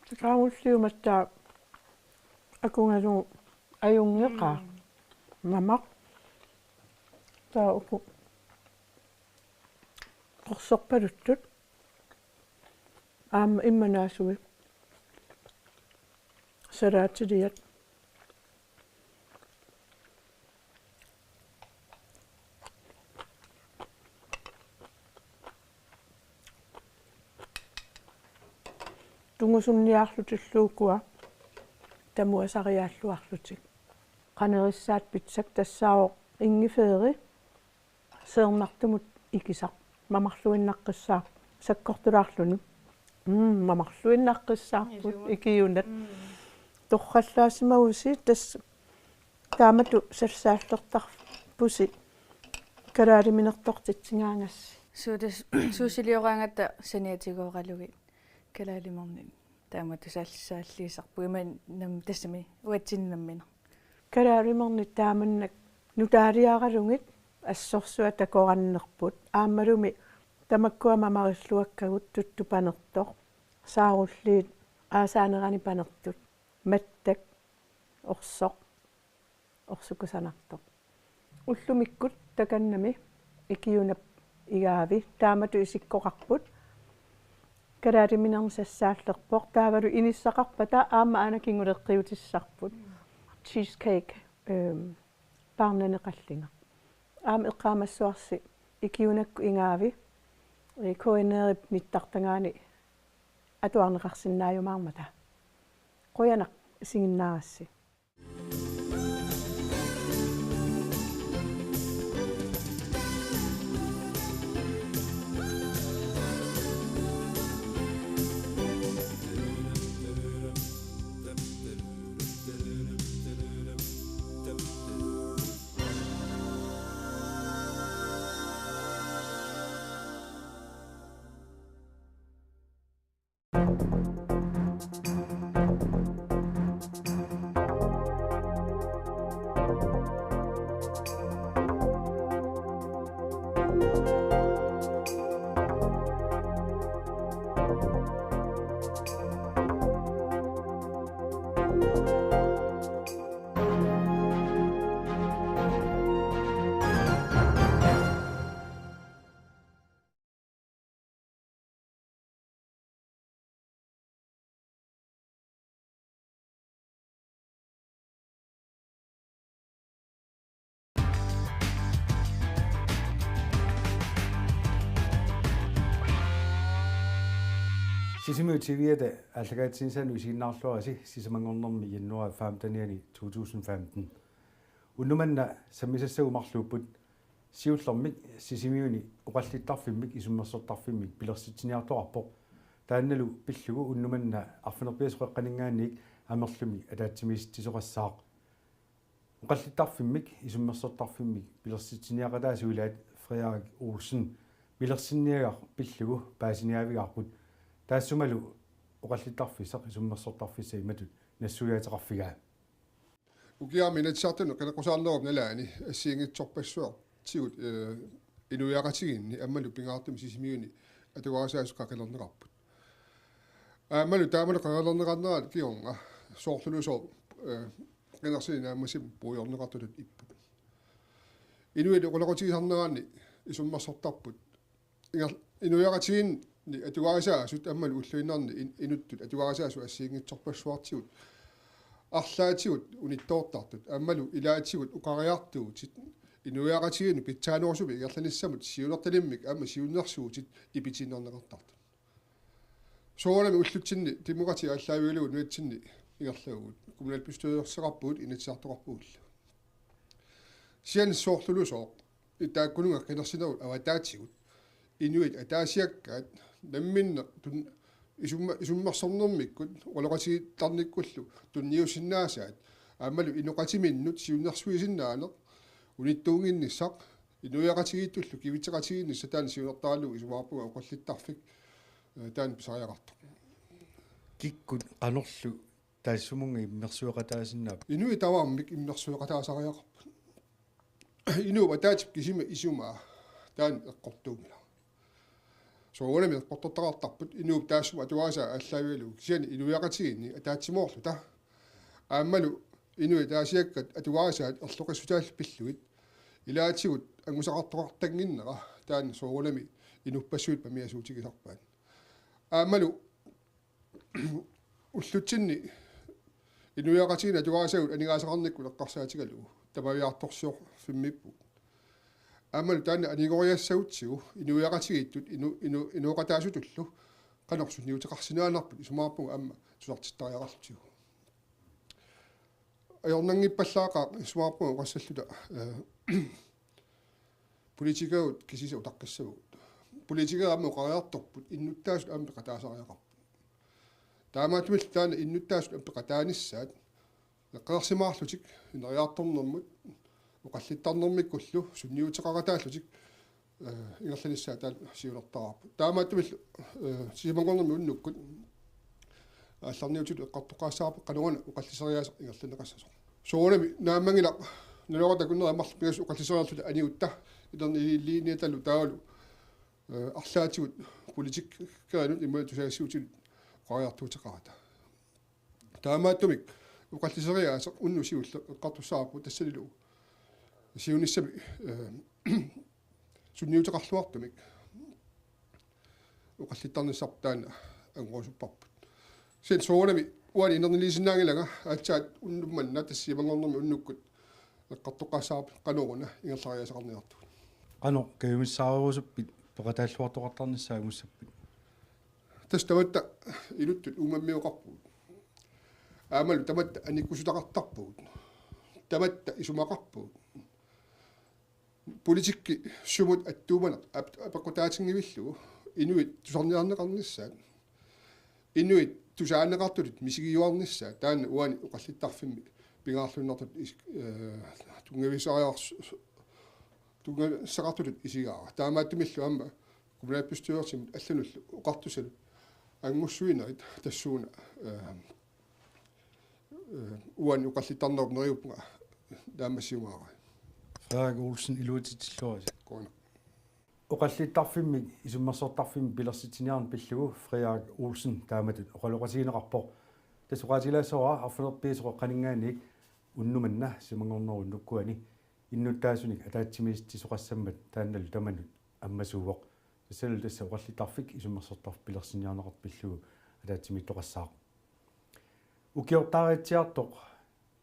Tikaagulliumattaaq akugalugu ajunngeqaaq. Mm. Mamaq. Taava uku qorsorpaluttut. Aamma immanaasui. Salaatiliat. Tungusunniarlutillu ukua tamuasariaalluarlutik. Qanerissaat pitsak tassaavoq ingefæri seernartumut ikisaq. Mamarluinnaqqissaaq sakkortulaarluni. Mm, mamarluinnaqqissaarput. Ilumut. Ikiunat. Mm. Torrallaassimagusi tassa taamatut sassaallertarpusi kalaaliminertortitsigaangassi. Suu tassa sushilioraangatta saniatigooralugu kalaalimernit. Taamatut saal-, saalliisarput ima nam-, tassami uatsinnut nammineq. Kalaalimernit taamannak nutaaliaralugit assorsuaq takorannerput. Aammalumi tamakkua mamarilluakkagut tuttu panertoq. Saarulliit aasaanerani panertut. Mattak orsoq. Orsoq kusanartoq. Ullumikkut takannami ikiunap igaavi taamatut isikkoqarput. Kalaaliminermi sassaallerpoq taavalu inissaqarpata aamma aana kinguleqqiutissarput. Cheesecake, øhm, paarnaneqallinga. Aamma eqqaamassavarsi ikiunakkut igaavi, eh, K N R-ip nittartagaani atuarneqarsinnaajumaarmata. Qujanaq isiginnaarassi. Sisimiut T V-ata aallakaatitsinissaanut isiginnaarluarisi sisamanngornermi januar femtenianni to tusind femten. Unnuk manna sammisassagut marluupput. Siullermik Sisimiuni oqallittarfimmik isummersortarfimmik pilersitsiniartoqarpoq. Taannalu pillugu unnuk manna arfineq-pingasoqeqqaninngaanniit Amerlumi ataatsimiisitsisoqassaaq. Oqallittarfimmik isummersortarfimmik pilersitsiniaqataasoq ilaat Frederik Olsen milersinniagaq pillugu paasiniaavigaarput. Taassumalu oqallittarfissaq isummersortarfissaq imatut nassuiaateqarfigaa. Ukiarmi Inatsisartuni qineqqusaarnerup nalaani assigiinngitsorpassuartigut, eh, inuiaqatigiinni aammalu pingaartumik Sisimiuni atugarisaasoq qilerneqarput. Aammalu taamani qilerneqarneraat kingorna soorlulusooq, eh, qinersineq naammassivut puigorneqartutut ipput. Inuit oqaloqatigisarneranni isummersortarput. Inger-, inuiaqatigiinni atugarisaasut aammalu ulluinnarni in-, inuttut atugarisaasut assigiinngitsorpassuartigut arlaatigut unittoortartut aammalu ilaatigut oqariartuutit inuiaqatigiinnut pitsaanerusumik ingerlanissamut siunertalimmik aamma siunnersuutit ipitiinnarneqartartut. Soorunami ullutsinni demokrati aallaavigalugu nunatsinni ingerlavugut. Kommunalbestyrelseqarpugut, inatsisartoqarpugullu. Kisianni soorlulusooq taakkununnga qinersinerup avataatigut inuit ataasiakkaat namminneq tun-, isumma-, isummersornermikkut oqaloqatigiittarnikkullu tunniussinnaasaat aammalu inoqatiminnut siunnersuisinnaaneq unittuunnginnissaq inuiaqatigiittullu kivitseqatigiinnissaq taanna siunertaralugu isumaqarpunga oqallittarfik, eh, taanna pisariaqartoq. Kikkut qanorlu taassumunnga immersueqataasinnaapput? Inuit tamarmik immersueqataasariaqarput. Inuup ataatsip kisimi isumaa taanna eqqortuunngilaq. Soorunami eqqortortaqartarput inuup taassuma atugarisaa aallaavigalugu kisianni inuiaqatigiinni ataatsimoorluta. Aammalu inuit ataasiakkaat atugarisaat erloqissutaallu pillugit ilaatigut angusaqartoqartannginnera taanna soorunami inuppassuit pamiasuutigisarpaat. Aammalu ullutsinni inuiaqatigiinni atugarisagut aningaasaqarnikkut eqqarsaatigalugu tamaviaartorsiorfimmiippugut. Aammalu taanna anigoriassagutsigu inuiaqatigiittut inu-, inu-, inooqataasutullu qanoq sunniuteqarsinnaanerput isumaqarpunga aamma tusartittariaqarlutigu. Ajornanngippallaaqaaq isumaqarpunga oqassalluta, eh, politikerit kisiisa utaqqissavagut. Politikerit aamma oqariartorput innuttaasut aamma peqataasariaqarput. Taamaattumillu taanna innuttaasut aamma peqataanissaat eqqarsarsimaarlutik ineriartornermut oqallittarnermikkullu sunniuteqaqataallutik, eh, ingerlanissaat taanna siunertaraarput. Taamaattumillu, eh, sisamanngornermi unnukkut aallarniutitut eqqartoqqaassavarput qanoruna oqalliseriaaseq ingerlanneqassasoq. Soorunami naammanngilaq naluara takunneri marluk pingasut oqalliseriarluta anigutta ilerniiliiniatalu taavalu, eh, arlaatigut politikerinut imaluunniit tusagassiuutinut oqariartuuteqarata. Taamaattumik oqalliseriaaseq unnuk siulleq eqqartussavarput tassanilu siunissami, eh, sunniuteqarluartumik oqallittarnissarput taanna angorusupparput. Kisianni soorunami uani inerniliisinnaanngilanga aatsaat unnuk manna tassa sisamanngornermi unnukkut eqqartoqqaassavarput qanoruna ingerlariaaseqarniartugut. Qanoq kajumissaarerusuppit peqataalluartoqartarnissaa angussappit? Tassa tamatta inuttut uummammioqarpugut. Aammalu tamatta annikkusutaqartarpugut. Tamatta isumaqarpugut. Politikki sumut attuumaneq ap-, apeqqutaatinngillugu inuit tusarniarneqarnissaat. Inuit tusaaneqartutut misigiuarnissaat taanna uani oqallittarfimmi pingaarluinnartutut is-, eh, tunngavisariars-, tunngasaqartutut isigaara. Taamaattumillu aamma kommunalbestyrelsimut allanullu oqartussatut angussuinerit tassuuna, eh, eh, uani oqallittarnerup neriuppunga taamaassiumaarpara. Frederik Olsen, iluatsilluarisi. Qujanaq. Oqallittarfimmik isummersortarfimmik pilersitsiniarneq pillugu Frederik Olsen taamatut oqaloqatigineqarpoq. Tassa oqaatigilaassavara arfineq-pingasut qeqqaninngaanniit unnuk manna simanngornerup unnukkuani innuttaasunik ataatsimiititsisoqassammat taannalu tamanut ammasuuvoq. Tassalu tassa oqallittarfik isummersortarfik pilersitsiniarneqartoq pillugu ataatsimiittoqassaaq. Ukiortaariitsiartoq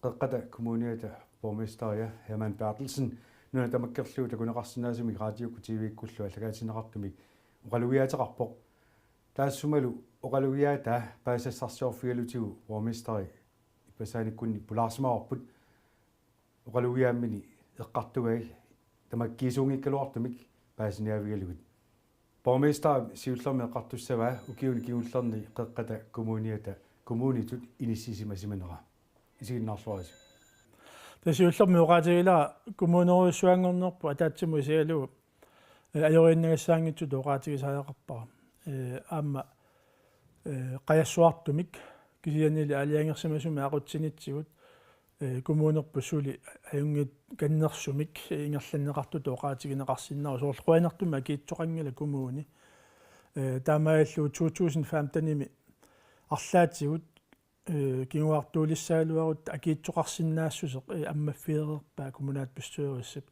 Qeqqata Kommuniata borgmesteria Hermann Berthelsen nuna tamakkerlugu takuneqarsinnaasumik raatiukkut T V-kkullu aallakaatinneqartumik oqalugiaateqarpoq. Taassumalu oqalugiaataa paasisassarsiorfigalutigu borgmesteri ippassaaniikkunni pulaarsimavarput oqalugiaammini eqqartugai tamakkiisuunngikkaluartumik paasiniaavigalugit. Borgmesterip siullermik eqqartussavaa ukiuni kingullerni Qeqqata Kommuniata kommunitut inissisimasimanera. Isiginnaarluarisi. Tassa siullermik oqaatigilara kommunerujussuanngornerput ataatsimut isigalugu, eh, ajoriinnagassaanngitsutut oqaatigisariaqarpara. Eh, aamma, eh, qajassuartumik kisiannili aalajangersimasumik aqutsinitsigut, eh, kommunerput suli ajunngikkannersumik ingerlanneqartutut oqaatigineqarsinnaavoq, soorlu qujanartumik akiitsoqanngilaq kommuni. Eh, taamaalillugu to tusind femtenimi arlaatigut, eh, kinguartuulissagaluarutta akiitsoqarsinnaassuseq, eh, ammaffigereerpaa kommunalbestyrelsip.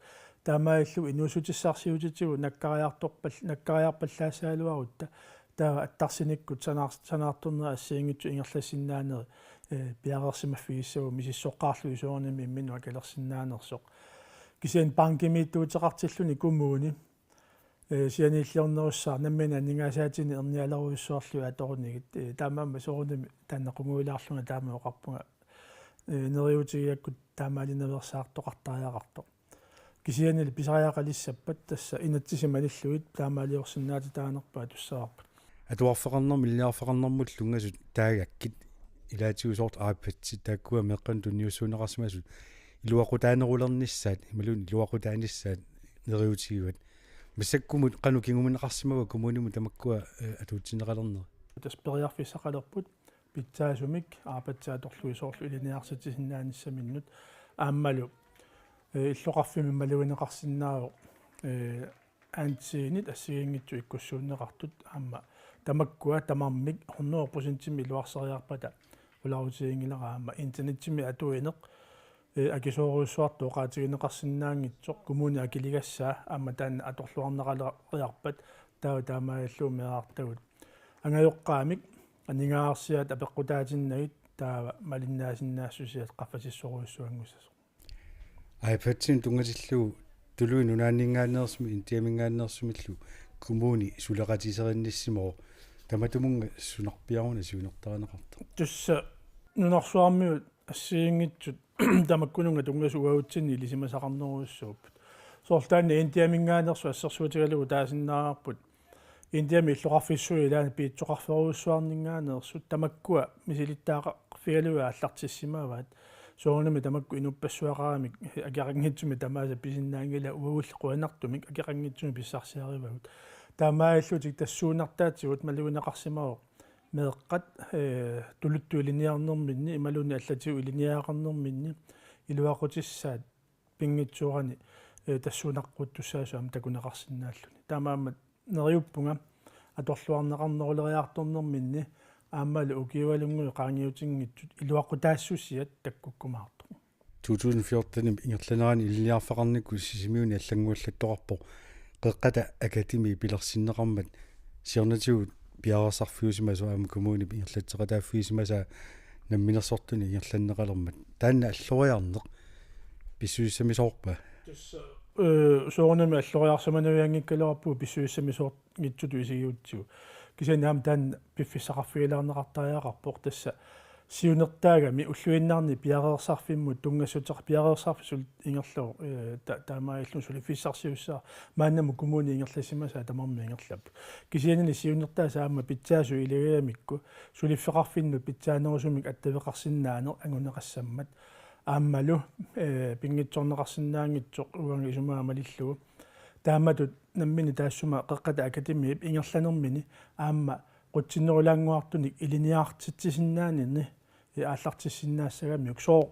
Taamaalillugu inuussutissarsiutitigut nakkariartorpal-, nakkariarpallaassagaluarutta taava attarsinikkut sanaar-, sanaartornerit assigiinngitsut ingerlassinnaanerit, eh, piareersimaffigissagutsigu misissoqqaarlugu soorunami imminut akalersinnaanersoq. Kisianni bankimiittuuteqartilluni kommuni, eh, sianiilliornerussaaq nammineq aningaasaatinik ernialerujussuarlugit atorunigit, eh, taamaammat soorunami taanna qungujulaarlunga taama oqarpunga, eh, neriuutigigakkit taamaaliorsaartoqartariaqartoq. Kisiannili pisariaqalissappat tassa inatsisit malillugit taamaaliorsinnaatitaanerput atussavarput. Atuarfeqarnermut ilinniarfeqarnermullu tunngasut taagakkit ilaatigut soorlu iPadsit taakkua meeqqanut tunniussuunneqarsimasut iluaqutaanerulernissaat imaluunniit iluaqutaanissaat neriuutigivat. Massakkumut qanoq kinguneqarsimava kommunimut tamakkua, eh, atuutsinneqalernerat? Tassa periarfissaqalerput pitsaasumik iPadit atorlugit soorlu ilinniartitsisinnaanissaminut aammalu, eh, illoqarfimmi malugineqarsinnaavoq, eh, antenninit assigiinngitsut ikkussuunneqartut aamma tamakkua tamarmik hundrede procentimik iluarseriarpata qularutiginngilara aamma internetsimik atuineq, eh, akisoorujussuartut oqaatigineqarsinnaanngitsoq kommuni akiligassaa aamma taanna atorluarneqaleriarpat taava taamaalillugu meerartagut angajoqqaamik aningaasarsiaat apeqqutaatinnagit taava malinnaasinnaassusiat qaffasissorujussuanngussasoq. iPadsinik tunngatillugu tuluit nunaanninngaanneersumik Indiaminngaanneersumillu kommuni suleqatiserinnissimavoq, tamatumunnga sunarpiaruna siunertarineqartoq? Tassa nunarsuarmiut assigiinngitsut tamakkununnga tunngasut uagutsinni ilisimasaqarnerujussuupput. Soorlu taanna Indiaminngaanneersut assersuutigalugu taasinnaavarput Indiami illoqarfissuit ilaanni piitsoqarferujussuarninngaanneersut tamakkua misilittagaqarfigalugit aallartissimavaat. Soorunami tamakku inuppassuaqaramik akeqanngitsumik tamaasa pisinnaanngilaat uagulli qujanartumik akeqanngitsumik pissarsiarivagut. Taamaalillutik tassuunartaatigut malugineqarsimavoq meeqqat, eh, tuluttut ilinniarnerminni imaluunniit allatigut ilinniagaqarnerminni iluaqutissaat pinngitsoorani, eh, tassuunaqquttussaasut aamma takuneqarsinnaalluni. Taamaammat neriuppunga atorluarneqarneruleriartornerminni aammalu ukiualunnguit qaangiutinngitsut iluaqutaassusiat takkukkumaartoq. To tusind fjortenimi ingerlanerani ilinniarfeqarnikkut Sisimiuni allannguallattoqarpoq Qeqqata Akademi pilersinneqarmat siornatigut piareersarfiusimasoq aamma kommunip ingerlatseqataaffigisimasaa namminersortunik ingerlanneqalermat. Taanna alloriarneq pissusissamisoorpa? Tassa, eh, soorunami alloriarsimanuianngikkaluarpugut pissusissamisoorngitsutut isigigutsigu. Kisianni aamma taanna piffissaqarfigilaarneqartariaqarpoq, tassa siunertaagami ulluinnarni piareersarfimmut tunngassuteqar-, piareersarfik suli ingerlavoq, ee, ta-, taamaalilluni suliffissarsiussaq maannamut kommuni ingerlasimasaa tamarmik ingerlapput. Kisiannili siunertaasa aamma pitsaasut ilagigamikku suliffeqarfinnut pitsaanerusumik attaveqarsinnaaneq anguneqassammat aammalu, ee, pinngitsoorneqarsinnaanngitsoq uanga isumaga malillugu. Taamatut nammineq taassuma Qeqqata Akademiip ingerlanermini aamma qutsinnerulaannguartunik ilinniartitsisinnaanini, ee, aallartissinnaassagamiuk, sooq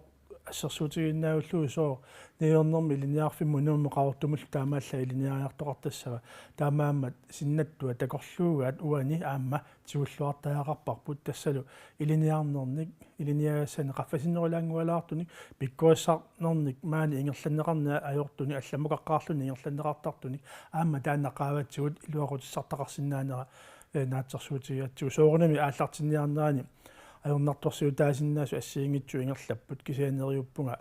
assersuutigiinnarlugu, sooq niuernermi ilinniarfimmut Nuummut Qaqortumullu taamaallaat ilinniariartoqartassava. Taamaammat sinnattua takorluugaat uani aamma tigulluartariaqarparput, tassalu ilinniarnernik, ilinniagassanik qaffasinnerulaanngualaartunik, pikkorissarnernik maani ingerlanneqarneq ajortunik, allammukaqqaarluni ingerlanneqartartunik, aamma taanna qaavatigut iluaqutissartaqarsinnaanera, ee, naatsorsuutigigatsigu. Soorunami aallartinniarnerani ajornartorsiutaasinnaasut assigiinngitsut ingerlapput, kisianni neriuppunga,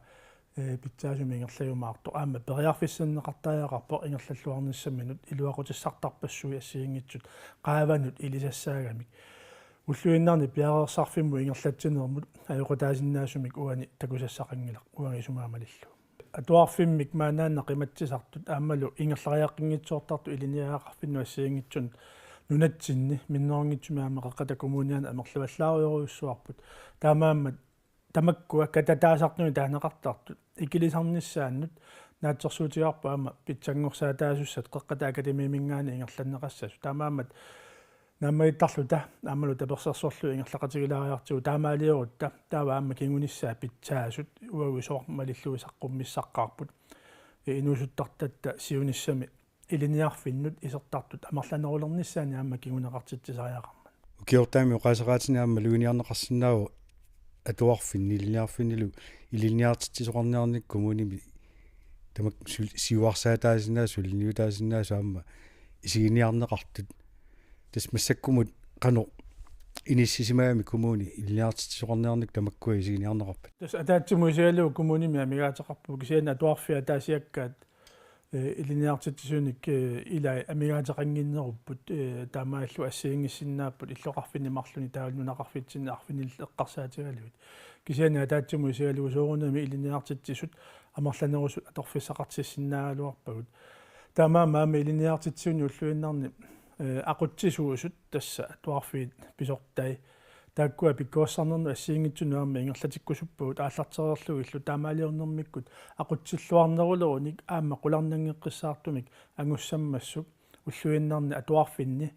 ee, pitsaasumik ingerlajumaartoq. Aamma periarfissanneqartariaqarpoq ingerlalluarnissaminut iluaqutissartarpassuit assigiinngitsut qaavanut ilisassaagamik. Ulluinnarni piareersarfimmut ingerlatsinermut ajoqutaasinnaasumik uani takusassaqanngilaq uanga isumaga malillugu. Atuarfimmik maannaannaq qimatsisartut aammalu ingerlariaqqinngitsoortartut ilinniagaqarfinnut assigiinngitsunut nunatsinni minnerunngitsumik aamma Qeqqata Kommuniani amerlavallaarujorujussuarput. Taamaammat tamakkua katataasartunik taaneqartartut ikilisarnissaannut naatsorsuutigaarput aamma pitsanngorsaataasussat Qeqqata Akademiiminngaanniit ingerlanneqassasut. Taamaammat naammagittarluta aammalu tapersersorluta ingerlaqatigilaariartigu taamaaliorutta taava aamma kingunissaa pitsaasut uagut soorlu malillugu saqqummissaqqaarput. Ee, inuusuttartatta siunissami ilinniarfinnut isertartut amerlanerulernissaannik aamma kinguneqartitsisariaqarmat. Ukiortaami oqaaseqaatini aamma maluginiarneqarsinnaavoq atuarfinni ilinniarfinnilu ilinniartitsisoqarniarnermik kommunimi tamakku sul-, siuarsaataasinnaasut, suliniutaasinnaasut aamma isiginiarneqartut. Tassa massakkumut qanoq inissisimagami kommuni ilinniartitsisoqarniarnermik tamakkua isiginiarneqarpat? Tassa ataatsimut isigalugu kommunimi amigaateqarpugut, kisianni atuarfiit ataasiakkaat, ee, ilinniartitsisunik, ee, ilai amigaateqannginnerupput, ee, taamaallu assigiinngissinnaapput illoqarfinni marlunni taavalu nunaqarfitsinni arfinillit eqqarsaatigalugit. Kisianni ataatsimut isigalugu soorunami ilinniartitsisut amerlanerusut atorfissaqartissinnaagaluarpagut. Taamaammat aamma ilinniartitsisuni ulluinnarni, ee, aqutsisuusut, tassa atuarfiit pisortai, taakkua pikkorissarnernut assigiinngitsunut aamma ingerlatikkusuppagut aallartereerlugillu, taamaaliornermikkut aqutsilluarnerulerunik aamma qularnanngeqqissaartumik angussammassuk ulluinnarni atuarfinni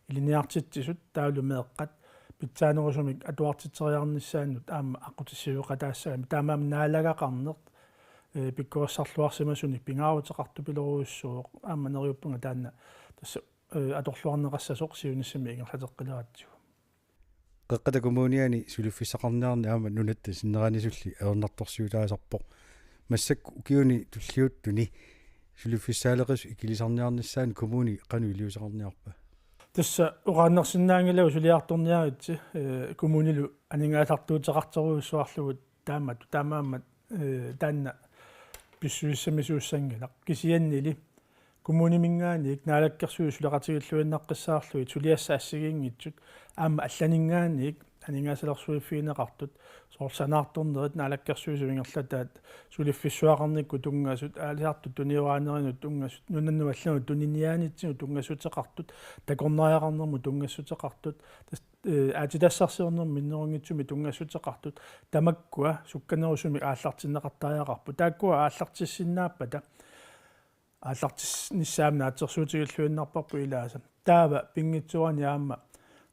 ilinniartitsisut taavalu meeqqat pitsaanerusumik atuartitseriarnissaannut aamma aqqutissiueqataassagami. Taamaammat naalagaqarneq, ee, pikkorissarluarsimasunik pingaaruteqartupilorujussuuvoq, aamma neriuppunga taanna tassa, ee, atorluarneqassasoq siunissami ingerlateqqileratsigu. Qeqqata Kommuniani suliffissaqarniarneq aamma nunatta sinneranisulli ajornartorsiutaasarpoq. Massakkut ukiuni tulliuttuni suliffissaaleqisut ikilisarniarnissaannut kommuni qanoq iliuuseqarniarpa? Tassa oqaannarsinnaanngilagut suliartorniaritsi, ee, kommunilu aningaasartuuteqartorujussuarlugu taamatut, taamaammat, ee, taanna pissusissamisuussanngilaq. Kisiannili kommuniminngaanniit naalakkersuisut suleqatigilluinnaqqissaarlugit suliassat assigiinngitsut aamma allaninngaanniit aningaasalersuiffigineqartut, soorlu sanaartornerit naalakkersuisut ingerlataat, suliffissuaqarnikkut tunngasut, aalisartut tunioraaneranut tunngasut, nunanut allanut tuniniaanitsinnut tunngassuteqartut, takornariaqarnermut tunngassuteqartut, tas-, ee, aatsitassarsiornermut minnerunngitsumik tunngassuteqartut, tamakkua sukkanerusumik aallartinneqartariaqarput. Taakkua aallartissinnaappata aallartinnissaannut naatsorsuutigilluinnarparput ilaasa. Taava pinngitsoorani aamma,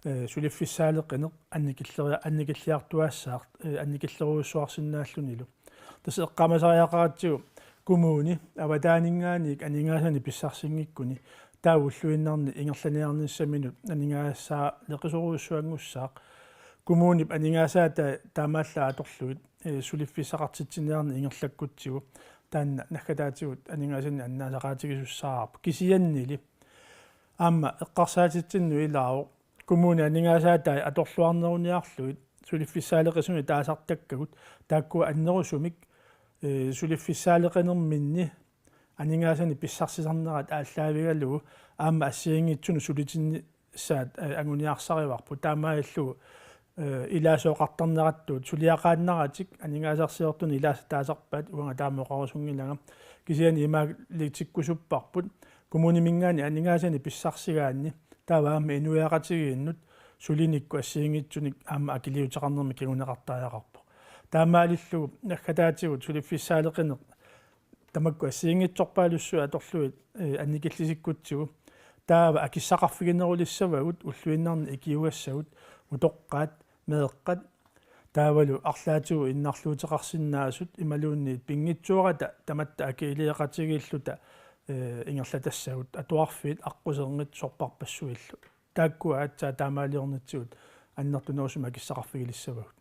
ee, suliffissaaleqineq annikilleria-, annikilliartuaassaaq, ee, annikillerujussuarsinnaallunilu. Tassa eqqaamasariaqaratsigu kommuni avataaninngaanniit aningaasanik pissarsisinngikkuni taava ulluinnarni ingerlaniarnissaminut aningaasaaleqisorujussuanngussaaq. Kommunip aningaasaatai taamaallaat atorlugit, ee, suliffissaqartitsiniarneq ingerlakkutsigu taanna naggataatigut aningaasanik annaasaqaatigisussaavarput. Kisiannili aamma eqqarsaatitsinnut ilaavoq, kommunip aningaasaatai atorluarneruniarlugit suliffissaaleqisunik taasartakkagut, taakkua annerusumik, ee, suliffissaaleqinerminni aningaasanik pissarsisarnerat aallaavigalugu aamma assigiinngitsunut sulitinni-, saat, eh, anguniarsarivarput. Taamaalillugu, eh, ilaasooqartarnerattut suliaqaannaratik aningaasarsiortunik ilaasa taasarpaat, uanga taama oqarusunngilanga. Kisianni imaalitikkusupparput, kommuniminngaanniit aningaasanik pissarsigaanni taava aamma inuiaqatigiinnut sulinikkut assigiinngitsunik aamma akiliuteqarnermik kinguneqartariaqarpoq. Taamaalillugu naggataatigut suliffissaaleqineq tamakku assigiinngitsorpaalussuit atorlugit, eh, annikillisikkutsigu taava akissaqarfiginerulissavagut ulluinnarni ikiugassagut, utoqqaat, meeqqat, taavalu arlaatigut innarluuteqarsinnaasut imaluunniit pinngitsoorata tamatta akiliiqatigiilluta, eh, ingerlatassagut, atuarfiit, aqquserngit, sorpassuillu. Taakkua aatsaat taamaaliornitsigut annertunerusumik akissaqarfigilissavagut.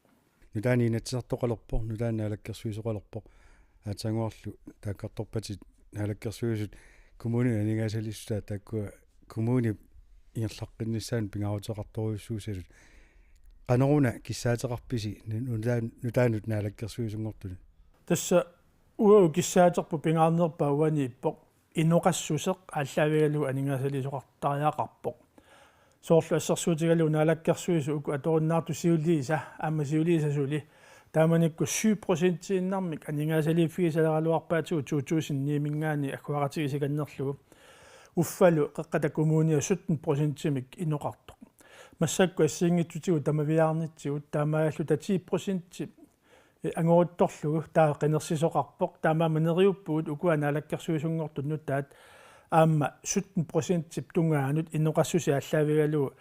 Nutaanik Inatsisartoqalerpoq, nutaanik naalakkersuisoqalerpoq. Aatsaannguarlu taakkartorpatit Naalakkersuisut kommuninut aningaasaliissutaat taakkua kommunip ingerlaqqinnissaanut pingaaruteqartorujussuusasut. Qanoruna kissaateqarpisi nu-, nutaan-, nutaanut naalakkersuisunngortunut? Tassa uagut kissaaterput pingaarnerpaaq uaniippoq: inoqassuseq aallaavigalugu aningaasaliisoqartariaqarpoq. Soorlu assersuutigalugu Naalakkersuisut uku atorunnaartut siuliisa, aamma siuliisa suli, taamanikkut syv procentiinnarmik aningaasaliiffigisaleraluarpaatigut to tusind ni-minngaanniit agguaqatigiit sikannerlugu. Uffalu Qeqqata Kommunia sytten procentimik inoqartoq. Massakkut assigiinngitsutigut tamaviaarnitsigut, taamaalilluta ti procenti angoruttorlugu taava qinersisoqarpoq. Taamaammat neriuppugut ukua naalakkersuisunngortut nutaat aamma sytten procentip tungaanut inoqassuseq aallaavigalugu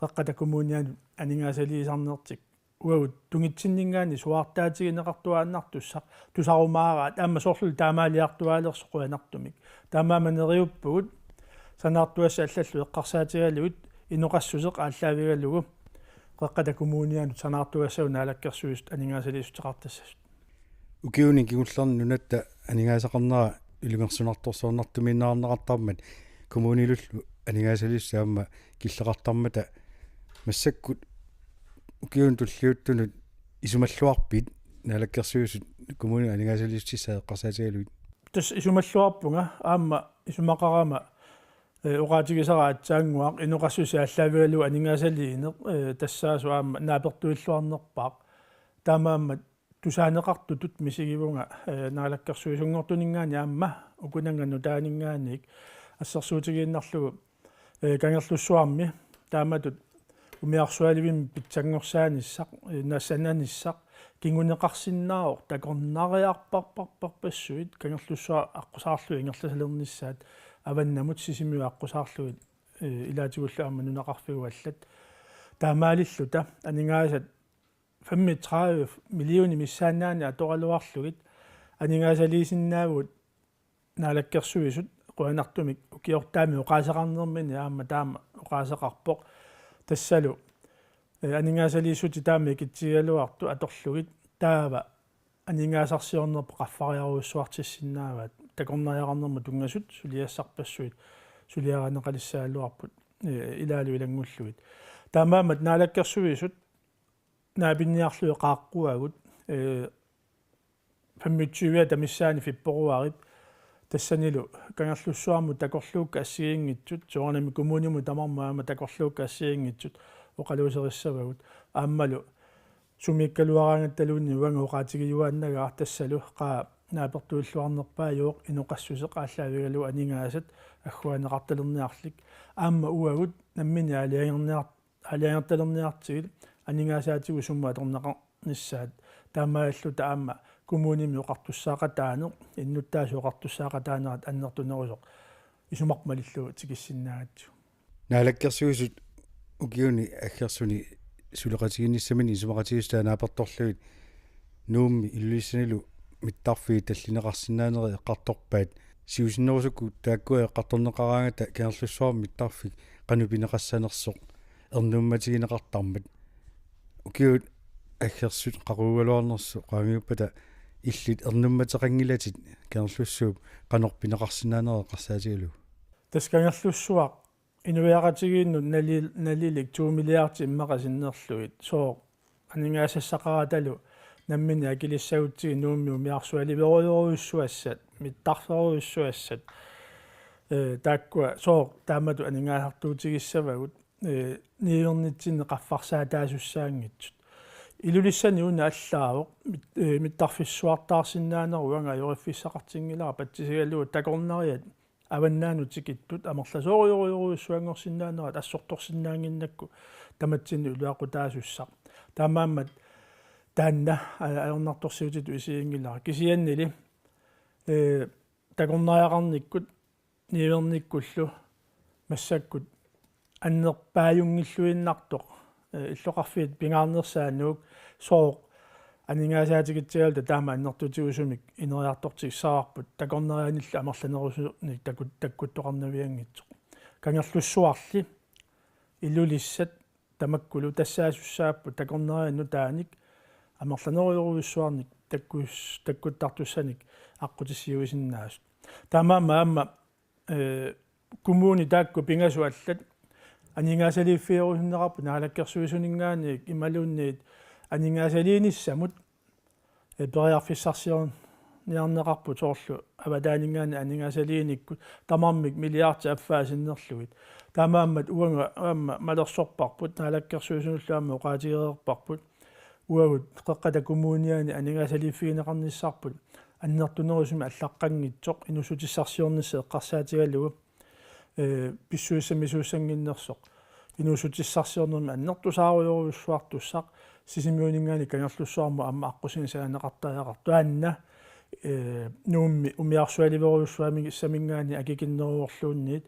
Qeqqata Kommunianut aningaasaliisarnertik uagut tungitsinninngaanniit suaartaatigineqartuaannartussaq tusarumaaraat, aamma soorlu taamaaliartuaalersoq qujanartumik. Taamaammat neriuppugut sanaartugassat allallu eqqarsaatigalugit inoqassuseq aallaavigalugu Qeqqata Kommunianut sanaartugassagut Naalakkersuisut aningaasaliissuteqartassasut. Ukiuni kingullerni nunatta aningaasaqarnera ilungersunartorsiornartumiinneqartarmat kommunilullu aningaasaliissutit aamma killeqartarmata, massakkut ukiunut tulliuttunut isumalluarpit Naalakkersuisut kommuninut aningaasaliissutissaat eqqarsaatigalugit? Tassa isumalluarpunga, aamma isumaqarama, eh, oqaatigisara aatsaannguaq inoqassuseq aallaavigalugu aningaasaliineq, eh, tassaasoq aamma naapertuilluarnerpaaq. Taamaammat tusaaneqartutut misigivunga, eh, naalakkersuisunngortuninngaanniit aamma ukunannga nutaaninngaanniit assersuutigiinnarlugu, eh, Kangerlussuarmi taamatut umiarsualivimmik pitsanngorsaanissaa, eh, nassananissaq kinguneqarsinnaavoq takornariarparparparpassuit Kangerlussuaq aqqusaarlugit ingerlasalernissaat avannamut Sisimiut aqqusaarlugit, eh, ilaatigullu aamma nunaqarfigut allat. Taamaalilluta aningaasat femogtredive millionit missaannaanni atoraluarlugit aningaasaliisinnaavugut Naalakkersuisut qujanartumik ukiortaami oqaaseqarnermini aamma taama oqaaseqarpoq. Tassalu, eh, aningaasaliissutit taama ikitsigigaluartut atorlugit taava aningaasarsiornerput qaffariarujussuartissinnaavaat, takornariaqarnermut tunngasut suliassarpassuit suliarineqalissagaluarput, eh, ilaalu ilanngullugit. Taamaammat Naalakkersuisut naapinniarlugit qaaqquagut, eh, femogtyve-ata missaani februaarip tassanilu Kangerlussuarmut takorluukkat assigiinngitsut, soorunami kommunimut tamarmut aamma takorluukkat assigiinngitsut oqaluuserissavagut. Aammalu sumiikkaluaraangattaluunniit uanga oqaatigiuaannagara, tassalu qaa naapertuilluarnerpaajuvoq inoqassuseq aallaavigalugu aningaasat agguaanneqartalerniarlik. Aamma uagut nammineq aalajangerniar-, aalajangertalerniartigit aningaasaatigut sumut atorneqarnissaat. Taamaalilluta aamma kommunimi oqartussaaqataaneq, innuttaasut oqartussaaqataanerat annertunerusoq isumarput malillugu tikissinnaagatsigu. Naalakkersuisut ukiuni aggersuni suleqatigiinnissaminni isumaqatigiissutaat naapertorlugit Nuummi Ilulissanilu mittarfiit tallineqarsinnaaneri eqqartorpaat. Siusinnerusukkut taakkua eqqartorneqaraangata Kangerlussuarmi mittarfik qanoq pineqassanersoq ernummatigineqartarmat. Ukiut aggersut qaqugugaluarnersut qaangiuppata illit ernummateqanngilatit Kangerlussuup qanoq pineqarsinnaanera eqqarsaatigalugu? Tassa Kangerlussuaq inuiaqatigiinnut nali-, nalilik to milliardit immaqa sinnerlugit, sooq aningaasassaqaratalu nammineq akilissagutsigit Nuummi umiarsualiverujorujussuassat, mittarferujussuassat, eh, taakkua sooq taamatut aningaasartuutigissavagut, ee, niuernitsinni qaffarsaataasussaanngitsut. Ilulissani una allaavoq mit-, ee, mittarfissuartaarsinnaanerup uanga ajoriffissaqartinngilara patsisigalugu takornariat avannaanut tikittut amerlasoorujorujussuanngorsinnaanerat assortorsinnaannginnakku tamatsinnut iluaqutaasussaq. Taamaammat taanna a-, ajornartorsiutitut isiginngilara. Kisiannili, ee, takornariaqarnikkut niuernikkullu massakkut annerpaajunngilluinnartoq, ee, illoqarfiit pingaarnersaannut sooq aningaasaatigitsigaluta taama annertutigisumik ineriartortigissavarput takornarianillu amerlanerusunik takut-, takkuttoqarnavianngitsoq. Kangerlussuarli Ilulissat tamakkulu tassaasussaapput takornarianut taanik amerlanerujorujussuarnik takkus-, takkuttartussanik aqqutissiuisinnaasut. Taamaammat aamma, ee, kommuni taakku pingasut allat aningaasaliiffiorusunneqarput naalakkersuisuninngaanniit imaluunniit aningaasaliinissamut, ee, periarfissarsiorniarneqarput soorlu avataaninngaanniit aningaasaliinikkut tamarmik milliardit affaa sinnerlugit. Taamaammat uanga aamma malersorparput naalakkersuisunullu aamma oqaatigereerparput. Uagut Qeqqata Kommuniani aningaasaliiffigineqarnissarput annertunerusumik allaqqanngitsoq inuussutissarsiornissaq eqqarsaatigalugu, ee, pissusissamisuussannginnersoq. Inuussutissarsiornermi annertusaarujorujussuartussaq Sisimiuninngaanniit Kangerlussuarmut aamma aqqusineq sananeqartariaqartoq. Taanna, ee, Nuummi umiarsualiverujussuarmi-, -saminngaanniit akikinneruvorluunniit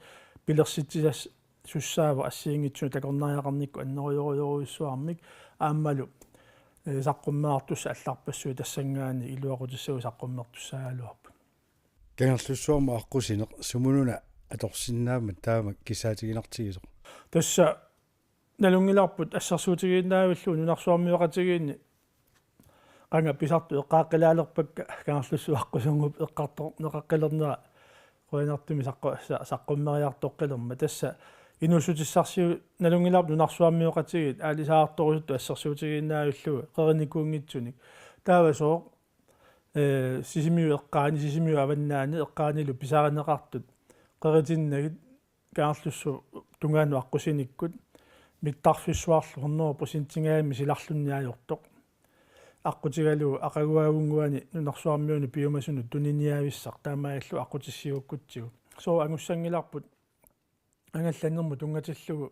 pilersitsisas-, -sussaavoq assigiinngitsunut takornariaqarnikkut annerujorujorujussuarmik aammalu, ee, saqqummertussat allarpassuit tassanngaanniit iluaqutissagut saqqummertussaagaluarput. Kangerlussuarmut aqqusineq sumununa atorsinnaammat taama kissaatiginartigisoq? Tassa nalunngilarput assersuutigiinnaavillugu nunarsuarmioqatigiinni qanga pisartut eqqaaqqilaalerpakka Kangerlussuaq aqqusinermut eqqartorneqaqqilernera qujanartumik saqqu-, sa-, saqqummeriartoqqilermat. Tassa inuussutissarsiut nalunngilarput nunarsuarmioqatigiit aalisaartorusuttut assersuutigiinnaavillugu qerinikuunngitsunik. Taava sooq, ee, Sisimiut eqqaani, Sisimiut avannaani eqqaanilu pisarineqartut qeritinnagit Kangerlussuup tungaanut aqqusinikkut mittarfissuarlu hundrede procentingajammi silarlunniartoq. Aqqutigalugu aqaguaavunnguani nunarsuarmiunut piumasunut tuniniaavissaq taamaalillugu aqqutissiuukkutsigu. Sooq angussanngilarput angallannermut tunngatillugu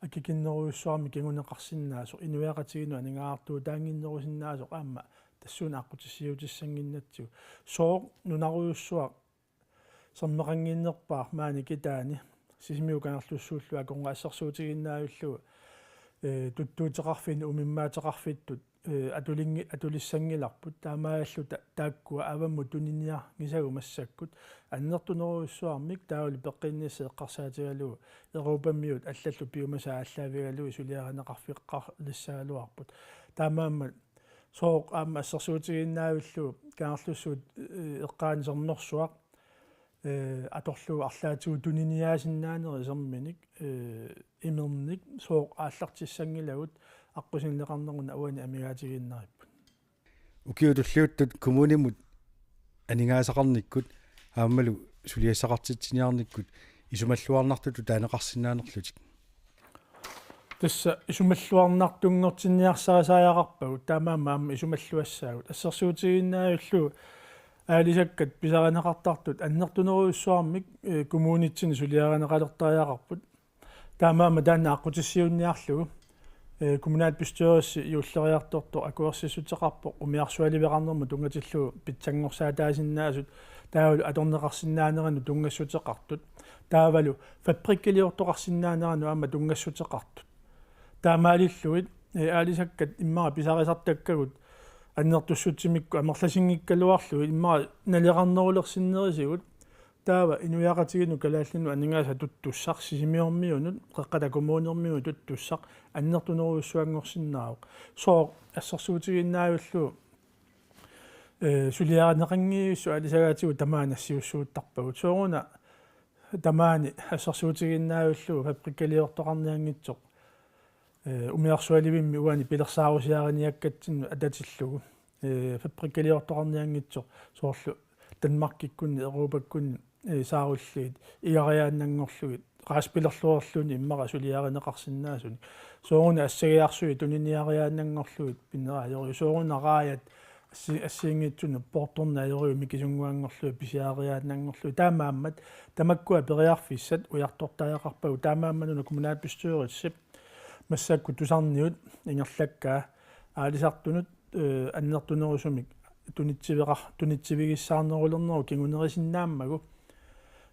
akikinnerujussuarmik kinguneqarsinnaasoq, inuiaqatigiinnut aningaasartuutaannginnerusinnaasoq aamma tassuuna aqqutissiuutissannginnatsigu. Sooq nunarujussuaq sermeqannginnerpaaq maani kitaani Sisimiut Kangerlussuullu akornat assersuutigiinnaavillugu, ee, tuttuuteqarfinni umimmaateqarfittut, ee, atulinngi-, atulissanngilarput taamaalilluta taakkua avammut tuniniarngisagut massakkut annertunerujussuarmik taavalu peqqinnissaq eqqarsaatigalugu Europamiut allallu piumasaat aallaavigalugit suliarineqarfeqarlissagaluarput. Taamaammat sooq aamma assersuutigiinnaavillugu Kangerlussuup, ee, eqqaani sermersuaq, ee, atorlugu arlaatigut tuniniaasinnaanerit serminik, ee, imernik sooq aallartissanngilagut aqqusineqarneruna uani amigaatigiinnaripput. Ukiut tulliuttut kommunimut aningaasaqarnikkut aammalu suliassaqartitsiniarnikkut isumalluarnartutut taaneqarsinnaanerlutik? Tassa isumalluarnartunngortinniarsarisariaqarpagut, taamaammat aamma isumalluassaagut. Assersuutigiinnaavillugu aalisakkat pisarineqartartut annertunerujussuarmik, ee, kommunitsinni suliarineqalertariaqarput. Taamaammat taanna aqqutissiuunniarlugu, ee, kommunalbestyrelsi juulleriartortoq akuersissuteqarpoq umiarsualiveqarnermut tunngatillugu pitsanngorsaataasinnaasut taavalu atorneqarsinnaaneranut tunngassuteqartut. Taavalu fabrikkiliortoqarsinnaaneranut aamma tunngassuteqartut. Taamaalillugit, ee, aalisakkat immaqa pisarisartakkagut annertussutsimikkut amerlasinngikkaluarlugit immaqa naleqarnerulersinnerisigut. Taava inuiaqatigiinnut kalaallinut aningaasat tuttussaq Sisimiormiunut, Qeqqata Kommuniormiunut tuttussaq annertunerujussuanngorsinnaavoq. Sooq assersuutigiinnaavillugu, ee, suliarineqanngivissut aalisagaatigut tamaani nassiussuuttarpagut. Sooruna tamaani assersuutigiinnaavillugu fabrikkiliortoqarnianngitsoq, ee, umiarsualivimmi uani pilersaarusiariniakkatsinnut atatillugu, ee, fabrikkiliortoqarnianngitsoq soorlu Danmarkikkunni, Europakkunni, ee, saarulliit igariaannanngorlugit raaspilerluarluni immaqa suliarineqarsinnaasunik. Sooruna assagiarsuit tuniniariaannanngorlugit pinnera ajoriu. Sooruna raajat assi-, assigiinngitsunut poortorneq ajoruit mikisunnguanngorlugit pisiariaannanngorlugit. Taamaammat tamakkua periarfissat ujartortariaqarpagut, taamaammat una kommunalbestyrelsip massakkut tusarniut ingerlakkaa aalisartunut, eh, annertunerusumik tunitsiveqar-, tunitsivigissaarnerulernerup kingunerisinnaammagu,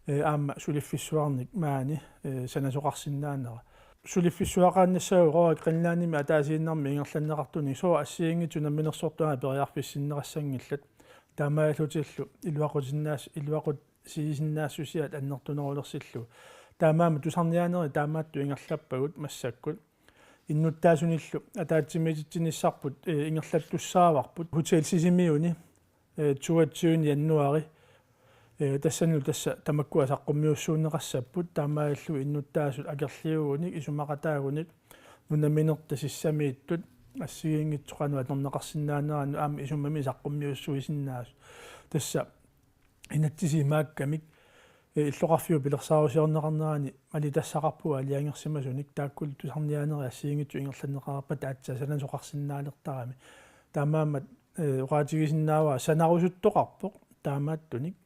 eh, aamma suliffissuarnik maani, eh, sanasoqarsinnaanera. Suliffissuaqaannassaaq Royal Greenlandimi ataasiinnarmik ingerlanneqartunik sooq assigiinngitsut namminersortut aamma periarfissinneqassanngillat. Taamaallutillu iluaqutinnaas-, iluaqutsiisinnaassusiat annertunerulersillugu. Taamaammat tusarniaanerit taamaattut ingerlappagut massakkut. Innuttaasunillu ataatsimiititsinissarput, eh, ingerlattussaavarput Hotel Sisimiuni, eh, toogtyvende januari, eh, tassanilu tassa tamakkua saqqummiussuunneqassapput, taamaalillutik innuttaasut akerliugunik isumaqataagunik nunaminerta sissamiittut assigiinngitsut qanoq atorneqarsinnaaneranut aamma isummamik saqqummiussuisinnaasut. Tassa inatsisit imaakkamik, eh, illoqarfiup pilersaarusiorneqarnerani malitassaqarpugut aalajangersimasunik, taakkulu tusarniaanerit assigiinngitsut ingerlanneqareerpata aatsaat sanasoqarsinnaalertarami. Taamaammat, eh, oqaatigisinnaavara sanarusuttoqarpoq taamaattunik.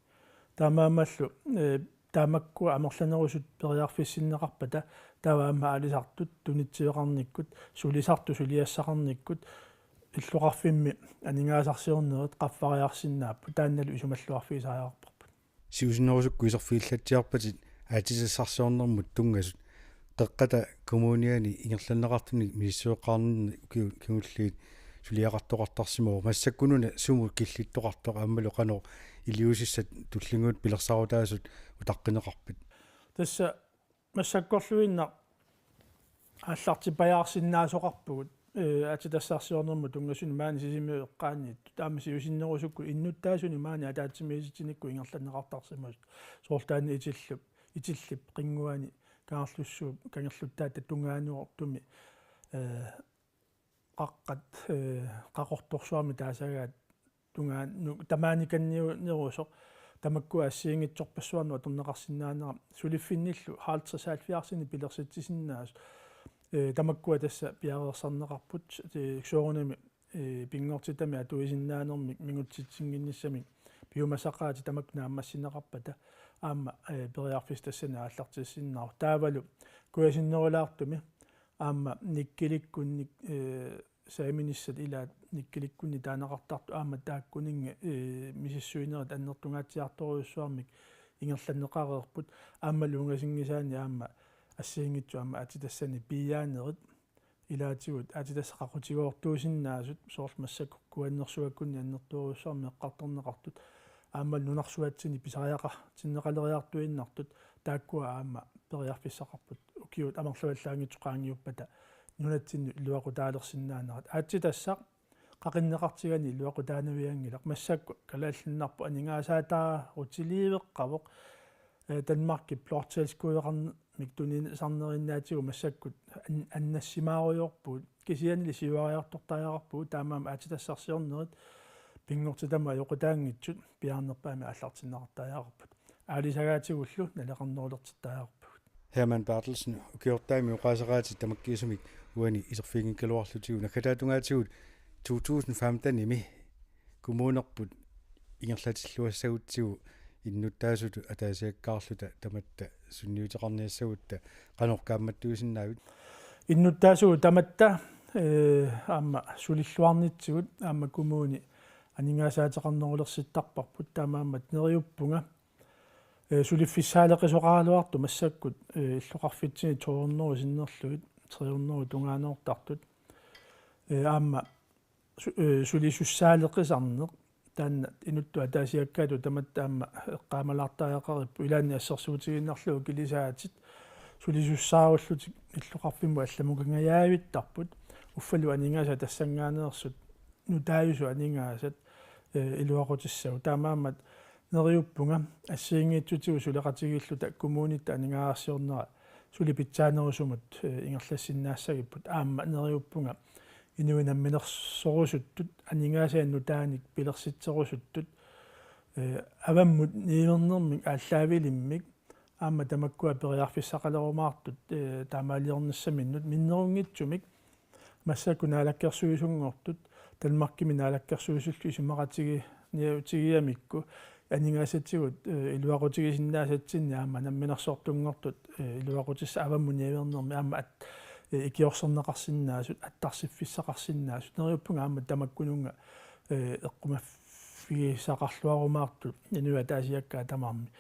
Taamaammallu, eh, taamakkua amerlanerusut periarfissinneqarpata taava aamma aalisartut tunitsiveqarnikkut, sulisartut suliassaqarnikkut, illoqarfimmi aningaasarsiornerit qaffariarsinnaapput, taannalu isumalluarfigisariaqarparput. Siusinnerusukkut iserfigillatsiarpatit aatsitassarsiornermut tunngasut, Qeqqata Kommuniani ingerlanneqartunik misissueqqaarnerni ukiut kingulliit suliaqartoqartarsimavoq. Massakkununa sumut killittoqartoq aammalu qanoq iliuusissat tullinnguuttut pilersaarutaasut utaqqineqarpat? Tassa massakkorluinnaq aallartippajaarsinnaasoqarpugut, eh, aatsitassarsiornermut tunngasunik maani Sisimiut eqqaaniittut. Taama siusinnerusukkut innuttaasunik maani ataatsimiititsinikkut ingerlanneqartarsimasut. Soorlu taanna Itillip, Itillip qinnguani Kangerlussuup kangerluttaata tungaanut ortumi, eh, qaqqat, eh, Qaqortorsuarmi taasagaat tungaanut tamaanikanniunnerusoq, tamakkua assigiinngitsorpassuarnut atorneqarsinnaanera suliffinnillu halvtreds halvfjerdsinik pilersitsisinnaasut. Eh, tamakkua tassa piareersarneqarput, eh, soorunami, eh, pinngortitami atuisinnaanermik mingutsitsinnginnissamik piumasaqaatit tamakku naammassineqarpata aamma, eh, periarfissat tassani aallartissinnaavoq. Taavalu kujasinnerulaartumi aamma nikkelikkunnik, eh, saiminissat ilaat nikkelikkunnik taaneqartartut aamma taakkuninnga, eh, misissuinerit annertungaatsiartorujussuarmik ingerlanneqareerput, aammalu ungasinngisaanni aamma assigiinngitsut aamma aatsitassanik piiaanerit ilaatigut aatsitassat qaqutigoortuusinnaasut, soorlu massakkut Kuannersuakkunni annertoorujussuarmik eqqartorneqartut, aammalu nunarsuatsinni pisariaqartinneqaleriartuinnartut, taakkua aamma periarfissaqarput ukiut amerlavallaanngitsut qaangiuppata nunatsinnut iluaqutaalersinnaanerat. Aatsitassaq qaqinneqartigaanni iluaqutaanavianngilaq, massakkut kalaallinnarpoq aningaasaataarutiliiveqqavoq, eh, Danmarkip bloktilskuddeqarnermik tunisarnerinnaatigut massakkut an-, annassimaarujoorpugut, kisiannili siuariartortariaqarpugut, taamaammat aatsitassarsiornerit pinngortitami ajoqutaanngitsut piaarnerpaamik aallartinneqartariaqarput. Aalisagaatigullu naleqarnerulertittariaqarpagut. Hermann Berthelsen, ukiortaami oqaaseqaatit tamakkiisumik uani iserfiginngikkaluarlutigu, naggataatungaatigut to tusind femtenimi kommunerput ingerlatilluassagutsigu innuttaasutut ataasiakkaarluta tamatta sunniuteqarniassagutta qanoq kaammattuisinnaavit? Innuttaasut tamatta, eh, aamma sulilluarnitsigut aamma kommuni aningaasaateqarnerulersittarparput, taamaammat neriuppunga, eh, suliffissaaleqisoqaraluartoq massakkut, eh, illoqarfitsinni to hundrede sinnerlugit tre hundrede tungaanoortartut. Eh, aamma su-, eh, sulisussaaleqisarneq taanna inuttut ataasiakkaatut tamatta aamma eqqaamalaartariaqaripput, ilaanni assersuutigiinnarlugu kilisaatit sulisussaarullutik illoqarfimmut allamukangajavittarput, uffalu aningaasat tassanngaaneersut nutaajusut aningaasat, eh, iluaqutissagut. Taamaammat neriuppunga assigiinngitsutigut suleqatigiilluta kommunitta aningaasarsiornera suli pitsaanerusumut, eh, ingerlassinnaassagipput, aamma neriuppunga inuit namminersorusuttut, aningaasat nutaanik pilersitserusuttut, eh, avammut niuernermik aallaavilimmik aamma tamakkua periarfissaqalerumaartut, eh, taamaaliornissaminnut minnerunngitsumik massakkut naalakkersuisunngortut Danmarkimi naalakkersuisullu isumaqatigi-, niutigigamikku aningaasatigut, eh, iluaqutigisinnaasatsinnik aamma namminersortunngortut, eh, iluaqutissat avammut niuernermi aamma at-, eh, ikiorserneqarsinnaasut, attarsiffissaqarsinnaasut, neriuppunga aamma tamakkununnga, eh, eqqumaffigisaqarluarumaartut inuiaqatigiit ataasiakkaat tamarmik.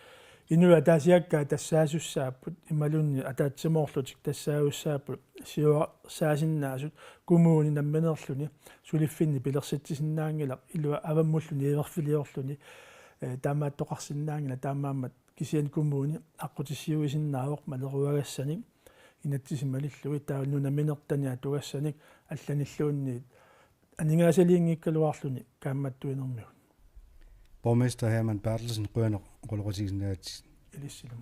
Inuiaqatigiit ataasiakkaat tassaasussaapput, imaluunniit ataatsimoorlutik tassaajussaapput, siuarsaasinnaasut, kommuni nammineerluni suliffinni pilersitsisinnaanngilaq ilua avammullu niuerfiliorluni, eh, taamaattoqarsinnaanngilaq, taamaammat kisianni kommuni aqqutissiuisinnaavoq maleruagassanik inatsisimalillugit, taava nunaminertanik atugassanik allanilluunniit aningaasaliinngikkaluarluni kaammattuinermigut. Borgmester Hermann Berthelsen, qujanaq oqaloqatigisinnaagakkit. Ilissilu.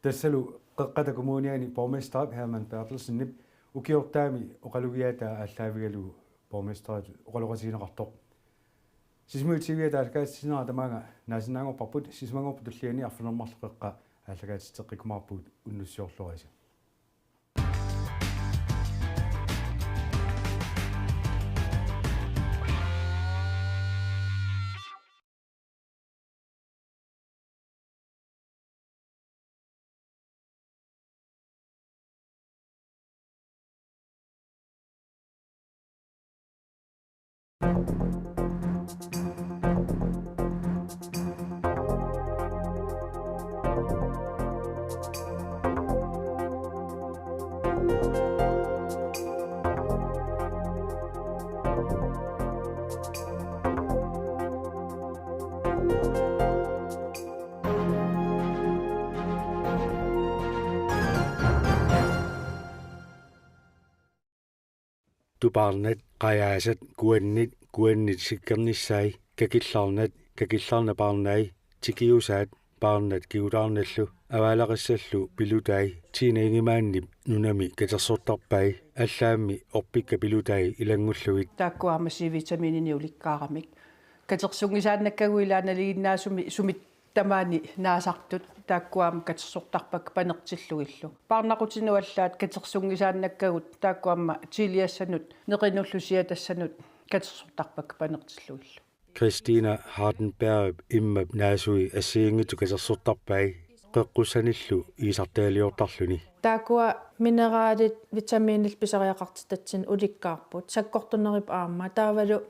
Tassalu Qeqqata Kommuniani borgmesterip Hermann Berthelsenip ukiortaami oqalugiaataa aallaavigalugu borgmesteritut oqaloqatigineqartoq. Sisimiut T V-ata aallakaatitsinerat tamaanga naasinnaanngorparput, sisamanngorpat tulliani arfineq-marluk qeqqa aallakaatitseqqikkumaarpugut, unnussiorluarisi. Tupaarnat, qajaasat, kuannit, kuannit sikkernissaat, kakillarnat, kakillarnat paarnaat, tikiusaat, paarnat kigutaarnallu, avaalaqissallu pilutai, Tina Ingemann-ip nunami katersortarpai, allaammi orpikkat pilutai ilanngullugit. Taakku aamma C-vitamiininik ulikkaaramik. Katersunngisaannakkagut ilaat nalinginnaasumik sumit tamaani naasartut, taakku aamma katersortarpakka panertillugillu. Paarnaqutinut allaat katersunngisaannakkagut, taakku aamma tiiliassanut, neqinullu siatassanut katersortarpakka panertillugillu. Christina Hardenbergip immap naasui assigiinngitsut katersortarpai, qeqqussanillu iisartagaliortarluni. Taakkua mineralit, vitamiinit pisariaqartitatsinnik ulikkaarput, sakkortunerput aamma, taavalu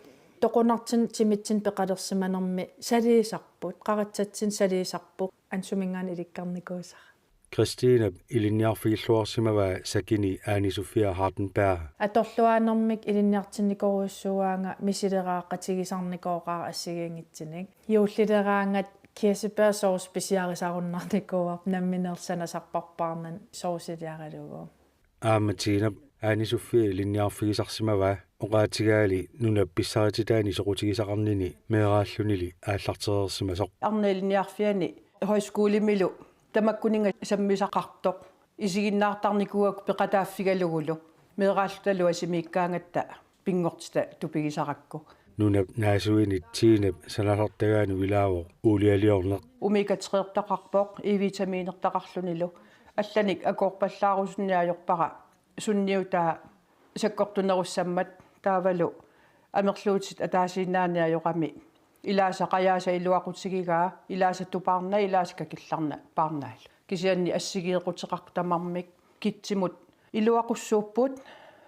toqunartumik timitsinnut peqalersimanermi saliisarput, qaratsatsinnik saliisarput, ansuminngaanniit ilikkarnikuusara. Christinap ilinniarfigilluarsimavaa sakini Ane Sofia Hardenberg. Atorluaanermik ilinniartinnikoorujussuugaanga misileraaqqatigisarnikooqaara assigiinngitsunik. Juullileraangat kirsebærsauce pisiarisarunnaarnikuuarput nammineerluni sanasarparpaarnani sauciliaralugu. Aamma Tinap Ane Sofia ilinniarfigisarsimavaa, oqaatigaali nunap pissarititaani soqutigisaqarnini meeraallunili aallartereersimasoq. Arnap ilinniarfiani højskolemilu tamakkuninnga sammisaqartoq isiginnaartarnikuugakku peqataaffigalugulu, meeraallutalu asimiikkaangatta pinngortitaq tupigisarakku. Nunap naasuinit Tinap sanasartagaanut ilaavoq uulialiorneq. Omega-treertaqarpoq, E-vitamiinertaqarlunilu. Allanik akoorpallaarusunneq ajorpara sunniutaa sakkortunerussammat, taavalu amerluutit ataasiinnaanneq ajorami. Ilaasa qajaasat iluaqutigigaa, ilaasa tupaarnat, ilaasa kakillarnat paarnaallu. Kisianni assigiiquteqartut tamarmik kitsimut iluaqussuupput,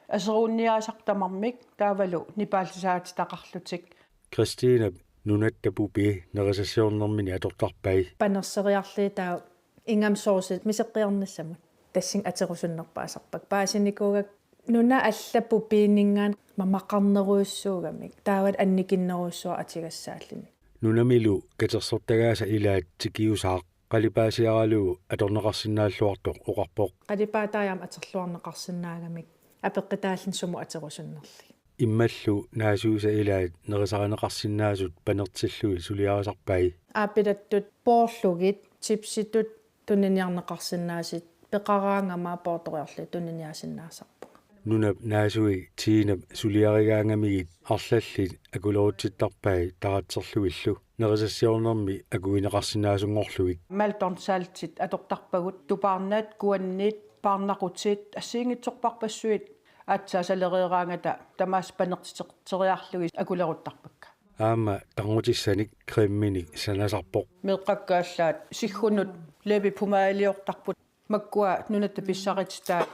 aserorniaasartut tamarmik, taavalu nipaallisaatitaqarlutik. Christinap nunatta pupi nerisassiornermini atortarpai. Panerseriarlugit taava ingammik saucit miseqqiornissamut. Tassani aterusunnerpaasarpakka. Paasinikuugakku nunat allat pupiininngaanniit mamaqarnerujussuugamik, taavalu annikinnerujussuugamik atugassaalluni. Nunamilu katersortagaasa ilaat tikiusaaq, qalipaasiaralugu atorneqarsinnaalluartoq oqarpoq. Qalipaataat aamma atorluarneqarsinnaagamik apeqqutaalluni sumut aterusunnerlugit. Immallu naasuisa ilaat nerisarineqarsinnaasut panertillugit suliarisarpai. Aappilattut poorlugit, chipsitut tuniniarneqarsinnaasut peqaraangama poortoriarlugit tuniniaasinnaasarpunga. Nunap naasui Tiinap suliarigaangamigit arlallit akulerutsittarpai taratserlugillu nerisassiornermi akugineqarsinnaasunngorlugit. Maldon saltit atortarpagut, tupaarnat, kuanniit, paarnaqutit, assigiinngitsorpassuit aatsaat salereeraangata tamaasa panertiteqarlugit akuleruttarpakka. Aamma tarnutissanik creminik sanasarpoq. Meeqqakka allaat siggunut læbepomadeliortarput. Makkua nunatta pissarititai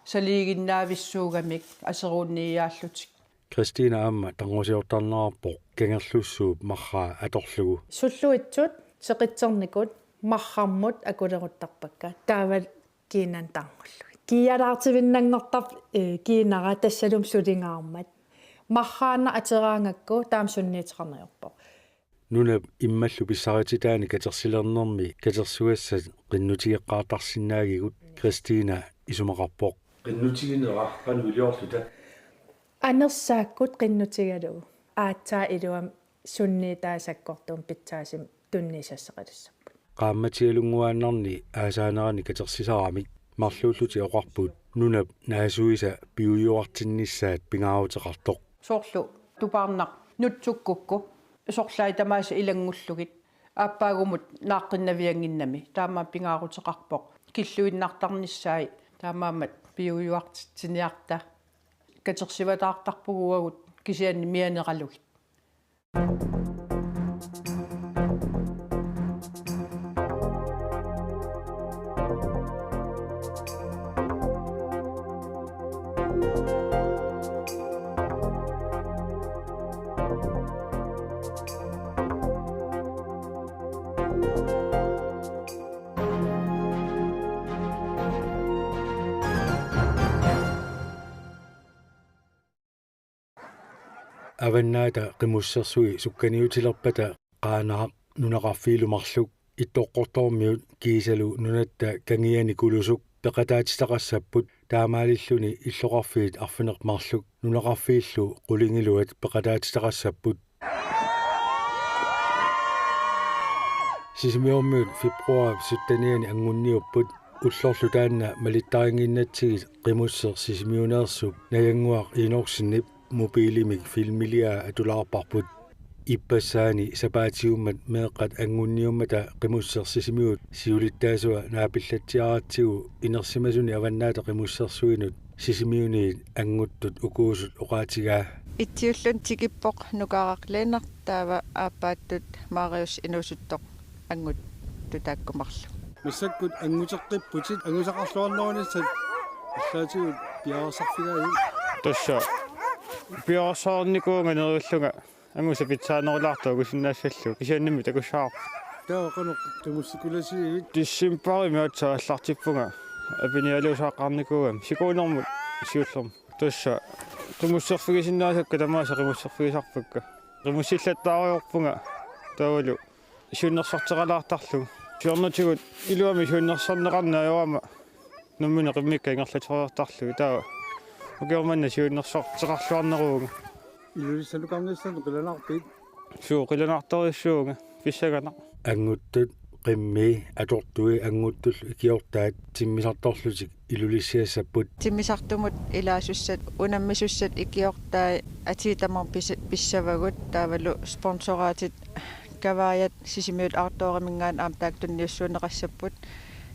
saliiginnaavissuugamik aseruunniiaallutik. Kristina aamma tarnusiortarnerarpoq kangerlussuup marraa atorlugu. Sulluitsut seqitsernikut marramut akuleruttarpakka. Taava kiinanut tarnullugit. Kiialaartivinnanngortarpoq, eh, kiinara tassalumi sulingaarmat. Marraannaq ateraangakku taama sunniuteqarneq ajorpoq. Nunap immallu pissarititaani katersilernermi katersugassat qinnutigeqqaartarsinnaagigut Kristina isumaqarpoq. Qinnutiginera qanoq iliorluta? Anersaakkut qinnutigalugu. Aatsaat iluamik sunniutaa sakkortuumik pitsaasumik tunniussassaqalassapput. Qaammatialunnguaannarni aasaanerani katersisaramik marluullutik oqarput nunap naasuisa piujuartinnissaat pingaaruteqartoq. Soorlu tupaarnaq nutsukkukku sorlaat tamaasa ilanngullugit aappaagumut naaqqinnaviannginnami taamaammat pingaaruteqarpoq killuinnartarnissaat taamaammat piujuartitsiniarta katersivataartarpugut uagut kisianni mianeralugit. Avannaata Qimussersui sukkaniutilerpata Qaanaaq nunaqarfiilu marluk Ittoqqortoormiut kiisalu nunatta Kangiani Kulusuk peqataatitaqassapput, taamaalilluni illoqarfiit arfineq-marluk nunaqarfiillu qulingiluat peqataatitaqassapput. Sisimiormiut februaarip syttenianni angunniupput, ullorlu taanna malittarinnginnatsigit Qimusseq Sisimiuneersup Najannguaq Enoksenip mobiilimik filmiliaa atulaarparput. Ippassaani sapaatiummat meeqqat angunniummata Qimusseq Sisimiut siulittaasua naapillatsiaratsigu inersimasuni Avannaata Qimussersuinut Sisimiuniit anguttut ukuusut oqaatigaa. Itsiulluni tikippoq Nukaaraq Lennert taava aappaattut Marius Inuusuttoq anguttut taakku marluk. Massakkut anguteqqipputit, angusaqarluarnerunissat allaatigut piareersarfigaavit? Tassa piareersaarnikuuvunga neriullunga angusat pitsaanerulaartut angusinnaassallugu, kisiannimi takussavarput. Taava qanoq qimussikulasigivit? Decembarimi aatsaat aallartippunga apinialuusaaqqaarnikuugami sikuunermut siullermut. Tassa qimusserfigisinnaasakka tamaasa qimusserfigisarpakka. Qimussillattaarujoorpunga taavalu siunnersorteqalaartarlugu. Siornatigut iluamik siunnersorneqarneq ajorama nammineq qimmikka ingerlateriartarlugit, taava ukioq manna siunnersorteqarluarneruvunga. Ilulissanukarnissamut qilanaarpit? Suu, qilanaartorujussuuvunga pissanganaq. Anguttut, qimmii, atortui anguttullu ikiortaat timmisartorlutik Ilulissiassapput. Timmisartumut ilaasussat unammisussat ikiortai atii tamarmik pis-, pissavagut, taavalu sponsoratit Kavaajat Sisimiut Outdooriminngaanniit aamma taakku tunniussuunneqassapput.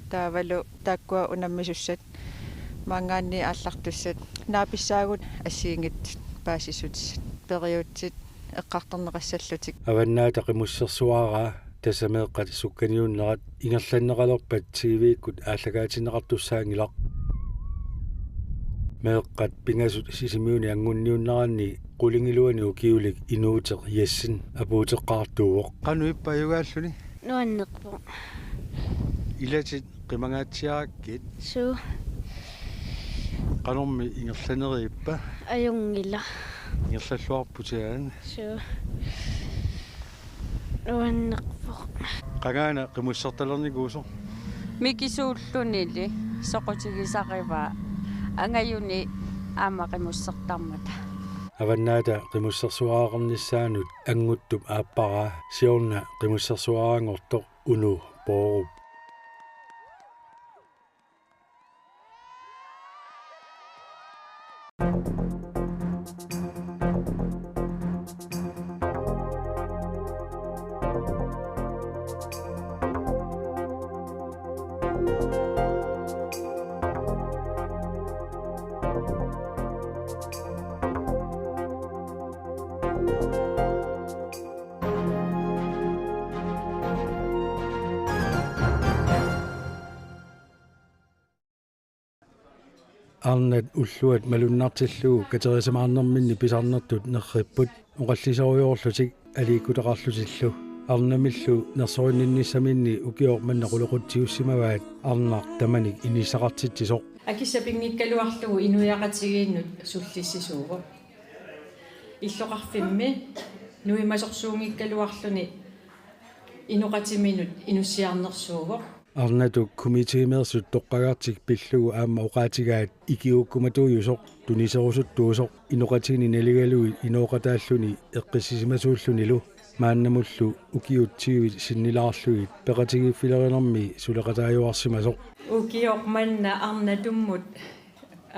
Taavalu taakkua unammisussat maanngaanniit aallartussat naapissaagut assigiinngitsut paasissutissat periutsit eqqartorneqassallutik. Avannaata Qimussersuaraa tassa meeqqat sukkaniunnerat ingerlanneqalerpat T V-kkut aallakaatinneqartussaanngilaq. Meeqqat pingasut Sisimiuni angunniunneranni qulingiluani ukiulik Inuuteq Jessen apuuteqqaartuuvoq. Qanoq ippa ajugaalluni? Nuannerpoq. Ilatit qimangaatsiarakkit? Suu. Qanormi ingerlaneriippa? Ajunngilaq. Ingerlalluarputit aana? Suu. Nuannerpoq. Qangaana qimussertalernikuusoq? Mikisuullunili soqutigisarivaa angajuni aamma qimussertarmata. Avannaata Qimussersuaqarnissaanut anguttup aapparaa siorna qimussersuaqaranngortoq Uno Bourup. Arnat ulluat malunnartillugu katerisimaarnerminni pisarnertut nerripput oqalliserujoorlutik aliikkutaqarlutillu. Arnamillu nersorinninnissaminni ukioq manna qulequtsiussimavaat arnaq tamanik inissaqartitsisoq. Akissat pinngikkaluarlugu inuiaqatigiinnut sullissisuuvoq. Illoqarfimmi nuimasorsuunngikkaluarluni inoqatiminut inussiarnersuuvoq. Arnatut komiteemeersut toqqagartik pillugu aamma oqaatigaat ikiuukkumatuujusoq tuniserusuttuusoq inoqatini naligalugit inooqataalluni eqqissisimasuullunilu maannamullu ukiut tyvit sinnilaarlugit peqatigiiffilerinermi suleqataajuarsimasoq. Ukioq manna arnatummut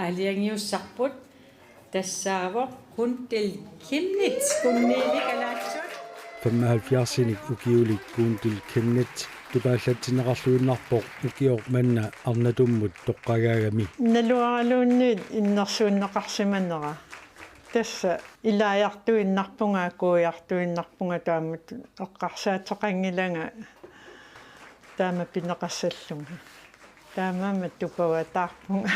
aalajangiussarput tassaavoq Guntil Chemnitz, Gunniili kalaallisut. Femoghalvfjerdsinik ukiulik Guntil Chemnitz tupaallatsinneqarluinnarpoq ukioq manna arnatummut toqqagaagami. Naluaraluunniit innersuunneqarsimanera. Tassa ilaajartuinnarpunga, akuujartuinnarpunga taamatut eqqarsaateqanngilanga taama pineqassallunga. Taamaammat tupavataarpunga.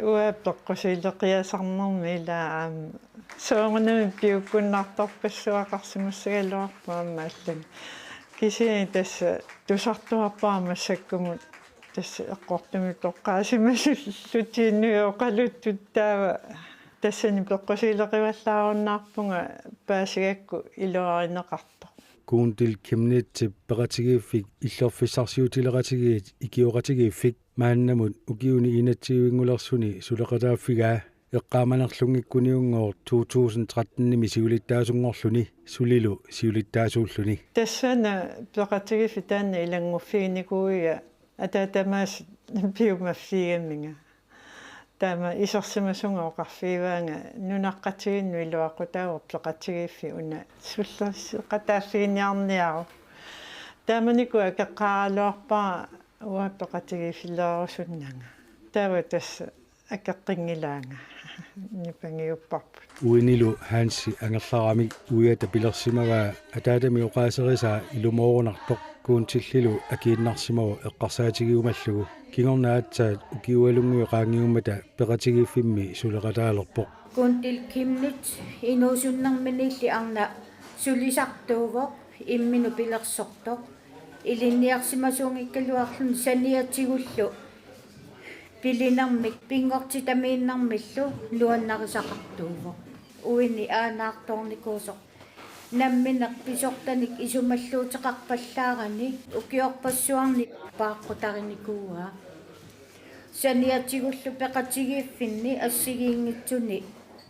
Uanga peqqusiileqiasarnermi ilaa aamma soorunami piukkunnartorpassuaqarsimassagaluarpoq aamma allani. Kisianni tassa tusartuarpara massakkumut tassa eqqortumik toqqaasimasullutik nujoqaluttut taava tassani peqqusiileqivallaarunnaarpunga paasigakku iluarineqartoq. Guntil Chemnitzip peqatigiiffik Illerfissarsiutileqatigiit ikioqatigiiffik maannamut ukiuni enogtyvenngulersuni suleqataaffigaa eqqaamanerlunngikkuniunngooq to tusind trettenimi siulittaasunngorluni sulilu siulittaasuulluni. Tassani peqatigiiffik taanna ilannguffiginikuuiga ataatamaas piumaffigigaminga. Taama isersimasunga oqarfigivaanga nunaqqatigiinnut iluaqutaavoq peqatigiiffik una sullerseqataaffiginiarniaruk. Taamanikkut akeqqaaraluarpara uanga peqatigiiffilerusunnanga. Taava tassa akeqqinngilaanga. Nipangiupparput. Uinilu Hansi angerlaramik uiata pilersimavaa ataatami oqaaserisaa ilumoorunartoq Guntillilu akiinnarsimavoq eqqarsaatigiumallugu. Kingorna aatsaat ukiualunnguit qaangiummata peqatigiiffimmi suleqataalerpoq. Guntil Chemnitz inuusunnerminiilli arnaq sulisartuuvoq imminut pilersortoq. Ilinniarsimasuunngikkaluarluni saniatigullu pilinermik pinngortitamiinnarmillu nuannarisaqartuuvoq. Uini aanaartoornikuusoq. Nammineq pisortanik isumalluuteqarpallaarani ukiorpassuarni paaqqutarinikuuaa. Saniatigullu peqatigiiffinni assigiinngitsuni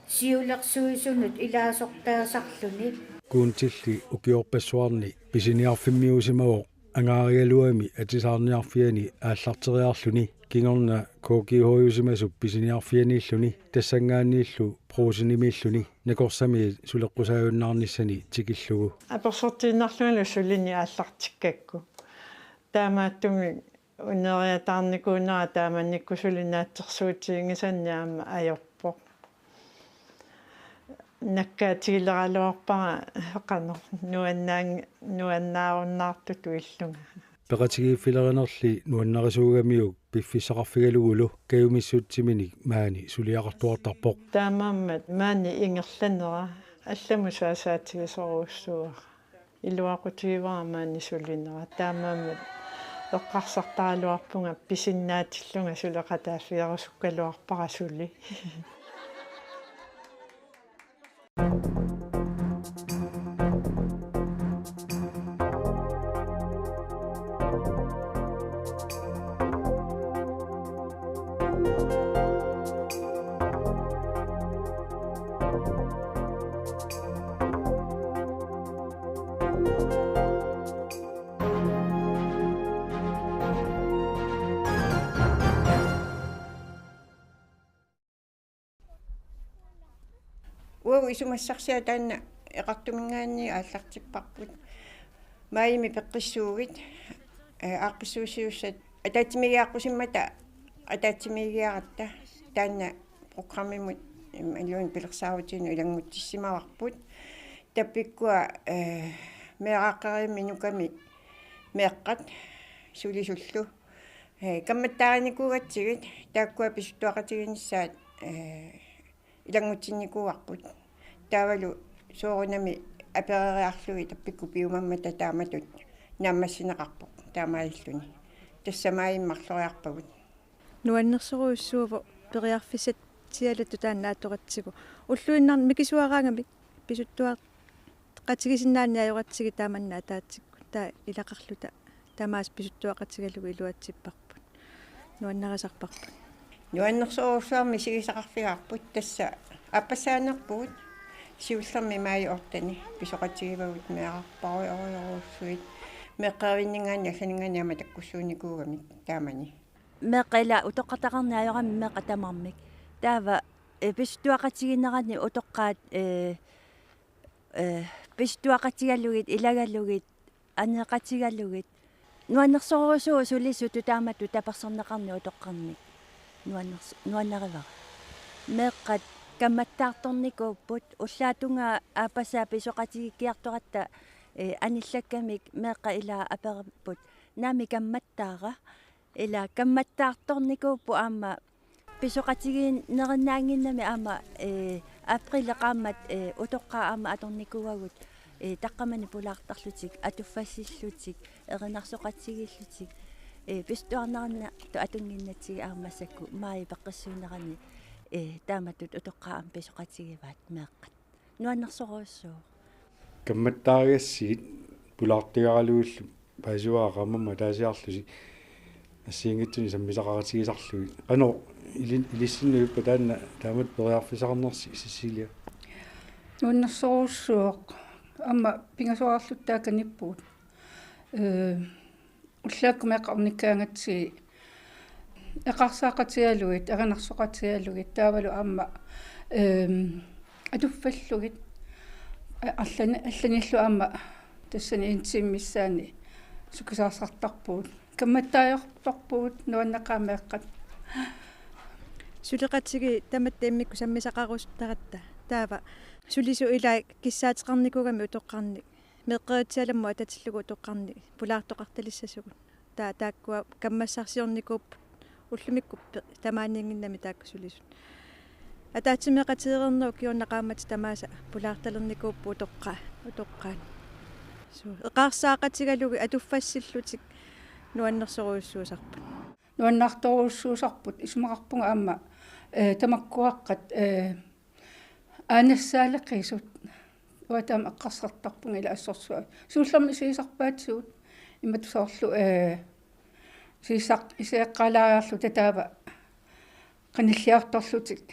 siulersuisunut ilaasortaasarluni. Guntilli ukiorpassuarni pisiniarfimmiuusimavoq angaarigaluami atisaarniarfiani aallarteriarluni kingorna K G H-usimasup pisiniarfianiilluni tassanngaanniillu Brugsenimiilluni nakorsamiit suleqqusaajunnaarnissani tikillugu. Apersortiinnarlungalu sulineq aallartikkakku. Taamaattumik uneriataarnikuunera taamanikkut suli naatsorsuutiginngisannik aamma ajorpoq. Nakkaatigilerluarpara qanoq nuannaan-, nuannaarunnaartutut illunga. Peqatigiiffilerinerli nuannarisuugamiuk piffissaqarfigalugulu kajumissutsiminik maani suliaqartuartarpoq. Taamaammat maani ingerlanera allamut saasaatigisorujussuuara. Iluaqutigivara maani sulinera. Taamaammat eqqarsartaraluarpunga pisinnaatillunga suleqataaffigerusukkaluarpara suli. Uagut isumassarsiat taanna Eqartuminngaanniit aallartipparput. Maajimi peqqissuugut, eh, aaqqissuussiussat ataatsimiigiaqqusimmata ataatsimiigiaratta taanna programmimut imaluunniit pilersaarutiginut ilanngutsissimavarput. Tappikkua, eh, meeraaqqerivimmik nukami meeqqat sulisullu, eh, kammattaarinikuugatsigit taakkua pisuttuaqatiginissaat, eh, ilanngutsinnikuuarput. Taavalu soorunami apereriarlugit tappikkut piumammata taamatut naammassineqarpoq taamaalilluni. Tassa maajimi marloriarpagut. Nuannersorujussuuvoq periarfissatsialattut taanna atoratsigu. Ulluinnarni mikisuaraangamik pisuttuaqatigisinnaanni ajoratsigit taamanna ataatsikkut, taava ilaqarluta tamaasa pisuttuaqatigalugu iluatsipparput. Nuannarisarparput. Nuannersorujussuarmik misigisaqarfigaarput, tassa aappassaanerpugut. Siullermik maaji otteni pisoqatigivagut meerarpaarujorujussuit. Meeqqerivinninngaanniit allaninngaanniit aamma takkussuunnikuugamik taamani. Meeqqat ila utoqqartaqarneq ajorami meeqqat tamarmik. Taava, eh, pisuttuaqatigiinneranni utoqqaat, eh, eh, pisuttuaqatigalugit, ilagalugit, aneeqatigalugit. Nuannersorujussuuvoq sulisutut taamatut tapersersorneqarneq utoqqarnik. Nuanners-, nuannarivara. Meeqqat kammattaartornikuupput, ullaatungaa aappassaa pisoqatigiikkiartoratta, eh, anillakkamik meeqqat ila aperipput: Naamik kammattaara? Ila kammattaartornikuupput aamma pisoqatigiinnerinnaannginnami aamma, eh, aprili qaammat, eh, utoqqaat aamma atornikuuagut, eh, taqqamani pulaartarlutik, atuffassillutik, erinarsoqatigiillutik, eh, pisuttuarnerinnattut atunnginnatsigit aamma massakkut maajip peqqissuunerani, eh, taamatut utoqqaat aamma pisoqatigivaat meeqqat. Nuannersorujussuuvoq. Kammattaarigassigit pulaartigaralugillu paasivara qaammammut ataasiarlusi assigiinngitsunik sammisaqaqatigisarlugit. Qanoq ili-, ilissinnut ippa taanna taamatut periarfissaqarnersi, Cecilia? Nuannersorujussuuvoq. Aamma pingasoraarluttaaq kanippugut. Eh, ullaakkut meeqqat ornikkaangatsigit eqaarsaaqatigalugit, erinarsoqatigalugit, taavalu aamma, ehm, atuffallugit, a-, allani-, allanillu aamma tassani en time missaani sukkisaarsartarpugut. Kammattaajortorpugut, nuanneqaaq meeqqat. Suleqatigiit tamatta immikkut sammisaqarusuttaratta. Taava sulisut ilai kissaateqarnikuugamik utoqqarnik. Meeqqeritsialammut atatillugu utoqqarnik pulaartoqartalissasugut. Ta-, taakkua kammassarsiornikuupput ullumikkut pe-, tamaaniinnginnami taakku sulisut. Ataatsimeeqatigereernerup kingorna qaammatit tamaasa pulaartalernikuupput utoqqaa-, utoqqaat. Suu, eqaarsaaqatigalugit atuffassillutik nuannersorujussuusarput. Nuannaartorujussuusarput, isumaqarpunga aamma, eh, tamakkuaqqat, eh, aanassaaleqisut. Uanga taama eqqarsartarpunga ila assorsuaq. Siullermik isigisarpaatigut. Imatut soorlu, eh, isigisaq-, isigeqqaalaariarluta taava qanilliartorlutik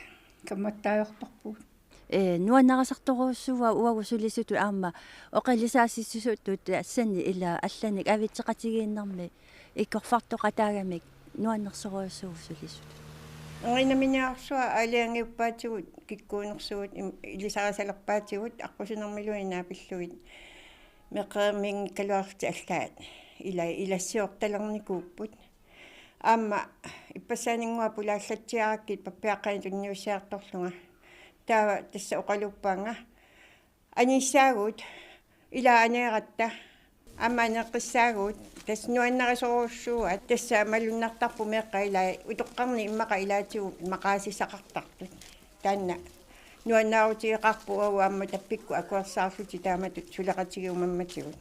kammattaajortorpugut. Eh, nuannarisartorujussuuara uagut sulisutut aamma oqilisaasitsisutut tassani ila allanik avitseqatigiinnermi ikkorfartoqataagamik nuannersorujussuuvoq sulisutut. Erinaminiarsuaq aalajangiuppaatigut, kikkuunersugut, im-, ilisarisalerpaatigut, aqqusinermiluunniit naapillugit. Meeqqerivinniikkaluarlutik allaat ila-, ilassiortalernikuupput. Aamma ippassaaninnguaq pulaallatsiarakkit pappiaqqanik tunniussiartorlunga. Taava tassa oqaluuppaanga: Aniissaagut, ila aneeratta, aamma aneeqqissaagut, tassa nuannarisorujussuuaat, tassa malunnartarpoq meeqqat ilai utoqqarnik immaqa ilaatigut maqaasissaqartartut. Taanna nuannaarutigeqaarpoq uagut aamma tappikkut akuersaarlutik taamatut suleqatigiumammatigut.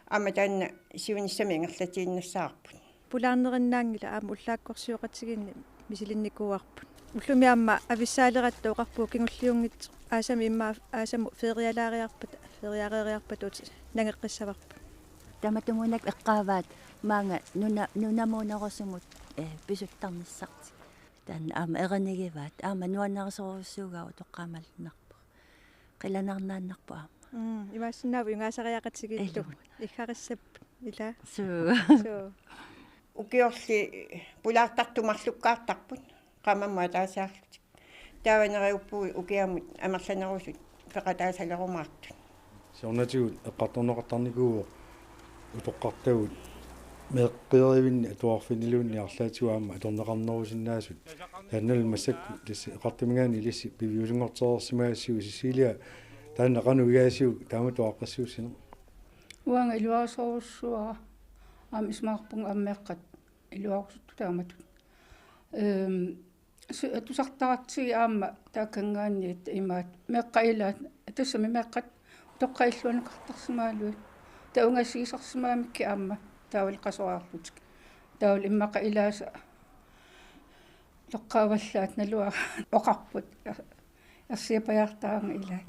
Aamma taanna siunissami ingerlatiinnassavarput. Pulaarnerinnaanngilaq aamma ullaakkorsioqatigiinneq misilinnikuuarput. Ullumi aamma avissaaleratta oqarpugut kingulliunngitsoq aasamut immaqa aasamut ferialaariarpata, feriareeriarpata uti nangeqqissavarput. Tamatumuuna eqqaavaat maanga nuna-, nunamuunerusumut, eh, pisuttarnissartik. Taanna aamma erinigivaat, aamma nuannarisorujussuugaa utoqqaat malunnarpoq. Qilanaarnaannarpoq aamma. Mm, imaassinnaavoq jugaasariaqatigiillu. Ilumut. Iggarissapput, ila. Suu. Suu. Ukiorli pulaartartut marlukkaartarput, qaammammut ataasiarlutik. Taava neriuppugut ukiamut amerlanerusut peqataasalerumaartut. Siornatigut eqqartorneqartarnikuuvoq utoqqartagut meeqqerivinni atuarfinniluunniit arlaatigut aamma atorneqarnerusinnaasut. Taannalu massakkut tassa eqqartuminngaanniit ilissi piviusunngortereersimagassiuk Cecilia, taanna qanoq igaasiuk taamatut aaqqissuussineq? Uanga iluarisorujussuara aamma isumaqarpunga aamma meeqqat iluarusuttut taamatut. Ehm, su-, tusartaratsigit aamma taakkanngaanniit imaat meeqqat ilaat, tassami meeqqat utoqqaat illuannukartarsimagaluit. Taava ungasigisarsimagamikkit aamma taavalu qasoriarlutik. Taavalu immaqa ilaasa toqqaavallaat naluara oqarput. Ersiapajaartaanga ilaat.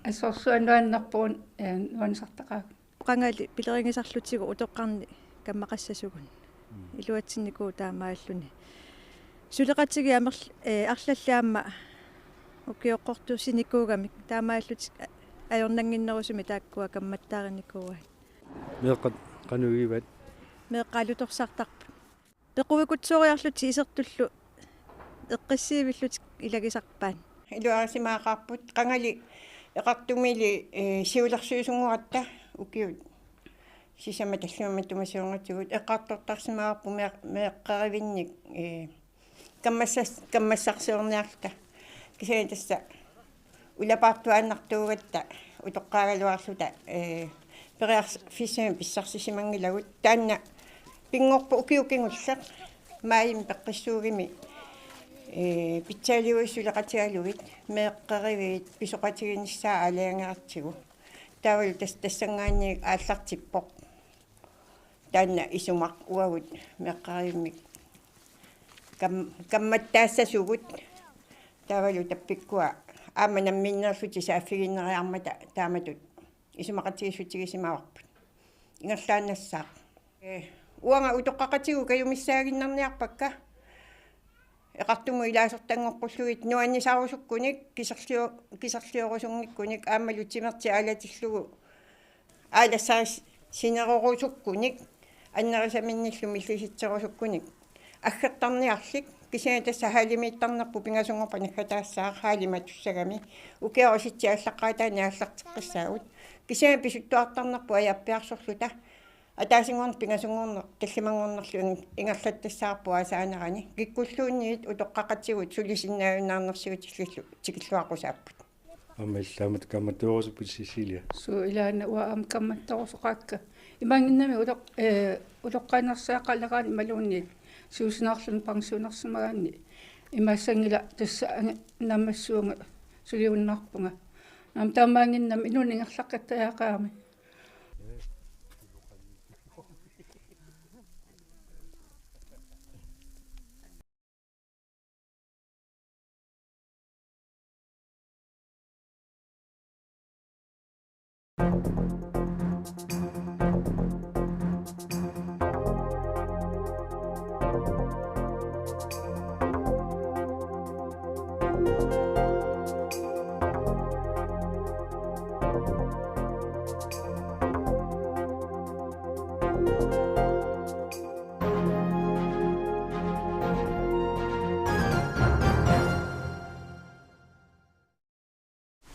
Assorsuaq nuannerpoq, eh, nuannisartaqaagut. Qangali pilerigisarlutigu utoqqarnik kammaqassasugut. Mm. Iluatsinnikuuvoq taamaalilluni. Suleqatigiit amerl-, eh, arlallit aamma ukioqqortuussinikuugamik taamaalillutik a-, ajornannginnerusumik taakkua kammattaarinikuuaat. Meeqqat qanoq igivat? Meeqqat alutorsartarput. Pequvikutsooriarlutik isertullu eqqissiivillutik ilagisarpaat. Iluarisimagaqaarput qangali eqartumili, eh, siulersuisunngorutta ukiut sisamat tallimat matuma siornatigut eqqartortarsimagaarput meeq-, meeqqerivinnik, eh, kammassas-, kammassarsiorniarluta. Kisianni tassa ulapaartuaannartuugatta utoqqaagaluarluta, ee, periarfissamik pissarsissimanngilagut. Taanna pinngorpoq ukioq kingulleq maajimi peqqissuugami, ee, pitsaaliuisut suleqatigalugit meeqqeriviit pisoqatiginissaat aalajangeratsigu. Taavalu tas-, tassanngaanniit aallartippoq. Taanna isumaq uagut meeqqerivimmik kam-, kammattaassasugut. Taavalu tappikkua aamma namminneerlutik saaffigiinnariarmata taamatut isumaqatigiissutigisimavarput. Ingerlaannassaaq. Ee, uanga utoqqaqatigut kajumissaaginnarniarpakka. Eqartumut ilaasortanngoqqullugit nuannisarusukkunik, kiserlio-, kiserliorusunngikkunik aammalu timertik aalatillugu aalassarisinerorusukkunik, annerisaminnillu millisitserusukkunik aggertarniarlik, kisianni tassa hallimiittarnerput pingasunngorpat naggataassaaq, hallimatussagami, ukioq sitsi aallaqqaataani aallarteqqissaagut, kisianni pisuttuartarnerput aappiarsorluta, ataasinngorneq pingasunngorneq tallimanngornerlu ing-, ingerlattassavarput aasaanerani, kikkulluunniit utoqqaqatigut sulisinnaajunnaarnersiutillillu tikilluaqqusaapput. Aamma illit taamatut kaammattuerusuppit Cecilia? Suu, ilaanni uanga aamma kaammattorusoqaakka. Imaanngimmat utoq-, ee, utoqqalinersiaqaleraanni imaluunniit siusinaarluni pensionersimagaanni imaassanngilaq tassa ange-, naammassivunga suliunnaarpunga. Aamma taamaanngimmat inuuneq ingerlaqqittajaqaami.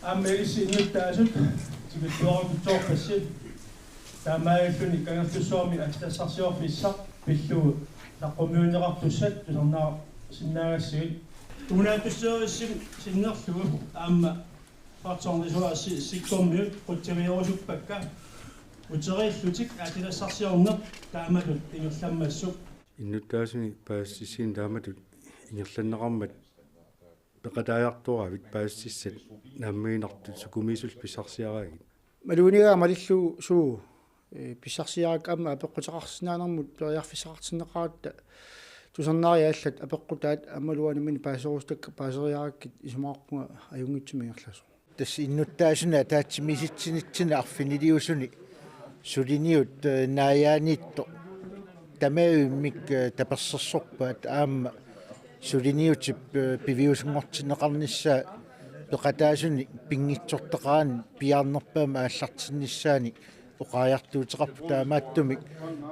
Aamma ilissi innuttaasut tikilluaqqutsoorpassi, taamaalilluni Kangerlussuarmi aatsitassarsiorfissaq pillugu saqqummiunneqartussat tusarnaarsinnaagassigit. Kommunalbestyrelsimi sinnerlugu aamma Partornisuarsi sikkormiut qutsavigerusuppakka uteriillutik aatsitassarsiorneq taamatut ingerlammassuk. Innuttaasunik paasissutissiineq taamatut ingerlanneqarmat peqataajartoravit paasissutissat naammaginartut sukumiisullu pissarsiaraanni. Maluginiagara malillugu suu, ee, pissarsiarakku aamma apeqquteqarsinnaanermut periarfissaqartinneqaratta tusarnaariallat apeqqutaat aammalu uanga nammineq paaserusutakka paaseriarakkit isumaqarpunga ajunngitsumik ingerlasoq. Tassa innuttaasunik ataatsimiisitsinitsinni arfiniliusuni suliniut, ee, naajaaniittoq tamavimmik, ee, tapersersorpaat aamma suliniutip, ee, piviusunngortinneqarnissaa peqataasunik pinngitsoortaqaraanni piaarnerpaamik aallartinnissaannik oqariartuuteqarpoq, taamaattumik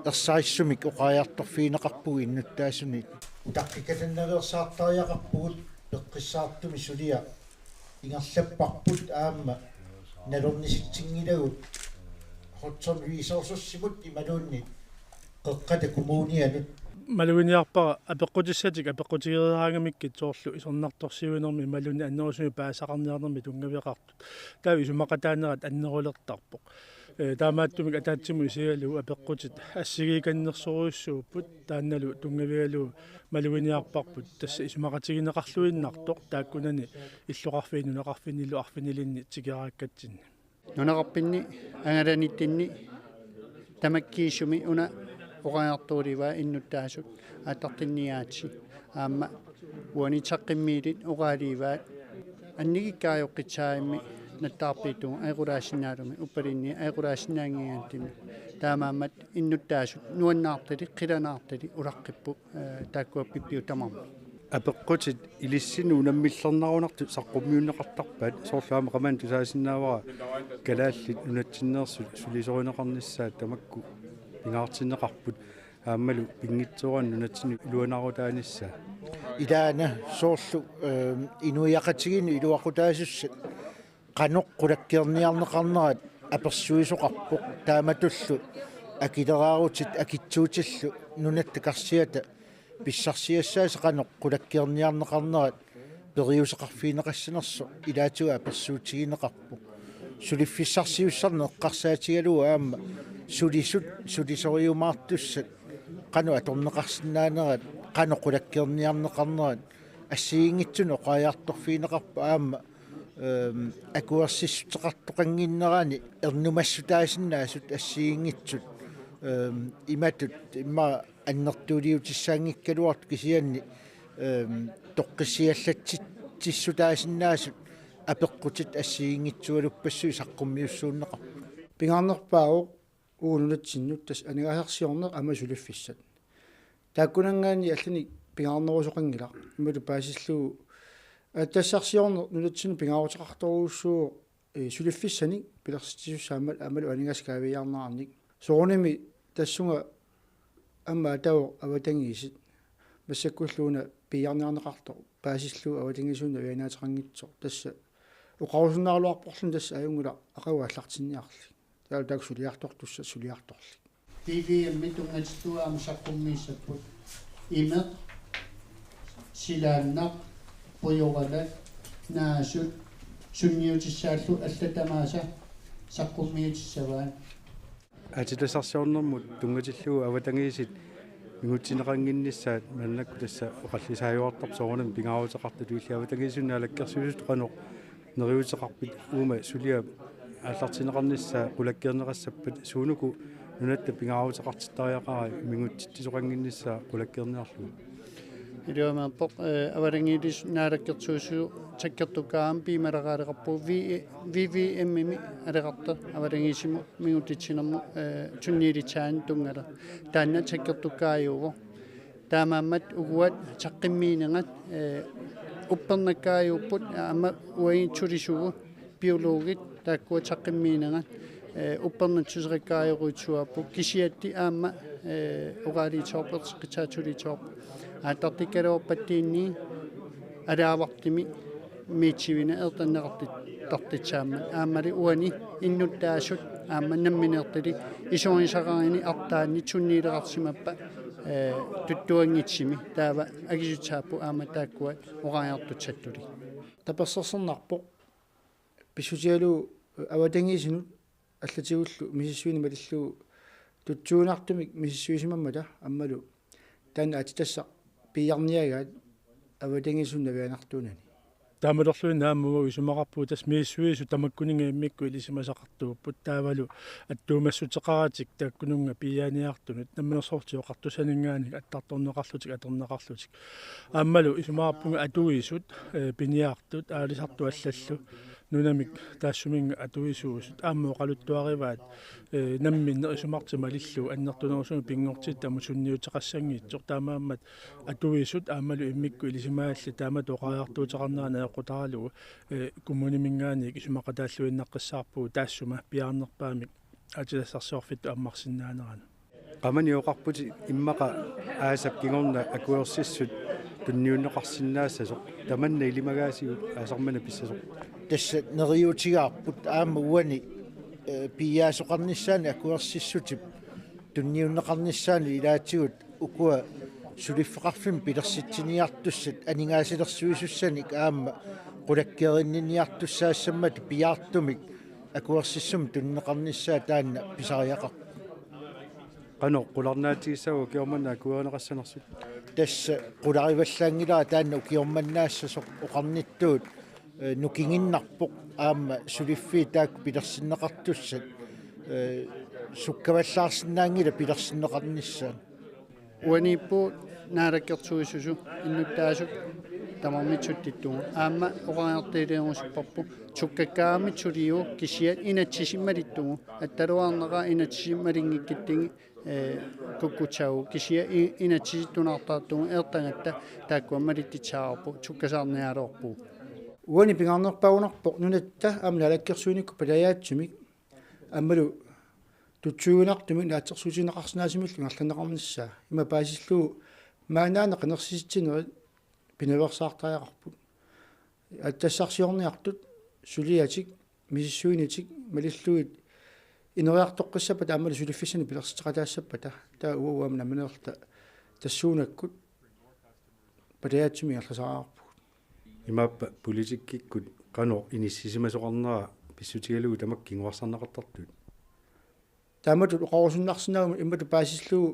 ersarissumik oqariartorfigineqarpugut innuttaasunit. Utaqqikatannaveersaartariaqarpugut Peqqissaartumik suliaq ingerlapparput aamma nalornisitsinngilakka Hudson Resourcesimut imaluunniit Qeqqata Kommunianut. Maluginiarpara apeqqutissatik apeqqutigereeraangamikkit soorlu isornartorsiuinermi imaluunniit annerusumik paasisaqarniarnermi tunngaveqartut. Taava isumaqataanerat annerulertarpoq. Ee, taamaattumik ataatsimut isigalugu apeqqutit assigiikannersorujussuupput, taannalu tunngavigalugu maluginiarparput tassa isumaqatigineqarluinnartoq taakkunani illoqarfinni, nunaqarfinnilu arfinilinni tikeraakkatsinni. Nunaqarfinni angalanitsinni tamakkiisumik una oqariartuulivaat innuttaasut aallartinniaatsit aamma uani saqqummiillit oqaaliivaat annikikkaajoqqitsaarami nattaarpiittugu ajoqulaasinnaallutik uppalinni ajoqulaasinnaanngigaanni taamaammat innuttaasut nuannaartalik qilanaartalik ulaqqipput, ee, taakkua pippiut tamarmik. Apeqqutit ilissinnut unammillernarunartut saqqummiunneqartarpaat soorlu aamma qamani tusaasinnaavara Kalaallit Nunatsinneersut sulisorineqarnissaat tamakku pingaartinneqarput aammalu pinngitsoorani nunatsinnut iluanaarutaanissaa. Ilaana soorlu, ehm, inuiaqatigiinnut iluaqutaasussat qanoq qulakkeerniarneqarnerat apersuisoqarpoq taamatullu akileraarutit akitsuutillu nunatta karsiata pissarsiassaasa qanoq qulakkeerniarneqarnerat periuseqarfigineqassanersoq ilaatigut apersuutigineqarpoq. Suliffissarsiussarneq eqqarsaatigalugu aamma sulisut sulisoriumaartussat qanoq atorneqarsinnaanerat qanoq qulakkeerniarneqarnerat assigiinngitsunik oqariartorfigineqarpoq aamma, ehm, akuersissuteqartoqannginnerani ernumassutaasinnaasut assigiinngitsut, ehm, imatut immaqa annertuuliutissaanngikkaluartut kisianni, ehm, toqqissiallatsitsissutaasinnaasut apeqqutit assigiinngitsualuppassuit saqqummiussuunneqarput. Pingaarnerpaavoq uagut nunatsinnut tassa aningaasarsiorneq aamma suliffissat. Taakkunanngaanniit allanik pingaarnerusoqanngilaq. Imalu paasillugu aatsitassarsiorneq nunatsinnut pingaaruteqartorujussuuvoq, ee, suliffissanik pilersitsisussaammat aammalu aningaasat kaaviiaarnerannik. Soorunami tassunga aamma ataavoq avatangiisit. Massakkullu una piiarniarneqartoq paasillugu avatangiisinut navianaateqanngitsoq. Tassa oqarusunnaaraluarporluni tassa ajunngilaq aqagu aallartinniarlik. Taava taakku suliartortussat suliartorlik. P V M-i tunngatillugu aamma saqqummiissapput. Imeq, silaannaq, pujoralak, naasut, sunniutissaallu allat tamaasa saqqummiutissavaat. Aatsitassarsiornermut tunngatillugu avatangiisit mingutsinneqannginnissaat maannakkut tassa oqallisaajuartarpoq soorunami pingaaruteqartutut illit avatangiisinut naalakkersuisutut qanoq neriuuteqarpit uuma suliap aallartinneqarnissaa qulakkeerneqassappat suunuku nunatta pingaaruteqartittariaqarai mingutsitsisoqannginnissaa qulakkeerniarlugu. Iluamik aappoq, ee, avatangiilisut naalakkersuisut sakkortukkaat piumaleraaleqarput V-, V V M-imi aleqartoq avatangiisimut mingutsitsinermut, ee, sunniutissaanut tunngavoq. Taanna sakkortukkaajuvoq. Taamaammat uagut saqqummiinerat, ee, uppernakkaajupput aamma uagut sulisugut biologit taakkua saqqummiinerat, ee, uppernatsuseqakkaajorujussaapput kisianni aamma, ee, oqaluuserisarput eqqissaatsuliisorput. Aallartikkaluarpattuunniit alaavartumik miitsivina ertanneqartittartussaammat. Aammali uani innuttaasut aamma nammineertalik isumagisaqarani artaanni sunniuteqarsimappat, ee, tuttuanngitsumik taava akisussaapput aamma taakkua oqariartussattunik. Tapersersornarpoq pissutigalugu avatangiisinut allatigullu misissuineq malillugu tutsuiginartumik misissuisimammata aammalu taanna aatsitassaq piiarniagaat avatangiisinut navianartuunani. Taamatorluinnaq aamma uagut isumaqarpugut tassa misissuisut tamakkuninnga immikkut ilisimasaqartuupput taavalu attuumassuteqaratik taakkununnga piiaaniartunut Namminersorlutik Oqartussaninngaanniit attartorneqarlutik atorneqarlutik. Aammalu isumaqarpunga atuisut, ee, piniartut, aalisartut allallu, nunamik taassuminnga atuisuusut, aamma oqaluttuarivaat, ee, namminneq isumartik malillugu, annertunerusumik pinngortittamut sunniuteqassanngitsoq, taamaammat atuisut aammalu immikkut ilisimagallit taamatut oqariartuuteqarnerat ajoqutaralugu, ee, kommuniminngaanniit isumaqataalluinnaqqissaarpugut taassuma piaarnerpaamik aatsitassarsiorfittut ammarsinnaanerani. Qamani oqarputit immaqa aasap kingorna akuersissut tunniunneqarsinnaassasoq, tamanna ilimagaasiuk aasaq manna pissasoq. Tassa neriuutigaarput aamma uani, eh, piiaasoqarnissaanik akuersissutip tunniunneqarnissaanut ilaatigut ukua suliffeqarfimmik pilersitsiniartussat aningaasalersuisussanik aamma qulakkeerinninniartussaassammata piaartumik akuersissummik tunineqarnissaa taanna pisariaqarpoq. Qanoq qularnaatigissaagut ukioq manna akuerineqassanersut? Tassa qularivallaanngilara taanna ukioq mannaassasoq oqarnittut, eh, nukinginnarpoq aamma suliffiit taakku pilersinneqartussat, eh, sukkavallaarsinnaanngilaq pilersinneqarnissaat. Uaniippugut naalakkersuisusu innuttaasut tamarmik suttittugut. Aamma oqariartuulerusupparput sukkakkaarami suliuvoq kisianni inatsisit malittugut. Attaluarneqaaq inatsisit malinngikkatsigit, eh, kukkussaagut kisianni i-, inatsisit tunaartartugut eertagatta taakkua malittussaavoq sukkasaarniaraluarpugut. Uani pingaarnerpaagunarpoq nunatta aamma naalakkersuinikkut palajaatsimik aammalu tutsuiginartumik naatsorsuutigineqarsinnaasumillu ingerlanneqarnissaa. Ima paasillugu maannaannaq qinersisitsinerit pinaveersaartariaqarput. Attassarsiorniartut suliatik, misissuinitik, malillugit ineriartoqqissappata aammalu suliffissanik pilersitseqataassappata. Taava uagut aamma nammineerluta tassuunakkut palajaatsimik ingerlasariaqarpugut. Imaappa politikkikkut qanoq inissisimasoqarnera pissutigalugu tamakku kinguarsarneqartartut? Taamatut oqarusunnarsinnaaguma imatut paasillugu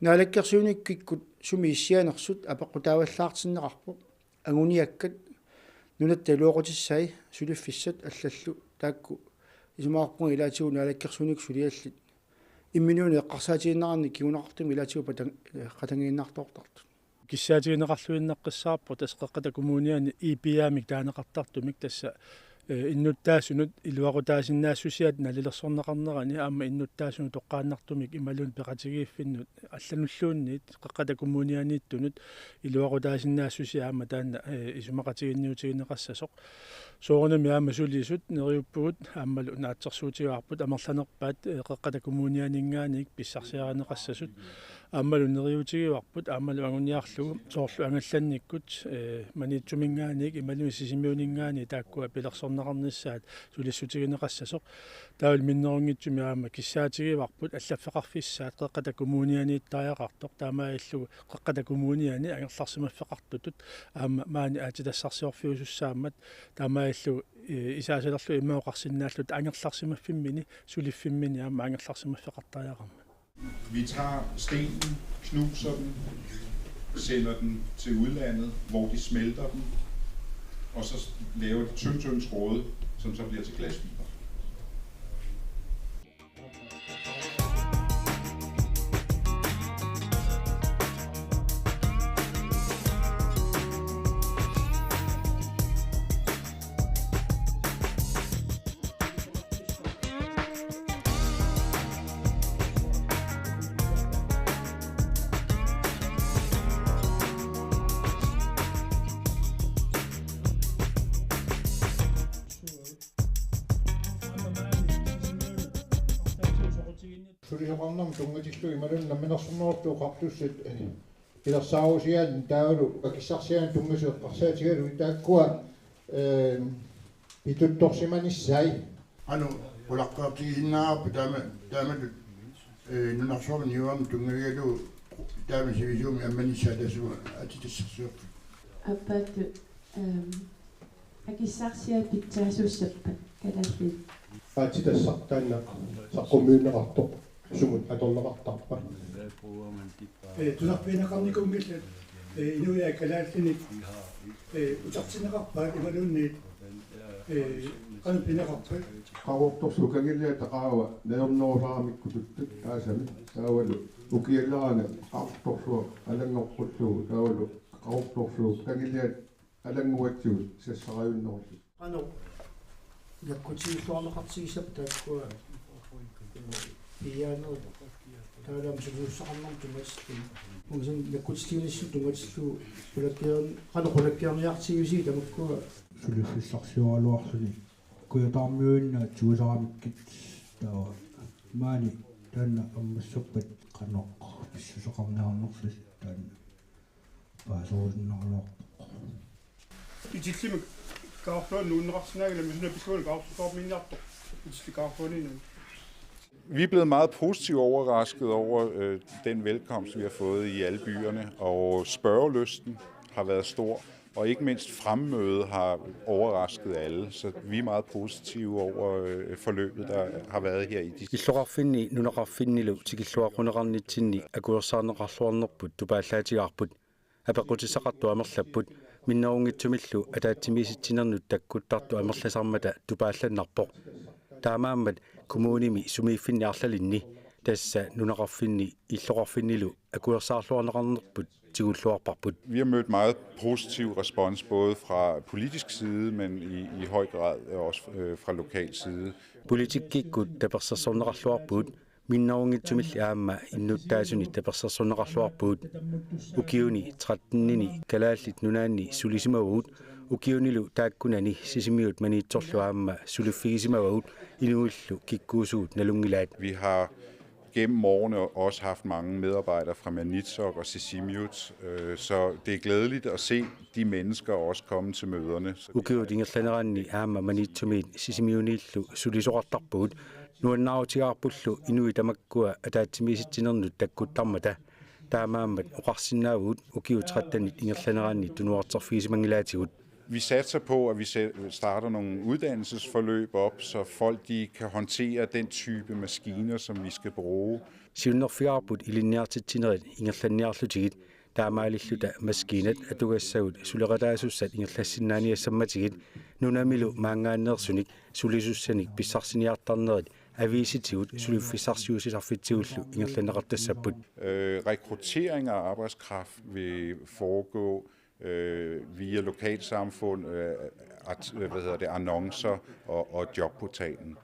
naalakkersuinikkukkut sumi issianersut apeqqutaavallaartinneqarpoq. Anguniakkat nunatta iluaqutissai suliffissat allallu taakku isumaqarpunga ilaatigut naalakkersuinikkut suliallit imminut eqqarsaatigineqarnerat kinguneqartumik ilaatigut patan-, eh, qatangiinnartoortartut. Kissaatigineqarluinnaqqissaarpoq tassa Qeqqata Kommuniani I P A-mik taaneqartartumik tassa, eh, innuttaasunut iluaqutaasinnaassusiata nalilersorneqarnerani aamma innuttaasunut toqqaannartumik imaluunniit peqatigiiffinnut allanulluunniit Qeqqata Kommunianiittunut iluaqutaasinnaassusia aamma taanna, eh, isumaqatiginniutigineqassasoq. Soorunami aamma sulisut neriuppugut aammalu naatsorsuutigaarput amerlanerpaat, eh, Qeqqata Kommunianinngaanniit pissarsiarineqassasut aammalu neriuutigaarput aammalu anguniarlugu soorlu angallannikkut, eh, Maniitsuminngaanniit imaluunniit Sisimiuninngaanniit taakkua pilersorneqarnissaat sulissutigineqassasoq. Taavalu minnerunngitsumik aamma kissaatigaarput allaffeqarfissaat Qeqqata Kommunianiittariaqartoq taamaalillugu Qeqqata Kommuniani angerlarsimaffeqartutut aamma maani aatsitassarsiorfiusussaammat taamaalillugu, eh, isaasalerlugu immaqa oqarsinnaalluta angerlarsimaffimmini suliffimmini aamma angerlarsimaffeqartariaqarmat. Vi tager stenen, knuser den, sender den til udlandet, hvor de smelter den, og så laver de tynd, tynd tråde, som så bliver til glasfiber. Sulisoqarnermut tunngatillugu imaluunniit Namminersornerullutik Oqartussat, eh, pilersaarusiaanni taavalu akissarsiaanut tunngasut eqqarsaatigalugit taakkua, eh, pituttorsimanissai. Qanoq qulakkeertigisinnaavarput taama, taamatut, eh, nunarsuarmi niuernermut tunngavigalugu taama sivisuumik ammanissaa tassa aatsitassarsiorput. Aappaattut, ehm, akissarsiat pitsaassappat kalaallit. Aatsitassaq taanna saqqummiunneqartoq sumut atorneqartarpa? Eh, tusarfigineqarnikuunngillat, eh, inuiaat kalaallinik, eh, utertinneqarpaat imaluunniit, eh, qanoq pineqarpat. Qaqortorsuup kangilliata qaava najornerusaramikkututtut aasamik taavalu ukialerani Qaqortorsuaq alanngoqqullugu taavalu Qaqortorsuup kangilliata alannguatsigut sassarajunnerullutik. Qanoq nakkutigilluarneqartigissappat taakkua piiaanerit taavalu aamma sulisussaqarnermut tunngatillugu. Uagut nakkutigiinissut tunngatillugu qulakkeer-, qanoq qulakkeerniartigivisiuk tamakkua? Suliffissarsioraluarluni Kujataarmiuinnaat tigusaramikkit taava maani taanna ammassappat qanoq pissuseqarniarnerlusi taanna. Paasuusinnarluarpoq. Itillimik kaarluan nuunneqarsinnaanngilaq, misuna pikkuuna kaarlutorminniartoq. Itilli kaarluaninnut. Vi er blevet meget positivt overrasket over øh, den velkomst, vi har fået i alle byerne, og spørgelysten har været stor, og ikke mindst fremmødet har overrasket alle, så vi er meget positive over øh, forløbet, der har været her i de Illoqarfinni nunaqarfinnilu tikilluaqquneqarnitsinni akuersaarneqarluarnerput tupaallaatigaarput. Apeqqutissaqartut amerlapput, minnerunngitsumillu ataatsimiisitsinernut takkuttartut amerlasarmata tupaallannarpoq. Taamaammat kommunimi sumiiffinni arlalinni, tassa nunaqarfinni illoqarfinnilu akuersaarluarneqarnerput tigulluarparput. Vi har mødt meget positiv respons, både fra politisk side, men i, i høj grad også øh, fra lokal side. Politikkikkut tapersersorneqarluarpugut, minnerunngitsumilli aamma innuttaasunit tapersersorneqarluarpugut. Ukiuni tretten-ini Kalaallit Nunaanni sulisimavagut, ukiunilu taakkunani Sisimiut Maniitsorlu aamma suliffigisimavagut, inuillu kikkuusugut nalunngilaat. Vi har gennem årene også haft mange medarbejdere fra Maniitsoq og Sisimiut, øh, så det er glædeligt at se de mennesker også komme til møderne. Så Ukiut ingerlaneranni aamma Maniitsumiit Sisimiuniillu sulisoqartarpugut, nuannaarutigaarpullu inuit tamakkua ataatsimiisitsinernut takkuttarmata. Taamaammat oqarsinnaavugut ukiut tretten-it ingerlaneranni tunuarterfigisimanngilaatigut. Vi satser på, at vi se- starter nogle uddannelsesforløb op, så folk de kan håndtere den type maskiner, som vi skal bruge. Siunnerfigaarput ilinniartitsinerit ingerlanniarlutigit, taamaalilluta maskiinat atugassagut suleqataasussat ingerlassinnaaniassammatigit, nunamilu maanngaanneersunik sulisussanik pissarsiniartarnerit aviisitigut suliffissarsiuussisarfitsigullu ingerlanneqartassapput. Øh, rekruttering af arbejdskraft vil foregå øh, via lokalsamfund, øh, at, hvad hedder det, annoncer og, og jobportalen.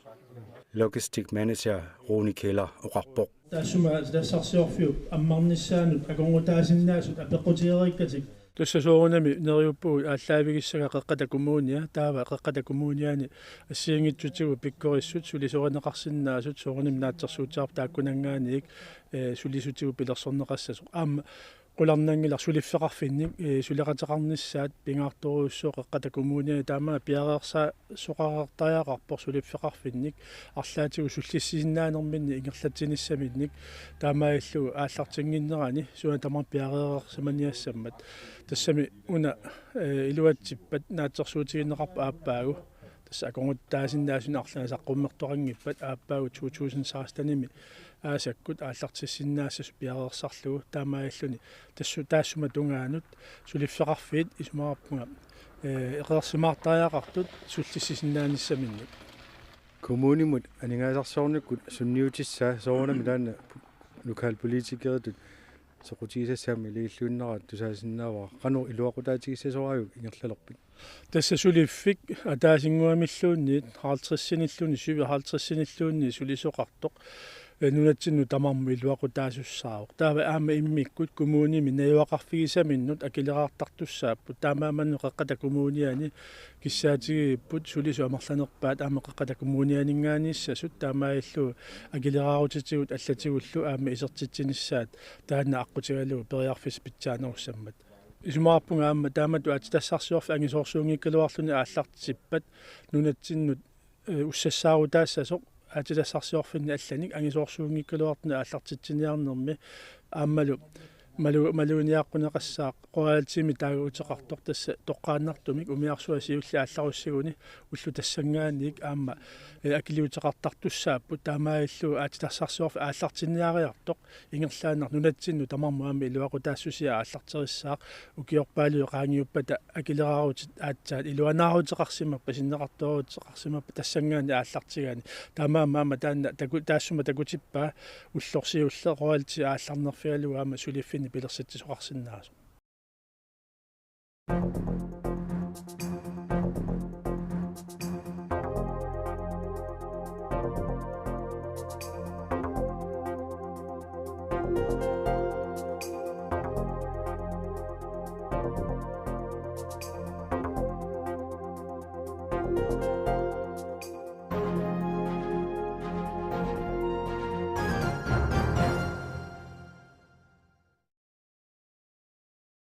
Logistik manager Rune Keller oqarpoq. Taassuma aatsitassarsiorfiup ammarnissaanut akornutaasinnaasut apeqqutigereerikkatik. Tassa soorunami neriuppugut aallaavigissagaa Qeqqata Kommunia, taava Qeqqata Kommuniani assigiinngitsutigut pikkorissut sulisorineqarsinnaasut soorunami naatsorsuutigaarput taakkunanngaanniit, eh, sulisutigut pilersorneqassasoq. Aamma qularnanngilaq suliffeqarfinnik, eh, suleqateqarnissaat pingaartorujussuuvoq Qeqqata Kommuniani, taamaammat piareersaa- soqareertariaqarpoq suliffeqarfinnik arlaatigut sullissisinnaanerminni ingerlatsinissaminnik, taamaalillugu aallartinnginnerani suna tamarmi piareersimaniassammat. Tassami una, eh, iluatsippat naatsorsuutigineqarpoq aappaagu. Tassa akornutaasinnaasunik arlaannik saqqummertoqanngippat aappaagu to tusind seksten-imi aasakkut aallartissinnaassasut piareersarlugu, taamaalilluni tassu- taassuma tungaanut suliffeqarfiit isumaqarpunga, eh, eqeersimaartariaqartut sullissisinnaanissaminnik. Kommunimut aningaasarsiornikkut sunniutissaa soorunami taanna lokalpolitikeritut soqutigisassat aamma iluilluinnaraat tusaasinnaavara, qanoq iluaqutaatigissasorajuk ingerlalerpit? Tassa suliffik ataasinnguamilluunniit halvtredsinilluunniit, syvoghalvtredsinilluunniit sulisoqartoq, eh, nunatsinnut tamarmut iluaqutaasussaavoq. Taava aamma immikkut kommunimi najugaqarfigisaminnut akileraartartussaapput. Taamaammat Qeqqata Kommuniani kissaatigigipput sulisut amerlanerpaat aamma Qeqqata Kommunianinngaanneersussasut, taamaalillugu akileraarutitigut allatigullu aamma isertitsinissaat taanna aqqutigalugu periarfissaq pitsaanerussammat. Isumaqarpunga aamma taamatut aatsitassarsiorfik angisoorsuunngikkaluarluni aallartippat nunatsinnut, eh, ussassaarutaassasoq aatsitassarsiorfinni allanik angisoorsuunngikkaluartuni aallartitsiniarnermi aammalu malu-, maluginiaqquneqassaaq royaltymik taaguuteqartoq, tassa toqqaannartumik umiarsuaq siulleq aallarussiguni ullut tassanngaanniit aamma, eh, akiliuteqartartussaapput, taamaalillugu aatsitassarsiorfik aallartinniariartoq ingerlaannaq nunatsinnut tamarmut aamma iluaqutaassusia aallarterissaaq. Ukiorpaaluit qaangiuppata akileraarutit aatsaat iluanaaruteqarsimappat, sinneqartooruteqarsimappat tassanngaanniit aallartigaanni. Taamaammat aamma taanna taku-, taassuma takutippaa ulloq siulleq royalty aallarnerfigalugu aamma suliffinnik pilersitsisoqarsinnaasoq.